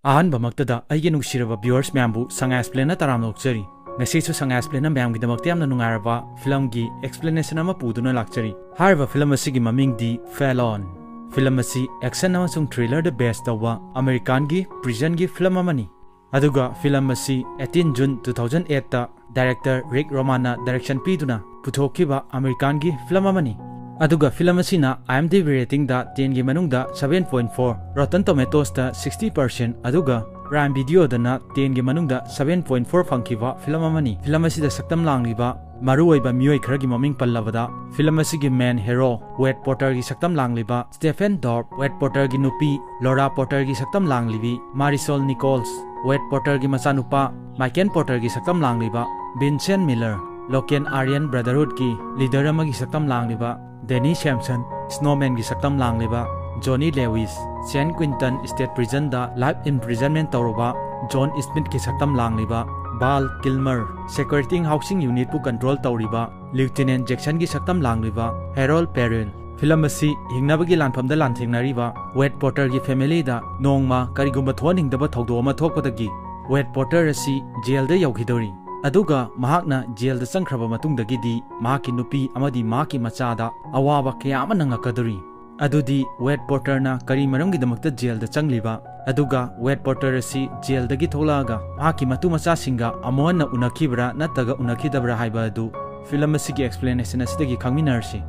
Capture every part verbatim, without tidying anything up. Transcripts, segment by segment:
ꯑꯍꯥꯟꯕꯃꯛꯇꯗ ꯑꯩꯒꯤ ꯅꯨꯡꯁꯤꯔꯕ viewers ꯃꯌꯥꯝꯕꯨ ꯁꯉꯥꯏ Explainꯅ ꯇꯔꯥꯝꯅ ꯑꯣꯛꯆꯔꯤ꯫ ꯉꯁꯤꯁꯨ ꯁꯉꯥꯏ Explainꯅ ꯃꯌꯥꯝꯒꯤꯗꯃꯛꯇ ꯌꯥꯝꯅ ꯅꯨꯡꯉꯥꯏꯔꯕ filmꯒꯤ explanation ꯑꯃ ꯄꯨꯗꯨꯅ ꯂꯥꯛꯆꯔꯤ꯫ ꯍꯥꯏꯔꯤꯕ film ꯑꯁꯤꯒꯤ ꯃꯃꯤꯡꯗꯤ Felon꯫ Film ꯑꯁꯤ action ꯑꯃꯁꯨꯡ thrillerꯗ base ꯇꯧꯕ Americanꯒꯤ prisonꯒꯤ film ꯑꯃꯅꯤ꯫ ꯑꯗꯨꯒ film ꯑꯁꯤ eighteen June two thousand eightꯇ director Rick Romanꯅ direction ꯄꯤꯗꯨꯅ ꯄꯨꯊꯣꯛꯈꯤꯕ Americanꯒꯤ film ꯑꯃꯅꯤ꯫ ꯑꯗꯨꯒ film ꯑꯁꯤꯅ IMDb ratingꯗ tenꯒꯤ ꯃꯅꯨꯡꯗ seven point four, Rotten Tomatoesꯇ sixty percent, ꯑꯗꯨꯒ Prime Videoꯗꯅ tenꯒꯤ ꯃꯅꯨꯡꯗ seven point four ꯐꯪꯈꯤꯕ film ꯑꯃꯅꯤ꯫ Film ꯑꯁꯤꯗ ꯁꯛꯇꯝ ꯂꯥꯡꯂꯤꯕ ꯃꯔꯨꯑꯣꯏꯕ ꯃꯤꯑꯣꯏ ꯈꯔꯒꯤ ꯃꯃꯤꯡ ꯄꯜꯂꯕꯗ, film ꯑꯁꯤꯒꯤ main hero Wade Porterꯒꯤ ꯁꯛꯇꯝ ꯂꯥꯡꯂꯤꯕ Stephen Dorff, Wade Porterꯒꯤ ꯅꯨꯄꯤ Laura Porterꯒꯤ ꯁꯛꯇꯝ ꯂꯥꯡꯂꯤꯕꯤ Marisol Nichols, Wade Porterꯒꯤ ꯃꯆꯥꯅꯨꯄꯥ Michael Porterꯒꯤ ꯁꯛꯇꯝ ꯂꯥꯡꯂꯤꯕ Vincent Miller, Logan Aryan Brotherhoodꯀꯤ leader ꯑꯃꯒꯤ ꯁꯛꯇꯝ ꯂꯥꯡꯂꯤꯕ Danny Samson, Snowmanꯒꯤ ꯁꯛꯇꯝ ꯂꯥꯡꯂꯤꯕ Johnny Lewis, San Quentin State Prisonꯗ life imprisonment ꯇꯧꯔꯨꯕ John Smithꯀꯤ ꯁꯛꯇꯝ ꯂꯥꯡꯂꯤꯕ Val Kilmer, Security Housing Unitꯄꯨ control ꯇꯧꯔꯤꯕ Lieutenant Jacksonꯒꯤ ꯁꯛꯇꯝ ꯂꯥꯡꯂꯤꯕ Harold Perry꯫ Film ꯑꯁꯤ ꯍꯤꯡꯅꯕꯒꯤ ꯂꯥꯟꯐꯝꯗ ꯂꯥꯟꯊꯦꯡꯅꯔꯤꯕ Wade Porterꯒꯤ familyꯗ ꯅꯣꯡꯃ ꯀꯔꯤꯒꯨꯝꯕ ꯊꯣꯛꯍꯟꯅꯤꯡꯗꯕ ꯊꯧꯗꯣꯛ ꯑꯃ ꯊꯣꯛꯄꯗꯒꯤ Wade Porter ꯑꯁꯤ jailꯗ ꯌꯧꯈꯤꯗꯧꯔꯤ꯫ ꯑꯗꯨꯒ ꯃꯍꯥꯛꯅ jailꯗ ꯆꯪꯈ꯭ꯔꯕ ꯃꯇꯨꯡꯗꯒꯤꯗꯤ ꯃꯍꯥꯛꯀꯤ ꯅꯨꯄꯤ ꯑꯃꯗꯤ ꯃꯍꯥꯛꯀꯤ ꯃꯆꯥꯗ ꯑꯋꯥꯕ ꯀꯌꯥ ꯑꯃ ꯅꯪꯉꯛꯀꯗꯧꯔꯤ꯫ ꯑꯗꯨꯗꯤ Wade Porterꯅ ꯀꯔꯤ ꯃꯔꯝꯒꯤꯗꯃꯛꯇ jailꯗ ꯆꯪꯂꯤꯕ, ꯑꯗꯨꯒ Wade Porter ꯑꯁꯤ jailꯗꯒꯤ ꯊꯣꯛꯂꯛꯑꯒ ꯃꯍꯥꯛꯀꯤ ꯃꯇꯨ ꯃꯆꯥꯁꯤꯡꯒ ꯑꯃꯨꯛ ꯍꯟꯅ ꯎꯅꯈꯤꯕ꯭ꯔꯥ ꯅꯠꯇ꯭ꯔꯒ ꯎꯅꯈꯤꯗꯕ꯭ꯔꯥ ꯍꯥꯏꯕ ꯑꯗꯨ film ꯑꯁꯤꯒꯤ explanation ꯑꯁꯤꯗꯒꯤ ꯈꯪꯃꯤꯟꯅꯔꯁꯤ꯫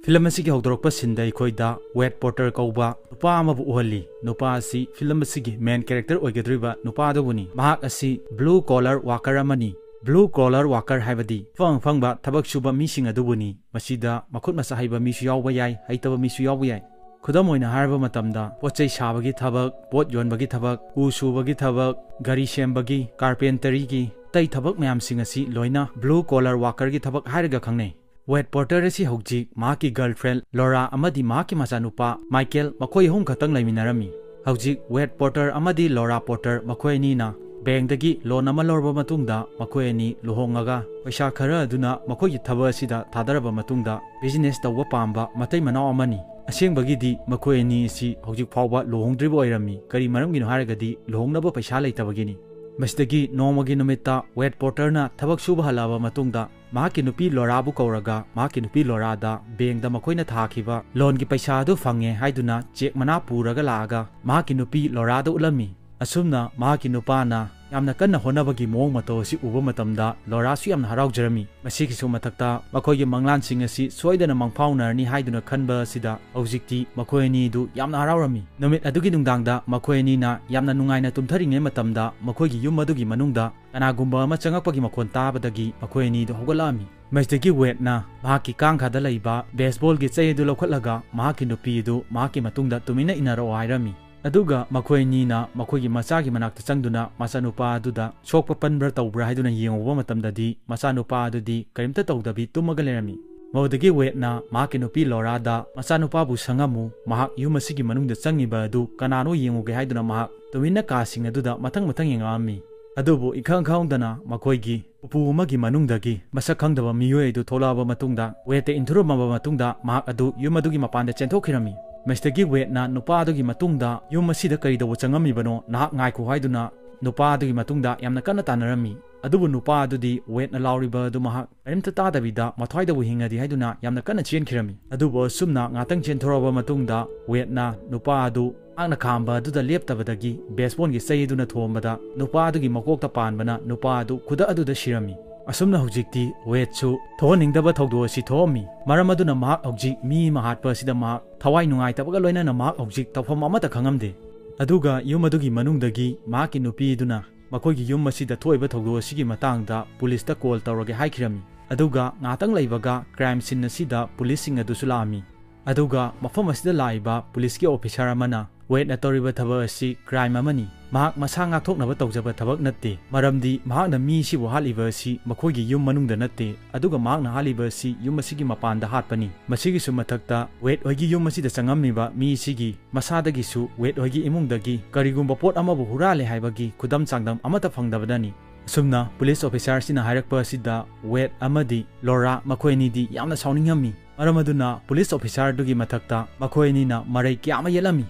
Film ꯑꯁꯤꯒꯤ ꯍꯧꯗꯣꯔꯛꯄ sceneꯗ ꯑꯩꯈꯣꯏꯗ Wade Porter ꯀꯧꯕ ꯅꯨꯄꯥ ꯑꯃꯕꯨ ꯎꯍꯜꯂꯤ꯫ ꯅꯨꯄꯥ ꯑꯁꯤ film ꯑꯁꯤꯒꯤ main character ꯑꯣꯏꯒꯗꯧꯔꯤꯕ ꯅꯨꯄꯥ ꯑꯗꯨꯕꯨꯅꯤ꯫ ꯃꯍꯥꯛ ꯑꯁꯤ blue collar worker ꯑꯃꯅꯤ꯫ Blue collar worker ꯍꯥꯏꯕꯗꯤ ꯑꯐꯪ ꯑꯐꯪꯕ ꯊꯕꯛ ꯁꯨꯕ ꯃꯤꯁꯤꯡ ꯑꯗꯨꯕꯨꯅꯤ꯫ ꯃꯁꯤꯗ ꯃꯈꯨꯠ ꯃꯁꯥ ꯍꯩꯕ ꯃꯤꯁꯨ ꯌꯥꯎꯕ ꯌꯥꯏ, ꯍꯩꯇꯕ ꯃꯤꯁꯨ ꯌꯥꯎꯕ ꯌꯥꯏ꯫ ꯈꯨꯗꯝ ꯑꯣꯏꯅ ꯍꯥꯏꯔꯕ ꯃꯇꯝꯗ, ꯄꯣꯠ ꯆꯩ ꯁꯥꯕꯒꯤ ꯊꯕꯛ, ꯄꯣꯠ ꯌꯣꯟꯕꯒꯤ ꯊꯕꯛ, ꯎ ꯁꯨꯕꯒꯤ ꯊꯕꯛ, ꯒꯥꯔꯤ ꯁꯦꯝꯕꯒꯤ, carpenterꯒꯤ, ꯑꯇꯩ ꯊꯕꯛ ꯃꯌꯥꯝꯁꯤꯡ ꯑꯁꯤ ꯂꯣꯏꯅ blue collar workerꯒꯤ ꯊꯕꯛ ꯍꯥꯏꯔꯒ ꯈꯪꯅꯩ꯫ Wade Porter ꯑꯁꯤ ꯍꯧꯖꯤꯛ ꯃꯍꯥꯛꯀꯤ girlfriend Laura ꯑꯃꯗꯤ ꯃꯍꯥꯛꯀꯤ ꯃꯆꯥꯅꯨꯄꯥ Michael, ꯃꯈꯣꯏ ꯑꯍꯨꯝ ꯈꯛꯇꯪ ꯂꯩꯃꯤꯟꯅꯔꯝꯃꯤ꯫ ꯍꯧꯖꯤꯛ Wade Porter ꯑꯃꯗꯤ Laura Porter ꯃꯈꯣꯏ ꯑꯅꯤꯅ ꯕꯦꯡꯗꯒꯤ ꯂꯣꯟ ꯑꯃ ꯂꯧꯔꯕ ꯃꯇꯨꯡꯗ ꯃꯈꯣꯏ ꯑꯅꯤ ꯂꯨꯍꯣꯡꯉꯒ ꯄꯩꯁꯥ ꯈꯔ ꯑꯗꯨꯅ ꯃꯈꯣꯏꯒꯤ ꯊꯕꯛ ꯑꯁꯤꯗ ꯊꯥꯗꯔꯕ ꯃꯇꯨꯡꯗ ꯕꯤꯖꯤꯅꯦꯁ ꯇꯧꯕ ꯄꯥꯝꯕ ꯃꯇꯩ ꯃꯅꯥꯎ ꯑꯃꯅꯤ꯫ ꯑꯁꯦꯡꯕꯒꯤꯗꯤ ꯃꯈꯣꯏ ꯑꯅꯤ ꯑꯁꯤ ꯍꯧꯖꯤꯛ ꯐꯥꯎꯕ ꯂꯨꯍꯣꯡꯗ꯭ꯔꯤꯕ ꯑꯣꯏꯔꯝꯃꯤ꯫ ꯀꯔꯤ ꯃꯔꯝꯒꯤꯅꯣ ꯍꯥꯏꯔꯒꯗꯤ ꯂꯨꯍꯣꯡꯅꯕ ꯄꯩꯁꯥ ꯂꯩꯇꯕꯒꯤꯅꯤ꯫ ꯃꯁꯤꯗꯒꯤ ꯅꯣꯡꯃꯒꯤ ꯅꯨꯃꯤꯠꯇ ꯋꯦꯠ ꯄꯣꯔꯇꯔꯅ ꯊꯕꯛ ꯁꯨꯕ ꯍꯜꯂꯛꯑꯕ ꯃꯇꯨꯡꯗ ꯃꯍꯥꯛꯀꯤ ꯅꯨꯄꯤ ꯂꯣꯔꯥꯕꯨ ꯀꯧꯔꯒ ꯃꯍꯥꯛꯀꯤ ꯅꯨꯄꯤ ꯂꯣꯔꯥꯗ ꯕꯦꯡꯗ ꯃꯈꯣꯏꯅ ꯊꯥꯈꯤꯕ ꯂꯣꯟꯒꯤ ꯄꯩꯁꯥ ꯑꯗꯨ ꯐꯪꯉꯦ ꯍꯥꯏꯗꯨꯅ ꯆꯦꯛ ꯃꯅꯥ ꯄꯨꯔꯒ ꯂꯥꯛꯑꯒ ꯃꯍꯥꯛꯀꯤ ꯅꯨꯄꯤ ꯂꯣꯔꯥꯗ ꯎꯠꯂꯝꯃꯤ꯫ ꯑꯁꯨꯝꯅ ꯃꯍꯥꯛꯀꯤ ꯅꯨꯄꯥꯅ ꯌꯥꯝꯅ ꯀꯟꯅ ꯍꯣꯠꯅꯕꯒꯤ ꯃꯑꯣꯡ ꯃꯇꯧ ꯑꯁꯤ ꯎꯕ ꯃꯇꯝꯗ ꯂꯣꯔꯥꯁꯨ ꯌꯥꯝꯅ ꯍꯔꯥꯎꯖꯔꯝꯃꯤ꯫ ꯃꯁꯤꯒꯤꯁꯨ ꯃꯊꯛꯇ ꯃꯈꯣꯏꯒꯤ ꯃꯪꯂꯥꯟꯁꯤꯡ ꯑꯁꯤ ꯁꯣꯏꯗꯅ ꯃꯪꯐꯥꯎꯅꯔꯅꯤ ꯍꯥꯏꯗꯨꯅ ꯈꯟꯕ ꯑꯁꯤꯗ ꯍꯧꯖꯤꯛꯇꯤ ꯃꯈꯣꯏ ꯑꯅꯤꯗꯨ ꯌꯥꯝꯅ ꯍꯔꯥꯎꯔꯝꯃꯤ꯫ ꯅꯨꯃꯤꯠ ꯑꯗꯨꯒꯤ ꯅꯨꯡꯗꯥꯡꯗ ꯃꯈꯣꯏ ꯑꯅꯤꯅ ꯌꯥꯝꯅ ꯅꯨꯡꯉꯥꯏꯅ ꯇꯨꯝꯊꯔꯤꯉꯩ ꯃꯇꯝꯗ ꯃꯈꯣꯏꯒꯤ ꯌꯨꯝ ꯑꯗꯨꯒꯤ ꯃꯅꯨꯡꯗ ꯀꯅꯥꯒꯨꯝꯕ ꯑꯃ ꯆꯪꯉꯛꯄꯒꯤ ꯃꯈꯣꯟ ꯇꯥꯕꯗꯒꯤ ꯃꯈꯣꯏ ꯑꯅꯤꯗꯨ ꯍꯧꯒꯠꯂꯛꯑꯝꯃꯤ꯫ ꯃꯁꯤꯗꯒꯤ ꯋꯦꯠꯅ ꯃꯍꯥꯛꯀꯤ ꯀꯥꯡꯈꯥꯗ ꯂꯩꯕ ꯕꯦꯁꯕꯣꯜꯒꯤ ꯆꯩ ꯑꯗꯨ ꯂꯧꯈꯠꯂꯒ ꯃꯍꯥꯛꯀꯤ ꯅꯨꯄꯤ ꯑꯗꯨ ꯃꯍꯥꯛꯀꯤ ꯃꯇꯨꯡꯗ ꯇꯨꯃꯤꯟꯅ ꯏꯟꯅꯔꯛꯑꯣ ꯍꯥꯏꯔꯝꯃꯤ꯫ ꯑꯗꯨꯒ ꯃꯈꯣꯏ ꯑꯅꯤꯅ ꯃꯈꯣꯏꯒꯤ ꯃꯆꯥꯒꯤ ꯃꯅꯥꯛꯇ ꯆꯪꯗꯨꯅ ꯃꯆꯥꯅꯨꯄꯥ ꯑꯗꯨꯗ ꯁꯣꯛꯄ ꯄꯟꯕ꯭ꯔꯥ ꯇꯧꯕ꯭ꯔꯥ ꯍꯥꯏꯗꯨꯅ ꯌꯦꯡꯉꯨꯕ ꯃꯇꯝꯗꯗꯤ ꯃꯆꯥꯅꯨꯄꯥ ꯑꯗꯨꯗꯤ ꯀꯔꯤꯝꯇ ꯇꯧꯗꯕꯤ ꯇꯨꯝꯃꯒ ꯂꯩꯔꯝꯃꯤ꯫ ꯃꯗꯨꯗꯒꯤ ꯋꯦꯠꯅ ꯃꯍꯥꯛꯀꯤ ꯅꯨꯄꯤ ꯂꯣꯔꯥꯗ ꯃꯆꯥꯅꯨꯄꯥꯕꯨ ꯁꯪꯉꯝꯃꯨ, ꯃꯍꯥꯛ ꯌꯨꯝ ꯑꯁꯤꯒꯤ ꯃꯅꯨꯡꯗ ꯆꯪꯉꯤꯕ ꯑꯗꯨ ꯀꯅꯥꯅꯣ ꯌꯦꯡꯉꯨꯒꯦ ꯍꯥꯏꯗꯨꯅ ꯃꯍꯥꯛ ꯇꯨꯃꯤꯟꯅ ꯀꯥꯁꯤꯡ ꯑꯗꯨꯗ ꯃꯊꯪ ꯃꯊꯪ ꯌꯦꯡꯉꯛꯑꯝꯃꯤ꯫ ꯑꯗꯨꯕꯨ ꯏꯈꯪ ꯈꯪꯍꯧꯗꯅ ꯃꯈꯣꯏꯒꯤ ꯎꯄꯨ ꯑꯃꯒꯤ ꯃꯅꯨꯡꯗꯒꯤ ꯃꯁꯛ ꯈꯪꯗꯕ ꯃꯤꯑꯣꯏ ꯑꯗꯨ ꯊꯣꯛꯂꯛꯑꯕ ꯃꯇꯨꯡꯗ ꯋꯦꯠꯇ ꯏꯟꯊꯨꯔꯝꯃꯕ ꯃꯇꯨꯡꯗ ꯃꯍꯥꯛ ꯑꯗꯨ ꯌꯨꯝ ꯑꯗꯨꯒꯤ ꯃꯄꯥꯟꯗ ꯆꯦꯟꯊꯣꯛꯈꯤꯔꯝꯃꯤ꯫ ꯃꯁꯤꯗꯒꯤ ꯋꯦꯠꯅ ꯅꯨꯄꯥ ꯑꯗꯨꯒꯤ ꯃꯇꯨꯡꯗ ꯌꯨꯝ ꯑꯁꯤꯗ ꯀꯔꯤ ꯇꯧꯕ ꯆꯪꯉꯝꯃꯤꯕꯅꯣ, ꯅꯍꯥꯛ ꯉꯥꯏꯈꯣ ꯍꯥꯏꯗꯨꯅ ꯅꯨꯄꯥ ꯑꯗꯨꯒꯤ ꯃꯇꯨꯡꯗ ꯌꯥꯝꯅ ꯀꯟꯅ ꯇꯥꯟꯅꯔꯝꯃꯤ꯫ ꯑꯗꯨꯕꯨ ꯅꯨꯄꯥ ꯑꯗꯨꯗꯤ ꯋꯦꯠꯅ ꯂꯥꯎꯔꯤꯕ ꯑꯗꯨ ꯃꯍꯥꯛ ꯀꯔꯤꯝꯇ ꯇꯥꯗꯕꯤꯗ ꯃꯊ꯭ꯋꯥꯏꯗꯕꯨ ꯍꯤꯡꯉꯗꯤ ꯍꯥꯏꯗꯨꯅ ꯌꯥꯝꯅ ꯀꯟꯅ ꯆꯦꯟꯈꯤꯔꯝꯃꯤ꯫ ꯑꯗꯨꯕꯨ ꯑꯁꯨꯝꯅ ꯉꯥꯛꯇꯪ ꯆꯦꯟꯊꯣꯔꯛꯑꯕ ꯃꯇꯨꯡꯗ ꯋꯦꯠꯅ ꯅꯨꯄꯥ ꯑꯗꯨ ꯃꯍꯥꯛꯅ ꯈꯥꯝꯕ ꯑꯗꯨꯗ ꯂꯦꯞꯇꯕꯗꯒꯤ ꯕꯦꯁꯕꯣꯜꯒꯤ ꯆꯩ ꯑꯗꯨꯅ ꯊꯣꯝꯕꯗ ꯅꯨꯄꯥ ꯑꯗꯨꯒꯤ ꯃꯀꯣꯛꯇ ꯄꯥꯟꯕꯅ ꯅꯨꯄꯥ ꯑꯗꯨ ꯈꯨꯗꯛ ꯑꯗꯨꯗ ꯁꯤꯔꯝꯃꯤ꯫ ꯑꯁꯨꯝꯅ ꯍꯧꯖꯤꯛꯇꯤ ꯋꯦꯠꯁꯨ ꯊꯣꯛꯍꯟꯅꯤꯡꯗꯕ ꯊꯧꯗꯣꯛ ꯑꯁꯤ ꯊꯣꯛꯑꯝꯃꯤ꯫ ꯃꯔꯝ ꯑꯗꯨꯅ ꯃꯍꯥꯛ ꯍꯧꯖꯤꯛ ꯃꯤ ꯑꯃ ꯍꯥꯠꯄ ꯑꯁꯤꯗ ꯃꯍꯥꯛ ꯊꯋꯥꯏ ꯅꯨꯡꯉꯥꯏꯇꯕꯒ ꯂꯣꯏꯅꯅ ꯃꯍꯥꯛ ꯍꯧꯖꯤꯛ ꯇꯧꯐꯝ ꯑꯃꯠꯇ ꯈꯪꯉꯝꯗꯦ꯫ ꯑꯗꯨꯒ ꯌꯨꯝ ꯑꯗꯨꯒꯤ ꯃꯅꯨꯡꯗꯒꯤ ꯃꯍꯥꯛꯀꯤ ꯅꯨꯄꯤ ꯑꯗꯨꯅ ꯃꯈꯣꯏꯒꯤ ꯌꯨꯝ ꯑꯁꯤꯗ ꯊꯣꯛꯏꯕ ꯊꯧꯗꯣꯛ ꯑꯁꯤꯒꯤ ꯃꯇꯥꯡꯗ ꯄꯨꯂꯤꯁꯇ ꯀꯣꯜ ꯇꯧꯔꯒꯦ ꯍꯥꯏꯈꯤꯔꯝꯃꯤ꯫ ꯑꯗꯨꯒ ꯉꯥꯏꯍꯥꯛꯇꯪ ꯂꯩꯕꯒ ꯀ꯭ꯔꯥꯏꯝ ꯁꯤꯟ ꯑꯁꯤꯗ ꯄꯨꯂꯤꯁꯁꯤꯡ ꯑꯗꯨꯁꯨ ꯂꯥꯛꯑꯝꯃꯤ꯫ ꯑꯗꯨꯒ ꯃꯐꯝ ꯑꯁꯤꯗ ꯂꯥꯛꯏꯕ ꯄꯨꯂꯤꯁꯀꯤ ꯑꯣꯐꯤꯁꯥꯔ ꯑꯃꯅ ꯋꯦꯗꯅ ꯇꯧꯔꯤꯕ ꯊꯕꯛ ꯑꯁꯤ crime ꯑꯃꯅꯤ꯫ ꯃꯍꯥꯛ ꯃꯁꯥ ꯉꯥꯛꯊꯣꯛꯅꯕ ꯇꯧꯖꯕ ꯊꯕꯛ ꯅꯠꯇꯦ, ꯃꯔꯝꯗꯤ ꯃꯍꯥꯛꯅ ꯃꯤ ꯑꯁꯤꯕꯨ ꯍꯥꯠꯂꯤꯕ ꯑꯁꯤ ꯃꯈꯣꯏꯒꯤ ꯌꯨꯝ ꯃꯅꯨꯡꯗ ꯅꯠꯇꯦ, ꯑꯗꯨꯒ ꯃꯍꯥꯛꯅ ꯍꯥꯠꯂꯤꯕ ꯑꯁꯤ ꯌꯨꯝ ꯑꯁꯤꯒꯤ ꯃꯄꯥꯟꯗ ꯍꯥꯠꯄꯅꯤ꯫ ꯃꯁꯤꯒꯤꯁꯨ ꯃꯊꯛꯇ, ꯋꯦꯗ ꯍꯣꯏꯒꯤ ꯌꯨꯝ ꯑꯁꯤꯗ ꯆꯪꯉꯝꯃꯤꯕ ꯃꯤ ꯑꯁꯤꯒꯤ ꯃꯁꯥꯗꯒꯤꯁꯨ ꯋꯦꯗ ꯍꯣꯏꯒꯤ ꯏꯃꯨꯡꯗꯒꯤ ꯀꯔꯤꯒꯨꯝꯕ ꯄꯣꯠ ꯑꯃꯕꯨ ꯍꯨꯔꯥꯜꯂꯦ ꯍꯥꯏꯕꯒꯤ ꯈꯨꯗꯝ ꯆꯥꯡꯗꯝ ꯑꯃꯠꯇ ꯐꯪꯗꯕꯗꯅꯤ꯫ ꯑꯁꯨꯝꯅ police officer ꯁꯤꯅ ꯍꯥꯏꯔꯛꯄ ꯑꯁꯤꯗ ꯋꯦꯗ ꯑꯃꯗꯤ ꯂꯣꯔꯥ ꯃꯈꯣꯏ ꯑꯅꯤꯗꯤ ꯌꯥꯝꯅ ꯁꯥꯎꯅꯤꯡꯉꯝꯃꯤ꯫ ꯃꯔꯝ ꯑꯗꯨꯅ police officer ꯗꯨꯒꯤ ꯃꯊꯛꯇ ꯃꯈꯣꯏ ꯑꯅꯤꯅ ꯃꯔꯩ ꯀꯌꯥ ꯑꯃ ꯌꯦꯠꯂꯝꯃꯤ꯫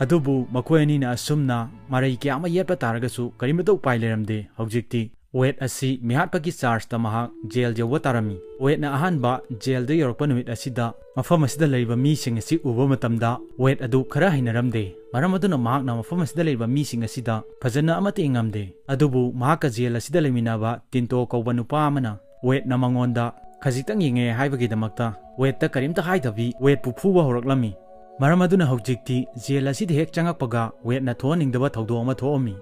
ꯑꯗꯨꯕꯨ ꯃꯈꯣꯏ ꯑꯅꯤꯅ ꯑꯁꯨꯝꯅ ꯃꯔꯩ ꯀꯌꯥ ꯑꯃ ꯌꯦꯠꯄ ꯇꯥꯔꯒꯁꯨ ꯀꯔꯤꯃꯠꯇ ꯎꯄꯥꯏ ꯂꯩꯔꯝꯗꯦ꯫ ꯍꯧꯖꯤꯛꯇꯤ ꯋꯦꯗ ꯑꯁꯤ ꯃꯤꯍꯥꯠꯄꯒꯤ charge ꯇ ꯃꯍꯥꯛ jail ꯌꯧꯕ ꯇꯥꯔꯝꯃꯤ꯫ ꯋꯦꯗꯅ ꯑꯍꯥꯟꯕ jail ꯗ ꯌꯧꯔꯛꯄ ꯅꯨꯃꯤꯠ ꯑꯁꯤꯗ ꯃꯐꯝ ꯑꯁꯤꯗ ꯂꯩꯔꯤꯕ ꯃꯤꯁꯤꯡ ꯑꯁꯤ ꯎꯕ ꯃꯇꯝꯗ ꯋꯦꯗ ꯑꯗꯨ ꯈꯔ ꯍꯩꯅꯔꯝꯗꯦ꯫ ꯃꯔꯝ ꯑꯗꯨꯅ ꯃꯍꯥꯛꯅ ꯃꯐꯝ ꯑꯁꯤꯗ ꯂꯩꯔꯤꯕ ꯃꯤꯁꯤꯡ ꯑꯁꯤꯗ ꯐꯖꯅ ꯑꯃꯠꯇ ꯌꯦꯡꯉꯝꯗꯦ꯫ ꯑꯗꯨꯕꯨ ꯃꯍꯥꯛꯀ jail ꯑꯁꯤꯗ ꯂꯩꯃꯤꯟꯅꯕ ꯇꯤꯟꯇꯣ ꯀꯧꯕ ꯅꯨꯄꯥ ꯑꯃꯅ ꯋꯦꯗꯅ ꯃꯉꯣꯟꯗ ꯈꯖꯤꯛꯇꯪ ꯌꯦꯡꯉꯦ ꯍꯥꯏꯕꯒꯤꯗꯃꯛꯇ ꯋꯦꯗꯇ ꯀꯔꯤꯝꯇ ꯍꯥꯏꯗꯕꯤ ꯋꯦꯗꯄꯨ ꯐꯨꯕ ꯍꯧꯔꯛꯂꯝꯃꯤ꯫ ꯃꯔꯝ ꯑꯗꯨꯅ ꯍꯧꯖꯤꯛꯇꯤ jail ꯑꯁꯤꯗ ꯍꯦꯛ ꯆꯪꯉꯛꯄꯒ ꯋꯦꯗꯅ ꯊꯣꯛꯍꯟꯅꯤꯡꯗꯕ ꯊꯧꯗꯣꯛ ꯑꯃ ꯊꯣꯛꯑꯝꯃꯤ꯫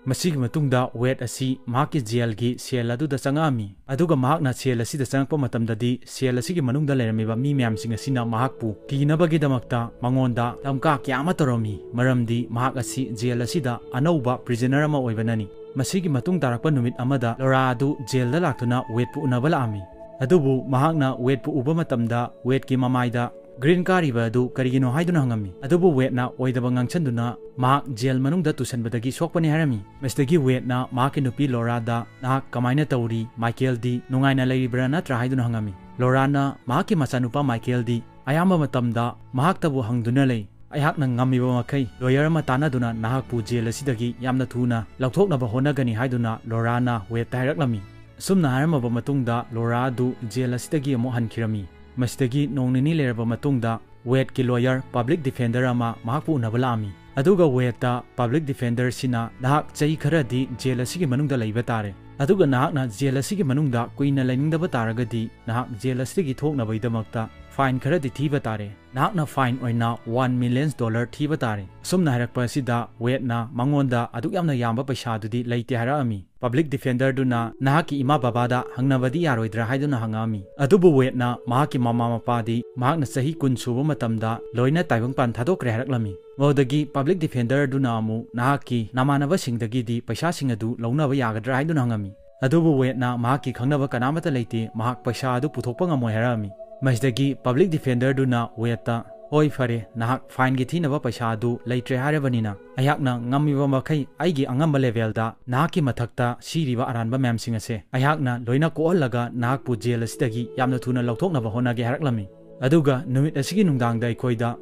ꯃꯁꯤꯒꯤ ꯃꯇꯨꯡꯗ ꯋꯦꯗ ꯑꯁꯤ ꯃꯍꯥꯛꯀꯤ jail ꯒꯤ cell ꯑꯗꯨꯗ ꯆꯪꯉꯛꯑꯝꯃꯤ, ꯑꯗꯨꯒ ꯃꯍꯥꯛꯅ cell ꯑꯁꯤꯗ ꯆꯪꯉꯛꯄ ꯃꯇꯝꯗꯗꯤ cell ꯑꯁꯤꯒꯤ ꯃꯅꯨꯡꯗ ꯂꯩꯔꯝꯃꯤꯕ ꯃꯤ ꯃꯌꯥꯝꯁꯤꯡ ꯑꯁꯤꯅ ꯃꯍꯥꯛꯄꯨ ꯀꯤꯅꯕꯒꯤꯗꯃꯛꯇ ꯃꯉꯣꯟꯗ ꯙꯝꯀꯥ ꯀꯌꯥ ꯑꯃ ꯇꯧꯔꯝꯃꯤ, ꯃꯔꯝꯗꯤ ꯃꯍꯥꯛ ꯑꯁꯤ jail ꯑꯁꯤꯗ ꯑꯅꯧꯕ prisoner ꯑꯃ ꯑꯣꯏꯕꯅꯅꯤ꯫ ꯃꯁꯤꯒꯤ ꯃꯇꯨꯡ ꯇꯥꯔꯛꯄ ꯅꯨꯃꯤꯠ ꯑꯃꯗ ꯂꯣꯔꯥ ꯑꯗꯨ jail ꯗ ꯂꯥꯛꯇꯨꯅ ꯋꯦꯗꯄꯨ ꯎꯅꯕ ꯂꯥꯛꯑꯝꯃꯤ꯫ ꯑꯗꯨꯕꯨ ꯃꯍꯥꯛꯅ ꯋꯦꯗꯄꯨ ꯎꯕ ꯃꯇꯝꯗ ꯋꯦꯗꯀꯤ ꯃꯃꯥꯏꯗ grin ꯀꯥꯔꯤꯕ ꯑꯗꯨ ꯀꯔꯤꯒꯤꯅꯣ ꯍꯥꯏꯗꯨꯅ ꯍꯪꯉꯝꯃꯤ꯫ ꯑꯗꯨꯕꯨ ꯋꯦꯗꯅ ꯑꯣꯏꯗꯕ ꯉꯥꯡꯁꯟꯗꯨꯅ ꯃꯍꯥꯛ jail ꯃꯅꯨꯡꯗ ꯇꯨꯁꯟꯕꯗꯒꯤ ꯁꯣꯛꯄꯅꯤ ꯍꯥꯏꯔꯝꯃꯤ꯫ ꯃꯁꯤꯗꯒꯤ ꯋꯦꯗꯅ ꯃꯍꯥꯛꯀꯤ ꯅꯨꯄꯤ ꯂꯣꯔꯥꯗ, "ꯅꯍꯥꯛ ꯀꯃꯥꯏꯅ ꯇꯧꯔꯤ? ꯃꯥꯏꯀꯦꯜꯗꯤ ꯅꯨꯡꯉꯥꯏꯅ ꯂꯩꯔꯤꯕ꯭ꯔꯥ ꯅꯠꯇ꯭ꯔꯥ?" ꯍꯥꯏꯗꯨꯅ ꯍꯪꯉꯝꯃꯤ꯫ ꯂꯣꯔꯥꯅ ꯃꯍꯥꯛꯀꯤ ꯃꯆꯥꯅꯨꯄꯥ ꯃꯥꯏꯀꯦꯜꯗꯤ ꯑꯌꯥꯝꯕ ꯃꯇꯝꯗ ꯃꯍꯥꯛꯇꯕꯨ ꯍꯪꯗꯨꯅ ꯂꯩ꯫ "ꯑꯩꯍꯥꯛꯅ ꯉꯝꯃꯤꯕ ꯃꯈꯩ lawyer ꯑꯃ ꯇꯥꯟꯅꯗꯨꯅ ꯅꯍꯥꯛꯄꯨ jail ꯑꯁꯤꯗꯒꯤ ꯌꯥꯝꯅ ꯊꯨꯅ ꯂꯧꯊꯣꯛꯅꯕ ꯍꯣꯠꯅꯒꯅꯤ," ꯍꯥꯏꯗꯨꯅ ꯂꯣꯔꯥꯅ ꯋꯦꯗꯇ ꯍꯥꯏꯔꯛꯂꯝꯃꯤ꯫ ꯑꯁꯨꯝꯅ ꯍꯥꯏꯔꯝꯃꯕ ꯃꯇꯨꯡꯗ ꯂꯣꯔꯥ ꯑꯗꯨ jail ꯑꯁꯤꯗꯒꯤ ꯑꯃꯨꯛ ꯍꯟꯈꯤꯔꯝꯃꯤ꯫ ꯃꯁꯤꯗꯒꯤ ꯅꯣꯡ ꯅꯤꯅꯤ ꯂꯩꯔꯕ ꯃꯇꯨꯡꯗ ꯋꯦꯗꯀꯤ lawyer, public defender ꯑꯃ ꯃꯍꯥꯛꯄꯨ ꯎꯅꯕ ꯂꯥꯛꯑꯝꯃꯤ꯫ ꯑꯗꯨꯒ ꯋꯦꯗꯇ public defender ꯁꯤꯅ, "ꯅꯍꯥꯛ ꯆꯍꯤ ꯈꯔꯗꯤ jail ꯑꯁꯤꯒꯤ ꯃꯅꯨꯡꯗ ꯂꯩꯕ ꯇꯥꯔꯦ꯫ ꯑꯗꯨꯒ ꯅꯍꯥꯛꯅ ꯖꯦꯜ ꯑꯁꯤꯒꯤ ꯃꯅꯨꯡꯗ ꯀꯨꯏꯅ ꯂꯩꯅꯤꯡꯗꯕ ꯇꯥꯔꯒꯗꯤ, ꯅꯍꯥꯛ ꯖꯦꯜ ꯑꯁꯤꯗꯒꯤ ꯊꯣꯛꯅꯕꯒꯤꯗꯃꯛꯇ ꯐꯥꯏꯟ ꯈꯔꯗꯤ ꯊꯤꯕ ꯇꯥꯔꯦ꯫ ꯅꯍꯥꯛꯅ ꯐꯥꯏꯟ ꯑꯣꯏꯅ ꯋꯥꯟ ꯃꯤꯂꯤꯌꯟ ꯗꯣꯂꯔ ꯊꯤꯕ ꯇꯥꯔꯦ꯫ ꯑꯁꯨꯝꯅ ꯍꯥꯏꯔꯛꯄ ꯑꯁꯤꯗ ꯋꯦꯗꯅ ꯃꯉꯣꯟꯗ ꯑꯗꯨꯛ ꯌꯥꯝꯅ ꯌꯥꯝꯕ ꯄꯩꯁꯥꯗꯨꯗꯤ ꯂꯩꯇꯦ ꯍꯥꯏꯔꯛꯑꯝꯃꯤ꯫ ꯄꯕ꯭ꯂꯤꯛ ꯗꯤꯐꯦꯟꯗꯔꯗꯨꯅ ꯅꯍꯥꯛꯀꯤ ꯏꯃꯥ ꯕꯕꯥꯗ ꯍꯪꯅꯕꯗꯤ ꯌꯥꯔꯣꯏꯗ꯭ꯔꯥ ꯍꯥꯏꯗꯨꯅ ꯍꯪꯉꯛꯑꯝꯃꯤ꯫ ꯑꯗꯨꯕꯨ ꯋꯦꯗꯅ ꯃꯍꯥꯛꯀꯤ ꯃꯃꯥ ꯃꯄꯥꯗꯤ ꯃꯍꯥꯛꯅ ꯆꯍꯤ ꯀꯨꯟ ꯁꯨꯕ ꯃꯇꯝꯗ ꯂꯣꯏꯅ ꯇꯥꯏꯕꯪꯄꯥꯟ ꯊꯥꯗꯣꯛꯈ꯭ꯔꯦ ꯍꯥꯏꯔꯛꯂꯝꯃꯤ꯫ ꯃꯗꯨꯗꯒꯤ ꯄꯕ꯭ꯂꯤꯛ ꯗꯤꯐꯦꯟꯗꯔꯗꯨꯅ ꯑꯃꯨꯛ ꯅꯍꯥꯛꯀꯤ ꯅꯃꯥꯟꯅꯕꯁꯤꯡꯗꯒꯤꯗꯤ ꯄꯩꯁꯥꯁꯤꯡ ꯑꯗꯨ ꯂꯧꯅꯕ ꯌꯥꯒꯗ꯭ꯔꯥ ꯍꯥꯏꯗꯨꯅ ꯍꯪꯉꯝꯃꯤ꯫ ꯑꯗꯨꯕꯨ ꯋꯦꯗꯅ ꯃꯍꯥꯛꯀꯤ ꯈꯪꯅꯕ ꯀꯅꯥꯃꯠꯇ ꯂꯩꯇꯦ, ꯃꯍꯥꯛ ꯄꯩꯁꯥ ꯑꯗꯨ ꯄꯨꯊꯣꯛꯄ ꯉꯝꯃꯣꯏ ꯍꯥꯏꯔꯛꯑꯝꯃꯤ꯫ ꯃꯁꯤꯗꯒꯤ ꯄꯕ꯭ꯂꯤꯛ ꯗꯤꯐꯦꯟꯗꯔꯗꯨꯅ ꯋꯦꯗꯇ, "ꯍꯣꯏ, ꯐꯔꯦ, ꯅꯍꯥꯛ ꯐꯥꯏꯟꯒꯤ ꯊꯤꯅꯕ ꯄꯩꯁꯥ ꯑꯗꯨ ꯂꯩꯇ꯭ꯔꯦ ꯍꯥꯏꯔꯕꯅꯤꯅ, ꯑꯩꯍꯥꯛꯅ ꯉꯝꯃꯤꯕ ꯃꯈꯩ ꯑꯩꯒꯤ ꯑꯉꯝꯕ ꯂꯦꯚꯦꯜꯗ ꯅꯍꯥꯛꯀꯤ ꯃꯊꯛꯇ ꯁꯤꯔꯤꯕ ꯑꯔꯥꯟꯕ ꯃꯌꯥꯝꯁꯤꯡ ꯑꯁꯦ ꯑꯩꯍꯥꯛꯅ ꯂꯣꯏꯅ ꯀꯣꯛꯍꯜꯂꯒ ꯅꯍꯥꯛꯄꯨ ꯖꯦꯜ ꯑꯁꯤꯗꯒꯤ ꯌꯥꯝꯅ ꯊꯨꯅ ꯂꯧꯊꯣꯛꯅꯕ ꯍꯣꯠꯅꯒꯦ" ꯍꯥꯏꯔꯛꯂꯝꯃꯤ꯫ ꯑꯗꯨꯒ ꯅꯨꯃꯤꯠ ꯑꯁꯤꯒꯤ ꯅꯨꯡꯗꯥꯡꯗ ꯑꯩꯈꯣꯏꯗ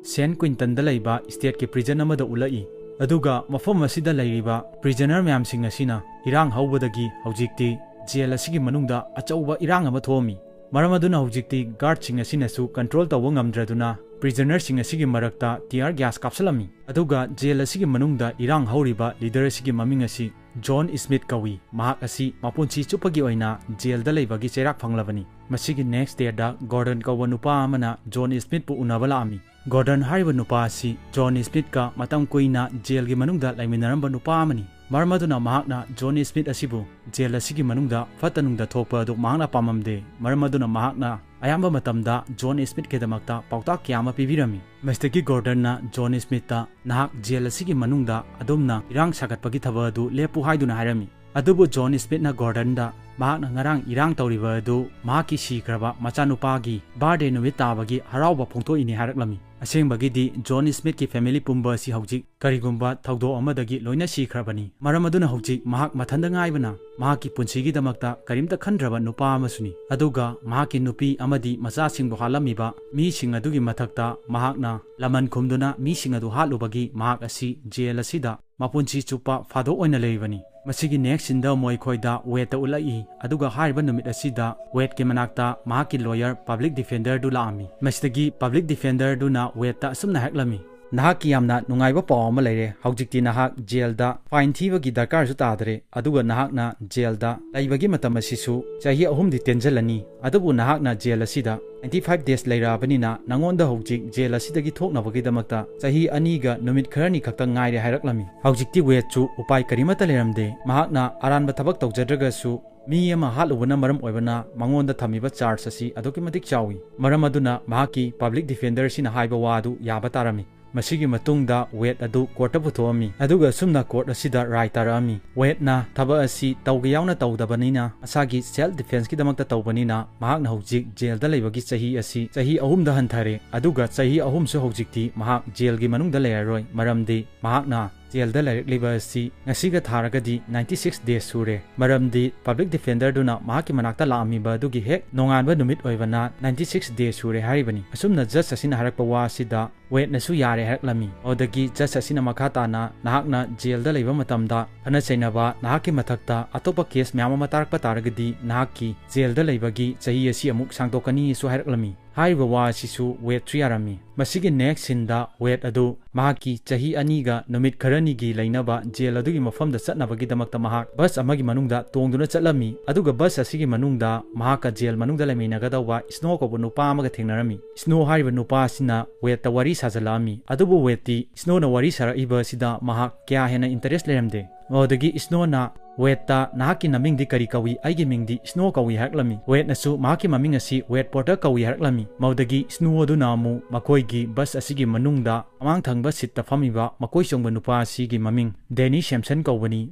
ꯁꯦꯟ ꯀ꯭ꯋꯤꯟꯇꯟꯗ ꯂꯩꯕ ꯁ꯭ꯇꯦꯠꯀꯤ ꯄ꯭ꯔꯤꯖꯟ ꯑꯃꯗ ꯎꯠꯂꯛꯏ꯫ ꯑꯗꯨꯒ ꯃꯐꯝ ꯑꯁꯤꯗ ꯂꯩꯔꯤꯕ ꯄ꯭ꯔꯤꯖꯅꯔ ꯃꯌꯥꯝꯁꯤꯡ ꯑꯁꯤꯅ ꯏꯔꯥꯡ ꯍꯧꯕꯗꯒꯤ ꯍꯧꯖꯤꯛꯇꯤ ꯖꯦꯜ ꯑꯁꯤꯒꯤ ꯃꯅꯨꯡꯗ ꯑꯆꯧꯕ ꯏꯔꯥꯡ ꯑꯃ ꯊꯣꯛꯑꯝꯃꯤ꯫ ꯃꯔꯝ ꯑꯗꯨꯅ ꯍꯧꯖꯤꯛꯇꯤ ꯒꯥꯔꯗꯁꯤꯡ ꯑꯁꯤꯅꯁꯨ ꯀꯟꯇ꯭ꯔꯣꯜ ꯇꯧꯕ ꯉꯝꯗ꯭ꯔꯗꯨꯅ ꯄ꯭ꯔꯤꯖꯅꯔꯁꯤꯡ ꯑꯁꯤꯒꯤ ꯃꯔꯛꯇ ꯇꯤꯌꯥꯔ ꯒ꯭ꯌꯥꯁ ꯀꯥꯞꯁꯤꯜꯂꯝꯃꯤ꯫ ꯑꯗꯨꯒ ꯖꯦꯜ ꯑꯁꯤꯒꯤ ꯃꯅꯨꯡꯗ ꯏꯔꯥꯡ ꯍꯧꯔꯤꯕ ꯂꯤꯗꯔ ꯑꯁꯤꯒꯤ ꯃꯃꯤꯡ ꯑꯁꯤ ꯖꯣꯟ ꯁ꯭ꯃꯤꯊ ꯀꯧꯏ꯫ ꯃꯍꯥꯛ ꯑꯁꯤ ꯃꯄꯨꯟꯁꯤ ꯆꯨꯞꯄꯒꯤ ꯑꯣꯏꯅ ꯖꯦꯜꯗ ꯂꯩꯕꯒꯤ ꯆꯩꯔꯥꯛ ꯐꯪꯂꯕꯅꯤ꯫ ꯃꯁꯤꯒꯤ ꯅꯦꯛꯁ ꯗꯦꯗ ꯒꯣꯔꯗꯟ ꯀꯧꯕ ꯅꯨꯄꯥ ꯑꯃꯅ ꯖꯣꯟ ꯁ꯭ꯃꯤꯊꯄꯨ ꯎꯅꯕ ꯂꯥꯛꯑꯝꯃꯤ꯫ ꯒꯣꯔꯗꯟ ꯍꯥꯏꯔꯤꯕ ꯅꯨꯄꯥ ꯑꯁꯤ ꯖꯣꯟ ꯁ꯭ꯃꯤꯊꯀ ꯃꯇꯝ ꯀꯨꯏꯅ ꯖꯦꯜꯒꯤ ꯃꯅꯨꯡꯗ ꯂꯩꯃꯤꯟꯅꯔꯝꯕ ꯅꯨꯄꯥ ꯑꯃꯅꯤ꯫ ꯃꯔꯝ ꯑꯗꯨꯅ ꯃꯍꯥꯛꯅ ꯖꯣꯟ ꯁ꯭ꯃꯤꯊ ꯑꯁꯤꯕꯨ ꯖꯦꯜ ꯑꯁꯤꯒꯤ ꯃꯅꯨꯡꯗ ꯐꯠꯇ ꯅꯨꯡꯗ ꯊꯣꯛꯄ ꯑꯗꯨ ꯃꯍꯥꯛꯅ ꯄꯥꯝꯂꯝꯗꯦ꯫ ꯃꯔꯝ ꯑꯗꯨꯅ ꯃꯍꯥꯛꯅ ꯑꯌꯥꯝꯕ ꯃꯇꯝꯗ ꯖꯣꯟ ꯁ꯭ꯃꯤꯊꯀꯤꯗꯃꯛꯇ ꯄꯥꯎꯇꯥꯛ ꯀꯌꯥ ꯑꯃ ꯄꯤꯕꯤꯔꯝꯃꯤ꯫ ꯃꯁꯤꯗꯒꯤ ꯒꯣꯔꯗꯟꯅ ꯖꯣꯟ ꯁ꯭ꯃꯤꯊꯇ, "ꯅꯍꯥꯛ ꯖꯦꯜ ꯑꯁꯤꯒꯤ ꯃꯅꯨꯡꯗ ꯑꯗꯨꯝꯅ ꯏꯔꯥꯡ ꯁꯥꯒꯠꯄꯒꯤ ꯊꯕꯛ ꯑꯗꯨ ꯂꯦꯞꯄꯨ" ꯍꯥꯏꯗꯨꯅ ꯍꯥꯏꯔꯝꯃꯤ꯫ ꯑꯗꯨꯕꯨ ꯖꯣꯟ ꯁ꯭ꯃꯤꯊꯅ ꯒꯣꯔꯗꯟꯗ ꯃꯍꯥꯛꯅ ꯉꯔꯥꯡ ꯏꯔꯥꯡ ꯇꯧꯔꯤꯕ ꯑꯗꯨ ꯃꯍꯥꯛꯀꯤ ꯁꯤꯈ꯭ꯔꯕ ꯃꯆꯥꯅꯨꯄꯥꯒꯤ ꯕꯥꯔꯗꯦ ꯅꯨꯃꯤꯠ ꯇꯥꯕꯒꯤ ꯍꯔꯥꯎꯕ ꯐꯣꯡꯗꯣꯛꯏꯅꯤ ꯍꯥꯏꯔꯛꯂꯝꯃꯤ꯫ ꯑꯁꯦꯡꯕꯒꯤꯗꯤ ꯖꯣꯟ ꯁ꯭ꯃꯤꯊꯀꯤ ꯐꯦꯃꯤꯂꯤ ꯄꯨꯝꯕ ꯑꯁꯤ ꯍꯧꯖꯤꯛ ꯀꯔꯤꯒꯨꯝꯕ ꯊꯧꯗꯣꯛ ꯑꯃꯗꯒꯤ ꯂꯣꯏꯅ ꯁꯤꯈ꯭ꯔꯕꯅꯤ꯫ ꯃꯔꯝ ꯑꯗꯨꯅ ꯍꯧꯖꯤꯛ ꯃꯍꯥꯛ ꯃꯊꯟꯇ ꯉꯥꯏꯕꯅ ꯃꯍꯥꯛꯀꯤ ꯄꯨꯟꯁꯤꯒꯤꯗꯃꯛꯇ ꯀꯔꯤꯝꯇ ꯈꯟꯗ꯭ꯔꯕ ꯅꯨꯄꯥ ꯑꯃꯁꯨꯅꯤ꯫ ꯑꯗꯨꯒ ꯃꯍꯥꯛꯀꯤ ꯅꯨꯄꯤ ꯑꯃꯗꯤ ꯃꯆꯥꯁꯤꯡꯕꯨ ꯍꯥꯠꯂꯝꯃꯤꯕ ꯃꯤꯁꯤꯡ ꯑꯗꯨꯒꯤ ꯃꯊꯛꯇ ꯃꯍꯥꯛꯅ ꯂꯃꯟ ꯈꯨꯝꯗꯨꯅ ꯃꯤꯁꯤꯡ ꯑꯗꯨ ꯍꯥꯠꯂꯨꯕꯒꯤ ꯃꯍꯥꯛ ꯑꯁꯤ ꯖꯦꯜ ꯑꯁꯤꯗ ꯃꯄꯨꯟꯁꯤ ꯆꯨꯞꯄ ꯐꯥꯗꯣꯛ ꯑꯣꯏꯅ ꯂꯩꯔꯤꯕꯅꯤ꯫ ꯃꯁꯤꯒꯤ ꯅꯦꯛꯁ ꯁꯤꯟꯗ ꯑꯃꯨꯛ ꯑꯩꯈꯣꯏꯗ ꯋꯦꯗꯇ ꯎꯠꯂꯛꯏ, ꯑꯗꯨꯒ ꯍꯥꯏꯔꯤꯕ ꯅꯨꯃꯤꯠ ꯑꯁꯤꯗ ꯋꯦꯗꯀꯤ ꯃꯅꯥꯛꯇ ꯃꯍꯥꯛꯀꯤ ꯂꯣꯌꯔ ꯄꯕ꯭ꯂꯤꯛ ꯗꯤꯐꯦꯟꯗꯔꯗꯨ ꯂꯥꯛꯑꯝꯃꯤ꯫ ꯃꯁꯤꯗꯒꯤ ꯄꯕ꯭ꯂꯤꯛ ꯗꯤꯐꯦꯟꯗꯔꯗꯨꯅ ꯋꯦꯗꯇ ꯑꯁꯨꯝꯅ ꯍꯥꯏꯔꯛꯂꯝꯃꯤ, "ꯅꯍꯥꯛꯀꯤ ꯌꯥꯝꯅ ꯅꯨꯡꯉꯥꯏꯕ ꯄꯥꯎ ꯑꯃ ꯂꯩꯔꯦ꯫ ꯍꯧꯖꯤꯛꯇꯤ ꯅꯍꯥꯛ ꯖꯦꯜꯗ ꯐꯥꯏꯟ ꯊꯤꯕꯒꯤ ꯗꯔꯀꯥꯔꯁꯨ ꯇꯥꯗ꯭ꯔꯦ, ꯑꯗꯨꯒ ꯅꯍꯥꯛꯅ ꯖꯦꯜꯗ ꯂꯩꯕꯒꯤ ꯃꯇꯝ ꯑꯁꯤꯁꯨ ꯆꯍꯤ ꯑꯍꯨꯝꯗꯤ ꯇꯦꯟꯖꯜꯂꯅꯤ꯫ ꯑꯗꯨꯕꯨ ꯅꯍꯥꯛꯅ ꯖꯦꯜ ꯑꯁꯤꯗ ninety five days ꯂꯩꯔꯛꯑꯕꯅꯤꯅ ꯅꯉꯣꯟꯗ ꯍꯧꯖꯤꯛ ꯖꯦꯜ ꯑꯁꯤꯗꯒꯤ ꯊꯣꯛꯅꯕꯒꯤꯗꯃꯛꯇ ꯆꯍꯤ ꯑꯅꯤꯒ ꯅꯨꯃꯤꯠ ꯈꯔꯅꯤ ꯈꯛꯇ ꯉꯥꯏꯔꯦ" ꯍꯥꯏꯔꯛꯂꯝꯃꯤ꯫ ꯍꯧꯖꯤꯛꯇꯤ ꯋꯦꯗꯁꯨ ꯎꯄꯥꯏ ꯀꯔꯤꯃꯠꯇ ꯂꯩꯔꯝꯗꯦ꯫ ꯃꯍꯥꯛꯅ ꯑꯔꯥꯟꯕ ꯊꯕꯛ ꯇꯧꯖꯗ꯭ꯔꯒꯁꯨ ꯃꯤ ꯑꯃ ꯍꯥꯠꯂꯨꯕꯅ ꯃꯔꯝ ꯑꯣꯏꯕꯅ ꯃꯉꯣꯟꯗ ꯊꯝꯃꯤꯕ ꯆꯥꯔꯖ ꯑꯁꯤ ꯑꯗꯨꯛꯀꯤ ꯃꯇꯤꯛ ꯆꯥꯎꯏ꯫ ꯃꯔꯝ ꯑꯗꯨꯅ ꯃꯍꯥꯛꯀꯤ ꯄꯕ꯭ꯂꯤꯛ ꯗꯤꯐꯦꯟꯗꯔꯁꯤꯅ ꯍꯥꯏꯕ ꯋꯥ ꯑꯗꯨ ꯌꯥꯕ ꯇꯥꯔꯝꯃꯤ꯫ ꯃꯁꯤꯒꯤ ꯃꯇꯨꯡꯗ ꯋꯦꯗ ꯑꯗꯨ ꯀꯣꯔꯠꯇ ꯄꯨꯊꯣꯛꯑꯝꯃꯤ, ꯑꯗꯨꯒ ꯑꯁꯨꯝꯅ ꯀꯣꯔꯠ ꯑꯁꯤꯗ ꯔꯥꯏ ꯇꯥꯔꯛꯑꯝꯃꯤ꯫ ꯋꯦꯗꯅ ꯊꯕꯛ ꯑꯁꯤ ꯇꯧꯒꯦ ꯌꯥꯎꯅ ꯇꯧꯗꯕꯅꯤꯅ, ꯃꯁꯥꯒꯤ ꯁꯦꯜꯐ ꯗꯤꯐꯦꯟꯁꯀꯤꯗꯃꯛꯇ ꯇꯧꯕꯅꯤꯅ, ꯃꯍꯥꯛꯅ ꯍꯧꯖꯤꯛ ꯖꯦꯜꯗ ꯂꯩꯕꯒꯤ ꯆꯍꯤ ꯑꯁꯤ ꯆꯍꯤ ꯑꯍꯨꯝꯗ ꯍꯟꯊꯔꯦ, ꯑꯗꯨꯒ ꯆꯍꯤ ꯑꯍꯨꯝꯁꯨ ꯍꯧꯖꯤꯛꯇꯤ ꯃꯍꯥꯛ ꯖꯦꯜꯒꯤ ꯃꯅꯨꯡꯗ ꯂꯩꯔꯔꯣꯏ, ꯃꯔꯝꯗꯤ ꯃꯍꯥꯛꯅ ꯖꯦꯜꯗ ꯂꯩꯔꯛꯂꯤꯕ ꯑꯁꯤ ꯉꯁꯤꯒ ꯊꯥꯔꯒꯗꯤ ninety six days ꯁꯨꯔꯦ, ꯃꯔꯝꯗꯤ ꯄꯕ꯭ꯂꯤꯛ ꯗꯤꯐꯦꯟꯗꯔꯗꯨꯅ ꯃꯍꯥꯛꯀꯤ ꯃꯅꯥꯛꯇ ꯂꯥꯛꯑꯝꯃꯤꯕ ꯑꯗꯨꯒꯤ ꯍꯦꯛ ꯅꯣꯡꯉꯥꯟꯕ ꯅꯨꯃꯤꯠ ꯑꯣꯏꯕꯅ ninety six days ꯁꯨꯔꯦ ꯍꯥꯏꯔꯤꯕꯅꯤ꯫ ꯑꯁꯨꯝꯅ ꯖꯖ ꯑꯁꯤꯅ ꯍꯥꯏꯔꯛꯄ ꯋꯥ ꯑꯁꯤꯗ ꯋꯦꯗꯅꯁꯨ ꯌꯥꯔꯦ ꯍꯥꯏꯔꯛꯂꯝꯃꯤ꯫ ꯑꯗꯨꯗꯒꯤ ꯖꯖ ꯑꯁꯤꯅ ꯃꯈꯥ ꯇꯥꯅ, "ꯅꯍꯥꯛꯅ ꯖꯦꯜꯗ ꯂꯩꯕ ꯃꯇꯝꯗ ꯈꯠꯅ ꯆꯩꯅꯕ, ꯅꯍꯥꯛꯀꯤ ꯃꯊꯛꯇ ꯑꯇꯣꯞꯄ ꯀꯦꯁ ꯃꯌꯥꯝ ꯑꯃ ꯇꯥꯔꯛꯄ ꯇꯥꯔꯒꯗꯤ ꯅꯍꯥꯛꯀꯤ ꯖꯦꯜꯗ ꯂꯩꯕꯒꯤ ꯆꯍꯤ ꯑꯁꯤ ꯑꯃꯨꯛ ꯁꯥꯡꯗꯣꯛꯀꯅꯤꯁꯨ" ꯍꯥꯏꯔꯛꯂꯝꯃꯤ꯫ ꯍꯥꯏꯔꯤꯕ ꯋꯥ ꯑꯁꯤꯁꯨ ꯋꯦꯗꯁꯨ ꯌꯥꯔꯝꯃꯤ꯫ ꯃꯁꯤꯒꯤ ꯅꯦꯛꯁ ꯁꯤꯟꯗ ꯋꯦꯗ ꯑꯗꯨ ꯃꯍꯥꯛꯀꯤ ꯆꯍꯤ ꯑꯅꯤꯒ ꯅꯨꯃꯤꯠ ꯈꯔꯅꯤꯒꯤ ꯂꯩꯅꯕ ꯖꯦꯜ ꯑꯗꯨꯒꯤ ꯃꯐꯝꯗ ꯆꯠꯅꯕꯒꯤꯗꯃꯛꯇ ꯃꯍꯥꯛ ꯕꯁ ꯑꯃꯒꯤ ꯃꯅꯨꯡꯗ ꯇꯣꯡꯗꯨꯅ ꯆꯠꯂꯝꯃꯤ꯫ ꯑꯗꯨꯒ ꯕꯁ ꯑꯁꯤꯒꯤ ꯃꯅꯨꯡꯗ ꯃꯍꯥꯛꯀ ꯖꯦꯜ ꯃꯅꯨꯡꯗ ꯂꯩꯃꯤꯟꯅꯒꯗꯧꯕ ꯁ꯭ꯅꯣ ꯀꯧꯕ ꯅꯨꯄꯥ ꯑꯃꯒ ꯊꯦꯡꯅꯔꯝꯃꯤ꯫ ꯁ꯭ꯅꯣ ꯍꯥꯏꯔꯤꯕ ꯅꯨꯄꯥ ꯑꯁꯤꯅ ꯋꯦꯗꯇ ꯋꯥꯔꯤ ꯁꯥꯖꯜꯂꯛꯑꯝꯃꯤ꯫ ꯑꯗꯨꯕꯨ ꯋꯦꯗꯇꯤ ꯁ꯭ꯅꯣꯅ ꯋꯥꯔꯤ ꯁꯥꯔꯛꯏꯕ ꯑꯁꯤꯗ ꯃꯍꯥꯛ ꯀꯌꯥ ꯍꯦꯟꯅ ꯏꯟꯇꯔꯦꯁ ꯂꯩꯔꯝꯗꯦ꯫ ꯃꯗꯨꯗꯒꯤ ꯁ꯭ꯅꯣꯅ ꯋꯦꯗꯇ, "ꯅꯍꯥꯛꯀꯤ ꯅꯃꯤꯡꯗꯤ ꯀꯔꯤ ꯀꯧꯏ? ꯑꯩꯒꯤ ꯃꯤꯡꯗꯤ ꯁ꯭ꯅꯣ ꯀꯧꯏ" ꯍꯥꯏꯔꯛꯂꯝꯃꯤ꯫ ꯋꯦꯗꯅꯁꯨ ꯃꯍꯥꯛꯀꯤ ꯃꯃꯤꯡ ꯑꯁꯤ ꯋꯦꯗ ꯄꯣꯔꯇꯔ ꯀꯧꯏ ꯍꯥꯏꯔꯛꯂꯝꯃꯤ꯫ ꯃꯗꯨꯗꯒꯤ ꯁ꯭ꯅꯣ ꯑꯗꯨꯅ ꯑꯃꯨꯛ ꯃꯈꯣꯏꯒꯤ ꯕꯁ ꯑꯁꯤꯒꯤ ꯃꯅꯨꯡꯗ ꯃꯃꯥꯡ ꯊꯪꯕ ꯁꯤꯠꯇ ꯐꯝꯃꯤꯕ ꯃꯀꯣꯏ ꯆꯣꯡꯕ ꯅꯨꯄꯥ ꯑꯁꯤꯒꯤ ꯃꯃꯤꯡ ꯗꯦꯅꯤ ꯁꯦꯝꯁꯟ ꯀꯧꯕꯅꯤ꯫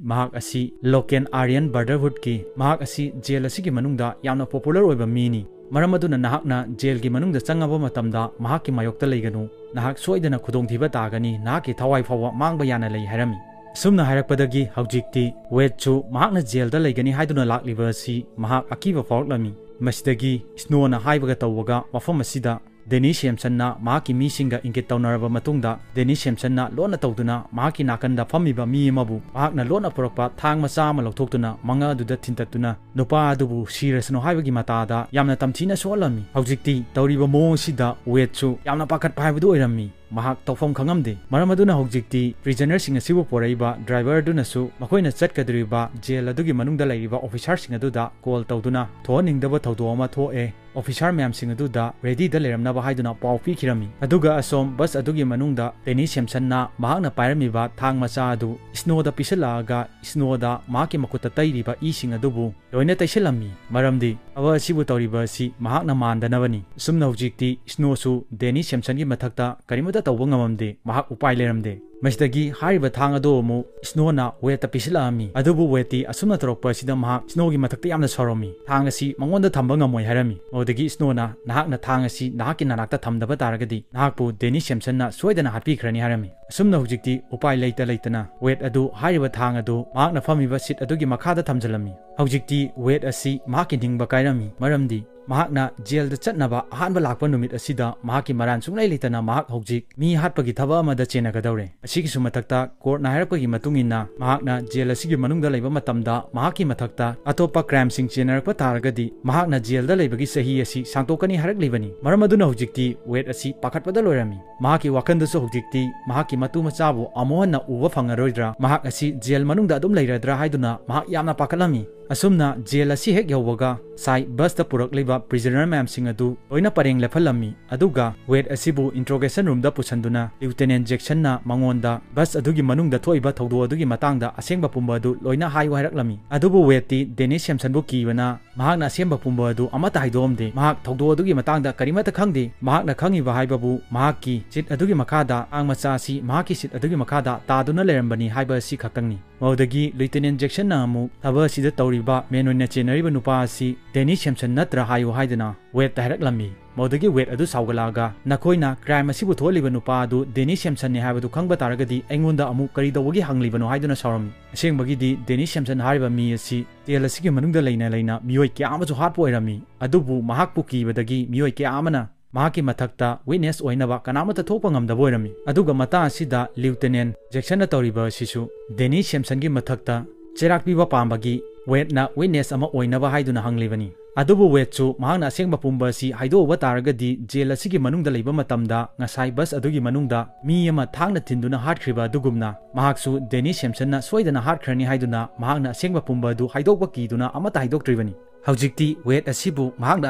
ꯃꯍꯥꯛ ꯑꯁꯤ ꯂꯣꯀꯦꯜ ꯑꯥꯔꯤꯌꯟ ꯕ꯭ꯔꯗꯔꯍꯨꯗꯀꯤ, ꯃꯍꯥꯛ ꯑꯁꯤ ꯖꯦꯜ ꯑꯁꯤꯒꯤ ꯃꯅꯨꯡꯗ ꯌꯥꯝꯅ ꯄꯣꯄꯨꯂꯔ ꯑꯣꯏꯕ ꯃꯤꯅꯤ꯫ ꯃꯔꯝ ꯑꯗꯨꯅ ꯅꯍꯥꯛꯅ ꯖꯦꯜꯒꯤ ꯃꯅꯨꯡꯗ ꯆꯪꯉꯕ ꯃꯇꯝꯗ ꯃꯍꯥꯛꯀꯤ ꯃꯥꯌꯣꯛꯇ ꯂꯩꯒꯅꯨ꯫ ꯅꯍꯥꯛ ꯁꯣꯏꯗꯅ ꯈꯨꯗꯣꯡꯊꯤꯕ ꯇꯥꯒꯅꯤ, ꯅꯍꯥꯛꯀꯤ ꯊꯋꯥꯏ ꯐꯥꯎꯕ ꯃꯥꯡꯕ ꯌꯥꯅ ꯂꯩ ꯍꯥꯏꯔꯝꯃꯤ꯫ ꯑꯁꯨꯝꯅ ꯍꯥꯏꯔꯛꯄꯗꯒꯤ ꯍꯧꯖꯤꯛꯇꯤ ꯋꯦꯗꯁꯨ ꯃꯍꯥꯛꯅ ꯖꯦꯜꯗ ꯂꯩꯒꯅꯤ ꯍꯥꯏꯗꯨꯅ ꯂꯥꯛꯂꯤꯕ ꯑꯁꯤ ꯃꯍꯥꯛ ꯑꯀꯤꯕ ꯐꯥꯎꯔꯛꯂꯝꯃꯤ꯫ ꯃꯁꯤꯗꯒꯤ ꯁ꯭ꯅꯣꯅ ꯍꯥꯏꯕꯒ ꯇꯧꯕꯒ ꯃꯐꯝ ꯑꯁꯤꯗ ꯗꯦꯅꯤ ꯁꯦꯝꯁꯟꯅ ꯃꯍꯥꯛꯀꯤ ꯃꯤꯁꯤꯡꯒ ꯏꯪꯒꯤꯠ ꯇꯧꯅꯔꯕ ꯃꯇꯨꯡꯗ, ꯗꯦꯅꯤ ꯁꯦꯝꯁꯟꯅ ꯂꯣꯟꯅ ꯇꯧꯗꯨꯅ ꯃꯍꯥꯛꯀꯤ ꯅꯥꯀꯟꯗ ꯐꯝꯃꯤꯕ ꯃꯤ ꯑꯃꯕꯨ ꯃꯍꯥꯛꯅ ꯂꯣꯟꯅ ꯄꯨꯔꯛꯄ ꯊꯥꯡ ꯃꯆꯥ ꯑꯃ ꯂꯧꯊꯣꯛꯇꯨꯅ ꯃꯉꯥ ꯑꯗꯨꯗ ꯊꯤꯟꯇꯠꯇꯨꯅ ꯅꯨꯄꯥ ꯑꯗꯨꯕꯨ ꯁꯤꯔꯁꯅꯨ ꯍꯥꯏꯕꯒꯤ ꯃꯇꯥꯗ ꯌꯥꯝꯅ ꯇꯝꯊꯤꯅ ꯁꯣꯛꯍꯜꯂꯝꯃꯤ꯫ ꯍꯧꯖꯤꯛꯇꯤ ꯇꯧꯔꯤꯕ ꯃꯑꯣꯡ ꯑꯁꯤꯗ ꯋꯦꯗꯁꯨ ꯌꯥꯝꯅ ꯄꯥꯈꯠꯄ ꯍꯥꯏꯕꯗꯨ ꯑꯣꯏꯔꯝꯃꯤ꯫ ꯃꯍꯥꯛ ꯇꯧꯐꯝ ꯈꯪꯉꯝꯗꯦ꯫ ꯃꯔꯝ ꯑꯗꯨꯅ ꯍꯧꯖꯤꯛꯇꯤ prisonerꯁꯤꯡ ꯑꯁꯤꯕꯨ ꯄꯣꯔꯛꯏꯕ driver ꯑꯗꯨꯅꯁꯨ ꯃꯈꯣꯏꯅ ꯆꯠꯀꯗꯧꯔꯤꯕ jail ꯑꯗꯨꯒꯤ ꯃꯅꯨꯡꯗ ꯂꯩꯔꯤꯕ officerꯁꯤꯡ ꯑꯗꯨꯗ call ꯇꯧꯗꯨꯅ ꯊꯣꯛꯍꯟꯅꯤꯡꯗꯕ ꯊꯧꯗꯣꯛ ꯑꯃ ꯊꯣꯛꯑꯦ, officer ꯃꯌꯥꯝꯁꯤꯡ ꯑꯗꯨꯗ readyꯗ ꯂꯩꯔꯝꯅꯕ ꯍꯥꯏꯗꯨꯅ ꯄꯥꯎ ꯄꯤꯈꯤꯔꯝꯃꯤ꯫ ꯑꯗꯨꯒ ꯑꯁꯣꯝ bus ꯑꯗꯨꯒꯤ ꯃꯅꯨꯡꯗ Danny Samsonꯅ ꯃꯍꯥꯛꯅ ꯄꯥꯏꯔꯝꯃꯤꯕ ꯊꯥꯡ ꯃꯆꯥ ꯑꯗꯨ Snowꯗ ꯄꯤꯁꯤꯜꯂꯛꯑꯒ Snowꯗ ꯃꯍꯥꯛꯀꯤ ꯃꯈꯨꯠꯇ ꯇꯩꯔꯤꯕ ꯏꯁꯤꯡ ꯑꯗꯨꯕꯨ ꯂꯣꯏꯅ ꯇꯩꯁꯤꯜꯂꯝꯃꯤ꯫ ꯃꯔꯝꯗꯤ ꯊꯕꯛ ꯑꯁꯤꯕꯨ ꯇꯧꯔꯤꯕ ꯑꯁꯤ ꯃꯍꯥꯛꯅ ꯃꯥꯟꯗꯅꯕꯅꯤ꯫ ꯑꯁꯨꯝꯅ ꯍꯧꯖꯤꯛꯇꯤ Snowꯁꯨ Danny Samsonꯒꯤ ꯃꯊꯛꯇ ꯀꯔꯤꯃꯠꯇ ꯇꯧꯕ ꯉꯝꯃꯝꯗꯦ, ꯃꯍꯥꯛ ꯎꯄꯥꯏ ꯂꯩꯔꯝꯗꯦ꯫ ꯃꯁꯤꯗꯒꯤ ꯍꯥꯏꯔꯤꯕ ꯊꯥꯡ ꯑꯗꯨ ꯑꯃꯨꯛ Snowꯅ Wadeꯇ ꯄꯤꯁꯤꯜꯂꯛꯑꯝꯃꯤ꯫ ꯑꯗꯨꯕꯨ Wadeꯇꯤ ꯑꯁꯨꯝꯅ ꯇꯧꯔꯛꯄ ꯑꯁꯤꯗ ꯃꯍꯥꯛ Snowꯒꯤ ꯃꯊꯛꯇ ꯌꯥꯝꯅ ꯁꯥꯎꯔꯝꯃꯤ꯫ "ꯊꯥꯡ ꯑꯁꯤ ꯃꯉꯣꯟꯗ ꯊꯝꯕ ꯉꯝꯃꯣꯏ" ꯍꯥꯏꯔꯝꯃꯤ꯫ ꯃꯗꯨꯗꯒꯤ Snowꯅ, "ꯅꯍꯥꯛꯅ ꯊꯥꯡ ꯑꯁꯤ ꯅꯍꯥꯛꯀꯤ ꯅꯅꯥꯛꯇ ꯊꯝꯗꯕ ꯇꯥꯔꯒꯗꯤ ꯅꯍꯥꯛꯄꯨ Danny Samsonꯅ ꯁꯣꯏꯗꯅ ꯍꯥꯠꯄꯤꯈ꯭ꯔꯅꯤ" ꯍꯥꯏꯔꯝꯃꯤ꯫ ꯑꯁꯨꯝꯅ ꯍꯧꯖꯤꯛꯇꯤ ꯎꯄꯥꯏ ꯂꯩꯇ ꯂꯩꯇꯅ Wade ꯑꯗꯨ ꯍꯥꯏꯔꯤꯕ ꯊꯥꯡ ꯑꯗꯨ ꯃꯍꯥꯛꯅ ꯐꯝꯃꯤꯕ seat ꯑꯗꯨꯒꯤ ꯃꯈꯥꯗ ꯊꯝꯖꯤꯜꯂꯝꯃꯤ꯫ ꯍꯧꯖꯤꯛꯇꯤ Wade ꯑꯁꯤ ꯃꯍꯥꯛꯀꯤ ꯅꯤꯡꯕ ꯀꯥꯏꯔꯝꯃꯤ, ꯃꯔꯝꯗꯤ ꯃꯍꯥꯛꯅ jailꯗ ꯆꯠꯅꯕ ꯑꯍꯥꯟꯕ ꯂꯥꯛꯄ ꯅꯨꯃꯤꯠ ꯑꯁꯤꯗ ꯃꯍꯥꯛꯀꯤ ꯃꯔꯥꯟ ꯁꯨꯡꯂꯩ ꯂꯩꯇꯅ ꯃꯍꯥꯛ ꯍꯧꯖꯤꯛ ꯃꯤ ꯍꯥꯠꯄꯒꯤ ꯊꯕꯛ ꯑꯃꯗ ꯆꯦꯟꯅꯒꯗꯧꯔꯦ꯫ ꯑꯁꯤꯒꯤꯁꯨ ꯃꯊꯛꯇ courtꯅ ꯍꯥꯏꯔꯛꯄꯒꯤ ꯃꯇꯨꯡ ꯏꯟꯅ ꯃꯍꯥꯛꯅ jail ꯑꯁꯤꯒꯤ ꯃꯅꯨꯡꯗ ꯂꯩꯕ ꯃꯇꯝꯗ ꯃꯍꯥꯛꯀꯤ ꯃꯊꯛꯇ ꯑꯇꯣꯞꯄ crimeꯁꯤꯡ ꯆꯦꯟꯅꯔꯛꯄ ꯇꯥꯔꯒꯗꯤ ꯃꯍꯥꯛꯅ jailꯗ ꯂꯩꯕꯒꯤ ꯆꯍꯤ ꯑꯁꯤ ꯁꯥꯡꯗꯣꯛꯀꯅꯤ ꯍꯥꯏꯔꯛꯂꯤꯕꯅꯤ꯫ ꯃꯔꯝ ꯑꯗꯨꯅ ꯍꯧꯖꯤꯛꯇꯤ Wade ꯑꯁꯤ ꯄꯥꯈꯠꯄꯗ ꯂꯣꯏꯔꯝꯃꯤ꯫ ꯃꯍꯥꯛꯀꯤ ꯋꯥꯈꯜꯗꯁꯨ ꯍꯧꯖꯤꯛꯇꯤ ꯃꯍꯥꯛꯀꯤ ꯃꯇꯨ ꯃꯆꯥꯕꯨ ꯑꯃꯨꯛ ꯍꯟꯅ ꯎꯕ ꯐꯪꯉꯔꯣꯏꯗ꯭ꯔꯥ, ꯃꯍꯥꯛ ꯑꯁꯤ jail ꯃꯅꯨꯡꯗ ꯑꯗꯨꯝ ꯂꯩꯔꯗ꯭ꯔꯥ ꯍꯥꯏꯗꯨꯅ ꯃꯍꯥꯛ ꯌꯥꯝꯅ ꯄꯥꯈꯠꯂꯝꯃꯤ꯫ ꯑꯁꯨꯝꯅ jail ꯑꯁꯤ ꯍꯦꯛ ꯌꯧꯕꯒ ꯉꯁꯥꯏ busꯇ ꯄꯨꯔꯛꯂꯤꯕ prisoner ꯃꯌꯥꯝꯁꯤꯡ ꯑꯗꯨ ꯂꯣꯏꯅ ꯄꯔꯦꯡ ꯂꯦꯞꯍꯜꯂꯝꯃꯤ꯫ ꯑꯗꯨꯒ Wade ꯑꯁꯤꯕꯨ interrogation roomꯗ ꯄꯨꯁꯟꯗꯨꯅ Lieutenant Jacksonꯅ ꯃꯉꯣꯟꯗ bus ꯑꯗꯨꯒꯤ ꯃꯅꯨꯡꯗ ꯊꯣꯛꯏꯕ ꯊꯧꯗꯣꯛ ꯑꯗꯨꯒꯤ ꯃꯇꯥꯡꯗ ꯑꯁꯦꯡꯕ ꯄꯨꯝꯕ ꯑꯗꯨ ꯂꯣꯏꯅ ꯍꯥꯏꯌꯨ ꯍꯥꯏꯔꯛꯂꯝꯃꯤ꯫ ꯑꯗꯨꯕꯨ Wadeꯇꯤ Danny Samsonꯕꯨ ꯀꯤꯕꯅ ꯃꯍꯥꯛꯅ ꯑꯁꯦꯡꯕ ꯄꯨꯝꯕ ꯑꯗꯨ ꯑꯃꯠꯇ ꯍꯥꯏꯗꯣꯛꯑꯝꯗꯦ꯫ ꯃꯍꯥꯛ ꯊꯧꯗꯣꯛ ꯑꯗꯨꯒꯤ ꯃꯇꯥꯡꯗ ꯀꯔꯤꯃꯠꯇ ꯈꯪꯗꯦ꯫ ꯃꯍꯥꯛꯅ ꯈꯪꯉꯤꯕ ꯍꯥꯏꯕꯕꯨ ꯃꯍꯥꯛꯀꯤ seat ꯑꯗꯨꯒꯤ ꯃꯈꯥꯗ, ꯊꯥꯡ ꯃꯆꯥ ꯑꯁꯤ ꯃꯍꯥꯛꯀꯤ seat ꯑꯗꯨꯒꯤ ꯃꯈꯥꯗ ꯇꯥꯗꯨꯅ ꯂꯩꯔꯝꯕꯅꯤ ꯍꯥꯏꯕ ꯑꯁꯤ ꯈꯛꯇꯪꯅꯤ꯫ ꯃꯗꯨꯗꯒꯤ Lieutenant Jacksonꯅ ꯑꯃꯨꯛ ꯊꯕꯛ ꯑꯁꯤꯗ ꯇꯧꯔꯤꯕ main ꯑꯣꯏꯅ ꯆꯦꯟꯅꯔꯤꯕ ꯅꯨꯄꯥ ꯑꯁꯤ Danny Samson ꯅꯠꯇ꯭ꯔꯥ ꯍꯥꯏꯌꯨ ꯍꯥꯏꯗꯨꯅ Wadeꯇ ꯍꯥꯏꯔꯛꯂꯝꯃꯤ꯫ ꯃꯗꯨꯗꯒꯤ Wade ꯑꯗꯨ ꯁꯥꯎꯒꯠꯂꯛꯑꯒ, "ꯅꯈꯣꯏꯅ crime ꯑꯁꯤꯕꯨ ꯊꯣꯛꯍꯜꯂꯤꯕ ꯅꯨꯄꯥ ꯑꯗꯨ Danny Samsonꯅꯤ ꯍꯥꯏꯕꯗꯨ ꯈꯪꯕ ꯇꯥꯔꯒꯗꯤ ꯑꯩꯉꯣꯟꯗ ꯑꯃꯨꯛ ꯀꯔꯤ ꯇꯧꯕꯒꯤ ꯍꯪꯂꯤꯕꯅꯣ?" ꯍꯥꯏꯗꯨꯅ ꯁꯥꯎꯔꯝꯃꯤ꯫ ꯑꯁꯦꯡꯕꯒꯤꯗꯤ Danny Samson ꯍꯥꯏꯔꯤꯕ ꯃꯤ ꯑꯁꯤ jail ꯑꯁꯤꯒꯤ ꯃꯅꯨꯡꯗ ꯂꯩꯅ ꯂꯩꯅ ꯃꯤꯑꯣꯏ ꯀꯌꯥ ꯑꯃꯁꯨ ꯍꯥꯠꯄ ꯑꯣꯏꯔꯝꯃꯤ꯫ ꯑꯗꯨꯕꯨ ꯃꯍꯥꯛꯄꯨ ꯀꯤꯕꯗꯒꯤ ꯃꯤꯑꯣꯏ ꯀꯌꯥ ꯑꯃꯅ ꯃꯍꯥꯛꯀꯤ ꯃꯊꯛꯇ witness ꯑꯣꯏꯅꯕ ꯀꯅꯥꯃꯠꯇ ꯊꯣꯛꯄ ꯉꯝꯗꯕ ꯑꯣꯏꯔꯝꯃꯤ꯫ ꯑꯗꯨꯒ ꯃꯇꯥꯡ ꯑꯁꯤꯗ Lieutenant Jacksonꯅ ꯇꯧꯔꯤꯕ ꯑꯁꯤꯁꯨ Danny Samsonꯒꯤ ꯃꯊꯛꯇ ꯆꯩꯔꯥꯛ ꯄꯤꯕ ꯄꯥꯝꯕꯒꯤ ꯋꯦꯗꯅ ꯋꯤꯠꯅꯦꯁ ꯑꯃ ꯑꯣꯏꯅꯕ ꯍꯥꯏꯗꯨꯅ ꯍꯪꯂꯤꯕꯅꯤ꯫ ꯑꯗꯨꯕꯨ ꯋꯦꯗꯁꯨ ꯃꯍꯥꯛꯅ ꯑꯁꯦꯡꯕ ꯄꯨꯝꯕ ꯑꯁꯤ ꯍꯥꯏꯗꯣꯛꯎꯕ ꯇꯥꯔꯒꯗꯤ ꯖꯦꯜ ꯑꯁꯤꯒꯤ ꯃꯅꯨꯡꯗ ꯂꯩꯕ ꯃꯇꯝꯗ ꯉꯁꯥꯏ ꯕꯁ ꯑꯗꯨꯒꯤ ꯃꯅꯨꯡꯗ ꯃꯤ ꯑꯃ ꯊꯥꯡꯅ ꯊꯤꯟꯗꯨꯅ ꯍꯥꯠꯈ꯭ꯔꯤꯕ ꯑꯗꯨꯒꯨꯝꯅ ꯃꯍꯥꯛꯁꯨ ꯗꯦꯅꯤ ꯁꯦꯝꯁꯟꯅ ꯁꯣꯏꯗꯅ ꯍꯥꯠꯈ꯭ꯔꯅꯤ ꯍꯥꯏꯗꯨꯅ ꯃꯍꯥꯛꯅ ꯑꯁꯦꯡꯕ ꯄꯨꯝꯕ ꯑꯗꯨ ꯍꯥꯏꯗꯣꯛꯄ ꯀꯤꯗꯨꯅ ꯑꯃꯠꯇ ꯍꯥꯏꯗꯣꯛꯇ꯭ꯔꯤꯕꯅꯤ꯫ ꯍꯧꯖꯤꯛꯇꯤ ꯋꯦꯗ ꯑꯁꯤꯕꯨ ꯃꯍꯥꯛꯅ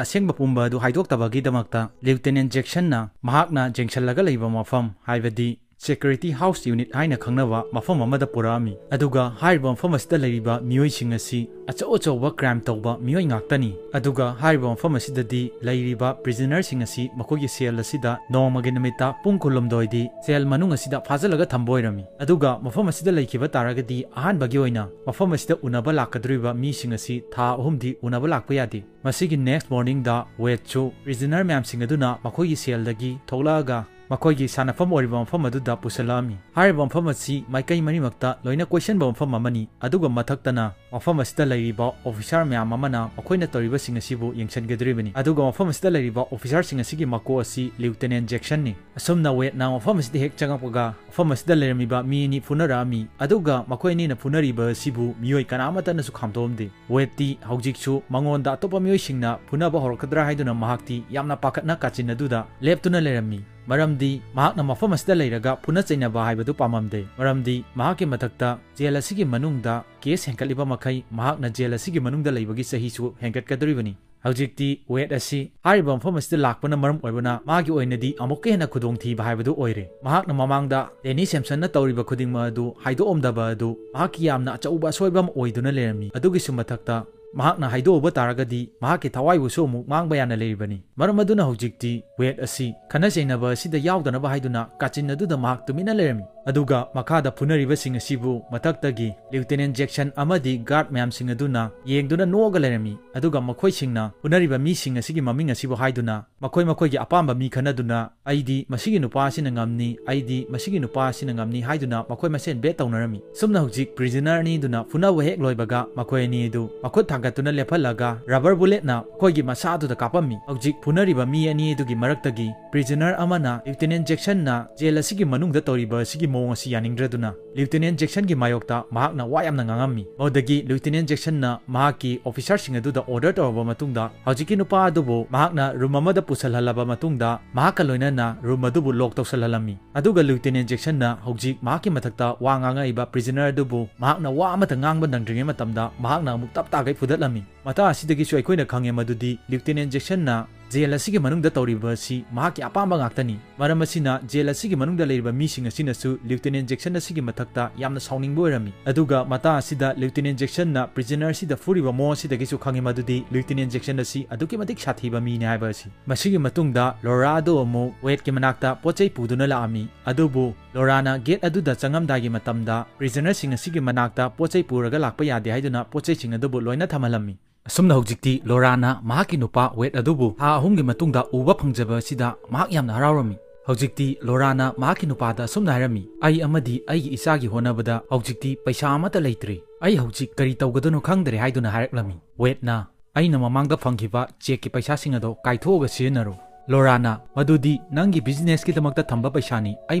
ꯑꯁꯦꯡꯕ ꯄꯨꯝꯕ ꯑꯗꯨ ꯍꯥꯏꯗꯣꯛꯇꯕꯒꯤꯗꯃꯛꯇ ꯂꯤꯎꯇꯤꯅꯦꯟ ꯖꯦꯛꯁꯟꯅ ꯃꯍꯥꯛꯅ ꯌꯦꯡꯁꯤꯜꯂꯒ ꯂꯩꯕ ꯃꯐꯝ, ꯍꯥꯏꯕꯗꯤ ꯁꯦꯀ꯭ꯌꯨꯔꯤꯇꯤ ꯍꯥꯎꯁ ꯌꯨꯅꯤꯠ ꯍꯥꯏꯅ ꯈꯪꯅꯕ ꯃꯐꯝ ꯑꯃꯗ ꯄꯨꯔꯛꯑꯝꯃꯤ꯫ ꯑꯗꯨꯒ ꯍꯥꯏꯔꯤꯕ ꯃꯐꯝ ꯑꯁꯤꯗ ꯂꯩꯔꯤꯕ ꯃꯤꯑꯣꯏꯁꯤꯡ ꯑꯁꯤ ꯑꯆꯧ ꯑꯆꯧꯕ ꯀ꯭ꯔꯥꯏꯝ ꯇꯧꯕ ꯃꯤꯑꯣꯏ ꯉꯥꯛꯇꯅꯤ꯫ ꯑꯗꯨꯒ ꯍꯥꯏꯔꯤꯕ ꯃꯐꯝ ꯑꯁꯤꯗꯗꯤ ꯂꯩꯔꯤꯕ ꯄ꯭ꯔꯤꯖꯅꯔꯁꯤꯡ ꯑꯁꯤ ꯃꯈꯣꯏꯒꯤ ꯁꯦꯜ ꯑꯁꯤꯗ ꯅꯣꯡꯃꯒꯤ ꯅꯨꯃꯤꯠꯇ ꯄꯨꯡ ꯀꯨꯟꯍꯨꯝꯗꯣꯏꯗꯤ ꯁꯦꯜ ꯃꯅꯨꯡ ꯑꯁꯤꯗ ꯐꯥꯖꯤꯜꯂꯒ ꯊꯝꯕ ꯑꯣꯏꯔꯝꯃꯤ꯫ ꯑꯗꯨꯒ ꯃꯐꯝ ꯑꯁꯤꯗ ꯂꯩꯈꯤꯕ ꯇꯥꯔꯒꯗꯤ ꯑꯍꯥꯟꯕꯒꯤ ꯑꯣꯏꯅ ꯃꯐꯝ ꯑꯁꯤꯗ ꯎꯅꯕ ꯂꯥꯛꯀꯗꯧꯔꯤꯕ ꯃꯤꯁꯤꯡ ꯑꯁꯤ ꯊꯥ ꯑꯍꯨꯝꯗꯤ ꯎꯅꯕ ꯂꯥꯛꯄ ꯌꯥꯗꯦ꯫ ꯃꯁꯤꯒꯤ ꯅꯦꯛꯁ ꯃꯣꯔꯅꯤꯡꯗ ꯋꯦꯗꯁꯨ ꯄ꯭ꯔꯤꯖꯅꯔ ꯃꯌꯥꯝꯁꯤꯡ ꯑꯗꯨꯅ ꯃꯈꯣꯏꯒꯤ ꯁꯦꯜꯗꯒꯤ ꯊꯣꯛꯂꯛꯑꯒ ꯃꯈꯣꯏꯒꯤ ꯁꯥꯟꯅꯐꯝ ꯑꯣꯏꯔꯤꯕ ꯃꯐꯝ ꯑꯗꯨꯗ ꯄꯨꯁꯤꯜꯂꯛꯑꯝꯃꯤ꯫ ꯍꯥꯏꯔꯤꯕ ꯃꯐꯝ ꯑꯁꯤ ꯃꯥꯏꯀꯩ ꯃꯔꯤꯃꯛꯇ ꯂꯣꯏꯅ ꯀꯣꯏꯁꯤꯟꯕ ꯃꯐꯝ ꯑꯃꯅꯤ꯫ ꯑꯗꯨꯒ ꯃꯊꯛꯇꯅ ꯃꯐꯝ ꯑꯁꯤꯗ ꯂꯩꯔꯤꯕ ꯑꯣꯐꯤꯁꯥꯔ ꯃꯌꯥꯝ ꯑꯃꯅ ꯃꯈꯣꯏꯅ ꯇꯧꯔꯤꯕꯁꯤꯡ ꯑꯁꯤꯕꯨ ꯌꯦꯡꯁꯤꯟꯒꯗꯧꯔꯤꯕꯅꯤ꯫ ꯑꯗꯨꯒ ꯃꯐꯝ ꯑꯁꯤꯗ ꯂꯩꯔꯤꯕ ꯑꯣꯐꯤꯁꯥꯔꯁꯤꯡ ꯑꯁꯤꯒꯤ ꯃꯀꯣꯛ ꯑꯁꯤ ꯂꯤꯎꯇꯤꯅꯦꯟ ꯖꯦꯛꯁꯟꯅꯤ꯫ ꯑꯁꯨꯝꯅ ꯋꯦꯗꯅ ꯃꯐꯝ ꯑꯁꯤꯗ ꯍꯦꯛ ꯆꯪꯉꯛꯄꯒ ꯃꯐꯝ ꯑꯁꯤꯗ ꯂꯩꯔꯝꯃꯤꯕ ꯃꯤ ꯑꯅꯤ ꯐꯨꯅꯔꯛꯑꯝꯃꯤ꯫ ꯑꯗꯨꯒ ꯃꯈꯣꯏ ꯑꯅꯤꯅ ꯐꯨꯅꯔꯤꯕ ꯑꯁꯤꯕꯨ ꯃꯤꯑꯣꯏ ꯀꯅꯥꯃꯠꯇꯅꯁꯨ ꯈꯥꯝꯗꯣꯛꯑꯝꯗꯦ꯫ ꯋꯦꯗꯇꯤ ꯍꯧꯖꯤꯛꯁꯨ ꯃꯉꯣꯟꯗ ꯑꯇꯣꯞꯄ ꯃꯤꯑꯣꯏꯁꯤꯡꯅ ꯐꯨꯅꯕ ꯍꯧꯔꯛꯀꯗ꯭ꯔꯥ ꯍꯥꯏꯗꯨꯅ ꯃꯍꯥꯛꯇꯤ ꯌꯥꯝꯅ ꯄꯥꯈꯠꯅ ꯀꯥꯆꯤꯟ ꯑꯗꯨꯗ ꯂꯦꯞꯇꯨꯅ ꯂꯩꯔꯝꯃꯤ꯫ ꯃꯔꯝꯗꯤ ꯃꯍꯥꯛꯅ ꯃꯐꯝ ꯑꯁꯤꯗ ꯂꯩꯔꯒ ꯐꯨꯅ ꯆꯩꯅꯕ ꯍꯥꯏꯕꯗꯨ ꯄꯥꯝꯃꯝꯗꯦ꯫ ꯃꯔꯝꯗꯤ ꯃꯍꯥꯛꯀꯤ ꯃꯊꯛꯇ ꯖꯦꯜ ꯑꯁꯤꯒꯤ ꯃꯅꯨꯡꯗ ꯀꯦꯁ ꯍꯦꯟꯒꯠꯂꯤꯕ ꯃꯈꯩ ꯃꯍꯥꯛꯅ ꯖꯦꯜ ꯑꯁꯤꯒꯤ ꯃꯅꯨꯡꯗ ꯂꯩꯕꯒꯤ ꯆꯍꯤꯁꯨ ꯍꯦꯟꯒꯠꯀꯗꯧꯔꯤꯕꯅꯤ꯫ ꯍꯧꯖꯤꯛꯇꯤ ꯋꯦꯗ ꯑꯁꯤ ꯍꯥꯏꯔꯤꯕ ꯃꯐꯝ ꯑꯁꯤꯗ ꯂꯥꯛꯄꯅ ꯃꯔꯝ ꯑꯣꯏꯕꯅ ꯃꯥꯒꯤ ꯑꯣꯏꯅꯗꯤ ꯑꯃꯨꯛꯀ ꯍꯦꯟꯅ ꯈꯨꯗꯣꯡꯊꯤꯕ ꯍꯥꯏꯕꯗꯨ ꯑꯣꯏꯔꯦ꯫ ꯃꯍꯥꯛꯅ ꯃꯃꯥꯡꯗ ꯗꯦꯅꯤ ꯁꯦꯝꯁꯟꯅ ꯇꯧꯔꯤꯕ ꯈꯨꯗꯤꯡꯃꯛ ꯑꯗꯨ ꯍꯥꯏꯗꯣꯛꯑꯝꯗꯕ ꯑꯗꯨ ꯃꯍꯥꯛꯀꯤ ꯌꯥꯝꯅ ꯑꯆꯧꯕ ꯑꯁꯣꯏꯕ ꯑꯃ ꯑꯣꯏꯗꯨꯅ ꯂꯩꯔꯝꯃꯤ꯫ ꯑꯗꯨꯒꯤꯁꯨ ꯃꯊꯛꯇ ꯃꯍꯥꯛꯅ ꯍꯥꯏꯗꯣꯛꯎꯕ ꯇꯥꯔꯒꯗꯤ ꯃꯍꯥꯛꯀꯤ ꯊꯋꯥꯏꯕꯨꯁꯨ ꯑꯃꯨꯛ ꯃꯥꯡꯕ ꯌꯥꯅ ꯂꯩꯔꯤꯕꯅꯤ꯫ ꯃꯔꯝ ꯑꯗꯨꯅ ꯍꯧꯖꯤꯛꯇꯤ ꯋꯦꯗ ꯑꯁꯤ ꯈꯠꯅ ꯆꯩꯅꯕ ꯑꯁꯤꯗ ꯌꯥꯎꯗꯅꯕ ꯍꯥꯏꯗꯨꯅ ꯀꯥꯆꯤꯟ ꯑꯗꯨꯗ ꯃꯍꯥꯛ ꯇꯨꯃꯤꯟꯅ ꯂꯩꯔꯝꯃꯤ꯫ ꯑꯗꯨꯒ ꯃꯈꯥꯗ ꯐꯨꯅꯔꯤꯕꯁꯤꯡ ꯑꯁꯤꯕꯨ ꯃꯊꯛꯇꯒꯤ ꯂꯤꯎꯇꯤꯅꯦꯟ ꯖꯦꯛꯁꯟ ꯑꯃꯗꯤ ꯒꯥꯔꯗ ꯃꯌꯥꯝꯁꯤꯡ ꯑꯗꯨꯅ ꯌꯦꯡꯗꯨꯅ ꯅꯣꯛꯑꯒ ꯂꯩꯔꯝꯃꯤ꯫ ꯑꯗꯨꯒ ꯃꯈꯣꯏꯁꯤꯡꯅ ꯐꯨꯅꯔꯤꯕ ꯃꯤꯁꯤꯡ ꯑꯁꯤꯒꯤ ꯃꯃꯤꯡ ꯑꯁꯤꯕꯨ ꯍꯥꯏꯗꯨꯅ ꯃꯈꯣꯏ ꯃꯈꯣꯏꯒꯤ ꯑꯄꯥꯝꯕ ꯃꯤ ꯈꯟꯅꯗꯨꯅ, "ꯑꯩꯗꯤ ꯃꯁꯤꯒꯤ ꯅꯨꯄꯥ ꯑꯁꯤꯅ ꯉꯝꯅꯤ, ꯑꯩꯗꯤ ꯃꯁꯤꯒꯤ ꯅꯨꯄꯥ ꯑꯁꯤꯅ ꯉꯝꯅꯤ" ꯍꯥꯏꯗꯨꯅ ꯃꯈꯣꯏ ꯃꯁꯦꯟ ꯕꯦꯠ ꯇꯧꯅꯔꯝꯃꯤ꯫ ꯁꯨꯝꯅ ꯍꯧꯖꯤꯛ ꯄ꯭ꯔꯤꯖꯅꯔ ꯑꯅꯤꯗꯨꯅ ꯐꯨꯅꯕ ꯍꯦꯛ ꯂꯣꯏꯕꯒ ꯃꯈꯣꯏ ꯑꯅꯤ ꯑꯗꯨ ꯃꯈꯨꯠ ꯊꯥꯡꯒꯠꯇꯨꯅ ꯂꯦꯞꯍꯜꯂꯒ ꯔꯕꯔ ꯕꯨꯂꯦꯠꯅ ꯃꯈꯣꯏꯒꯤ ꯃꯁꯥꯗꯨꯗ ꯀꯥꯞꯄꯝꯃꯤ꯫ ꯍꯧꯖꯤꯛ ꯐꯨꯅꯔꯤꯕ ꯃꯤ ꯑꯅꯤ ꯑꯗꯨꯒꯤ ꯃꯔꯛꯇꯒꯤ ꯄ꯭ꯔꯤꯖꯅꯔ ꯑꯃꯅ ꯂꯤꯎꯇꯤꯅꯦꯟ ꯖꯦꯛꯁꯟꯅ ꯖꯦꯜ ꯑꯁꯤꯒꯤ ꯃꯅꯨꯡꯗ ꯇꯧꯔꯤꯕ ꯑꯁꯤꯒꯤ ꯃꯑꯣꯡ ꯑꯁꯤ ꯌꯥꯅꯤꯡꯗ꯭ꯔꯗꯨꯅ Lieutenant Jacksonꯒꯤ ꯃꯥꯌꯣꯛꯇ ꯃꯍꯥꯛꯅ ꯋꯥ ꯌꯥꯝꯅ ꯉꯥꯡꯉꯝꯃꯤ꯫ ꯃꯗꯨꯗꯒꯤ Lieutenant Jacksonꯅ ꯃꯍꯥꯛꯀꯤ officerꯁꯤꯡ ꯑꯗꯨꯗ order ꯇꯧꯔꯕ ꯃꯇꯨꯡꯗ ꯍꯧꯖꯤꯛꯀꯤ ꯅꯨꯄꯥ ꯑꯗꯨꯕꯨ ꯃꯍꯥꯛꯅ room ꯑꯃꯗ ꯄꯨꯁꯜꯍꯜꯂꯕ ꯃꯇꯨꯡꯗ ꯃꯍꯥꯛꯀ ꯂꯣꯏꯅꯅ room ꯑꯗꯨꯕꯨ lock ꯇꯧꯁꯜꯍꯜꯂꯝꯃꯤ꯫ ꯑꯗꯨꯒ Lieutenant Jacksonꯅ ꯍꯧꯖꯤꯛ ꯃꯍꯥꯛꯀꯤ ꯃꯊꯛꯇ ꯋꯥ ꯉꯥꯡꯉꯛꯏꯕ prisoner ꯑꯗꯨꯕꯨ ꯃꯍꯥꯛꯅ ꯋꯥ ꯑꯃꯠꯇ ꯉꯥꯡꯕ ꯅꯪꯗ꯭ꯔꯤꯉꯩ ꯃꯇꯝꯗ ꯃꯍꯥꯛꯅ ꯑꯃꯨꯛ ꯇꯞ ꯇꯥꯒꯩ ꯐꯨꯗꯠꯂꯝꯃꯤ꯫ ꯃꯇꯥꯡ ꯑꯁꯤꯗꯒꯤꯁꯨ ꯑꯩꯈꯣꯏꯅ ꯈꯪꯉꯦ ꯃꯗꯨꯗꯤ Lieutenant Jacksonꯅ jail ꯑꯁꯤꯒꯤ ꯃꯅꯨꯡꯗ ꯇꯧꯔꯤꯕ ꯑꯁꯤ ꯃꯍꯥꯛꯀꯤ ꯑꯄꯥꯝꯕ ꯉꯥꯛꯇꯅꯤ꯫ ꯃꯔꯝ ꯑꯁꯤꯅ jail ꯑꯁꯤꯒꯤ ꯃꯅꯨꯡꯗ ꯂꯩꯔꯤꯕ ꯃꯤꯁꯤꯡ ꯑꯁꯤꯅꯁꯨ Lieutenant Jackson ꯑꯁꯤꯒꯤ ꯃꯊꯛꯇ ꯌꯥꯝꯅ ꯁꯥꯎꯅꯤꯡꯕ ꯑꯣꯏꯔꯝꯃꯤ꯫ ꯑꯗꯨꯒ ꯃꯇꯥꯡ ꯑꯁꯤꯗ Lieutenant Jacksonꯅ prisoner ꯑꯁꯤꯗ ꯐꯨꯔꯤꯕ ꯃꯑꯣꯡ ꯑꯁꯤꯗꯒꯤꯁꯨ ꯈꯪꯉꯦ ꯃꯗꯨꯗꯤ Lieutenant Jackson ꯑꯁꯤ ꯑꯗꯨꯛꯀꯤ ꯃꯇꯤꯛ ꯁꯥꯊꯤꯕ ꯃꯤꯅꯤ ꯍꯥꯏꯕ ꯑꯁꯤ꯫ ꯃꯁꯤꯒꯤ ꯃꯇꯨꯡꯗ Laura ꯑꯗꯨ ꯑꯃꯨꯛ Wadeꯀꯤ ꯃꯅꯥꯛꯇ ꯄꯣꯠ ꯆꯩ ꯄꯨꯗꯨꯅ ꯂꯥꯛꯑꯝꯃꯤ꯫ ꯑꯗꯨꯕꯨ Lauraꯅ gate ꯑꯗꯨꯗ ꯆꯪꯉꯝꯗꯥꯏꯒꯤ ꯃꯇꯝꯗ prisonerꯁꯤꯡ ꯑꯁꯤꯒꯤ ꯃꯅꯥꯛꯇ ꯄꯣꯠ ꯆꯩ ꯄꯨꯔꯒ ꯂꯥꯛꯄ ꯌꯥꯗꯦ ꯍꯥꯏꯗꯨꯅ ꯄꯣꯠ ꯆꯩꯁꯤꯡ ꯑꯗꯨꯕꯨ ꯂꯣꯏꯅ ꯊꯝꯍꯜꯂꯝꯃꯤ꯫ ꯑꯁꯨꯝꯅ ꯍꯧꯖꯤꯛꯇꯤ Lauraꯅ ꯃꯍꯥꯛꯀꯤ ꯅꯨꯄꯥ Wade ꯑꯗꯨꯕꯨ ꯊꯥ ꯑꯍꯨꯝꯒꯤ ꯃꯇꯨꯡꯗ ꯎꯕ ꯐꯪꯖꯕ ꯑꯁꯤꯗ ꯃꯍꯥꯛ ꯌꯥꯝꯅ ꯍꯔꯥꯎꯔꯝꯃꯤ꯫ ꯍꯧꯖꯤꯛꯇꯤ Lauraꯅ ꯃꯍꯥꯛꯀꯤ ꯅꯨꯄꯥꯗ ꯑꯁꯨꯝꯅ ꯍꯥꯏꯔꯝꯃꯤ, "ꯑꯩ ꯑꯃꯗꯤ ꯑꯩꯒꯤ ꯏꯆꯥꯒꯤ ꯍꯣꯠꯅꯕꯗ ꯍꯧꯖꯤꯛꯇꯤ ꯄꯩꯁꯥ ꯑꯃꯠꯇ ꯂꯩꯇ꯭ꯔꯦ꯫ ꯑꯩ ꯍꯧꯖꯤꯛ ꯀꯔꯤ ꯇꯧꯒꯗꯣꯏꯅꯣ ꯈꯪꯗ꯭ꯔꯦ" ꯍꯥꯏꯗꯨꯅ ꯍꯥꯏꯔꯛꯂꯝꯃꯤ꯫ Wadeꯅ, "ꯑꯩꯅ ꯃꯃꯥꯡꯗ ꯐꯪꯈꯤꯕ chequeꯀꯤ ꯄꯩꯁꯥꯁꯤꯡ ꯑꯗꯣ ꯀꯥꯏꯊꯣꯛꯑꯒ ꯁꯤꯖꯤꯟꯅꯔꯣ"꯫ Lauraꯅ, "ꯃꯗꯨꯗꯤ ꯅꯪꯒꯤ businessꯀꯤꯗꯃꯛꯇ ꯊꯝꯕ ꯄꯩꯁꯥꯅꯤ, ꯑꯩ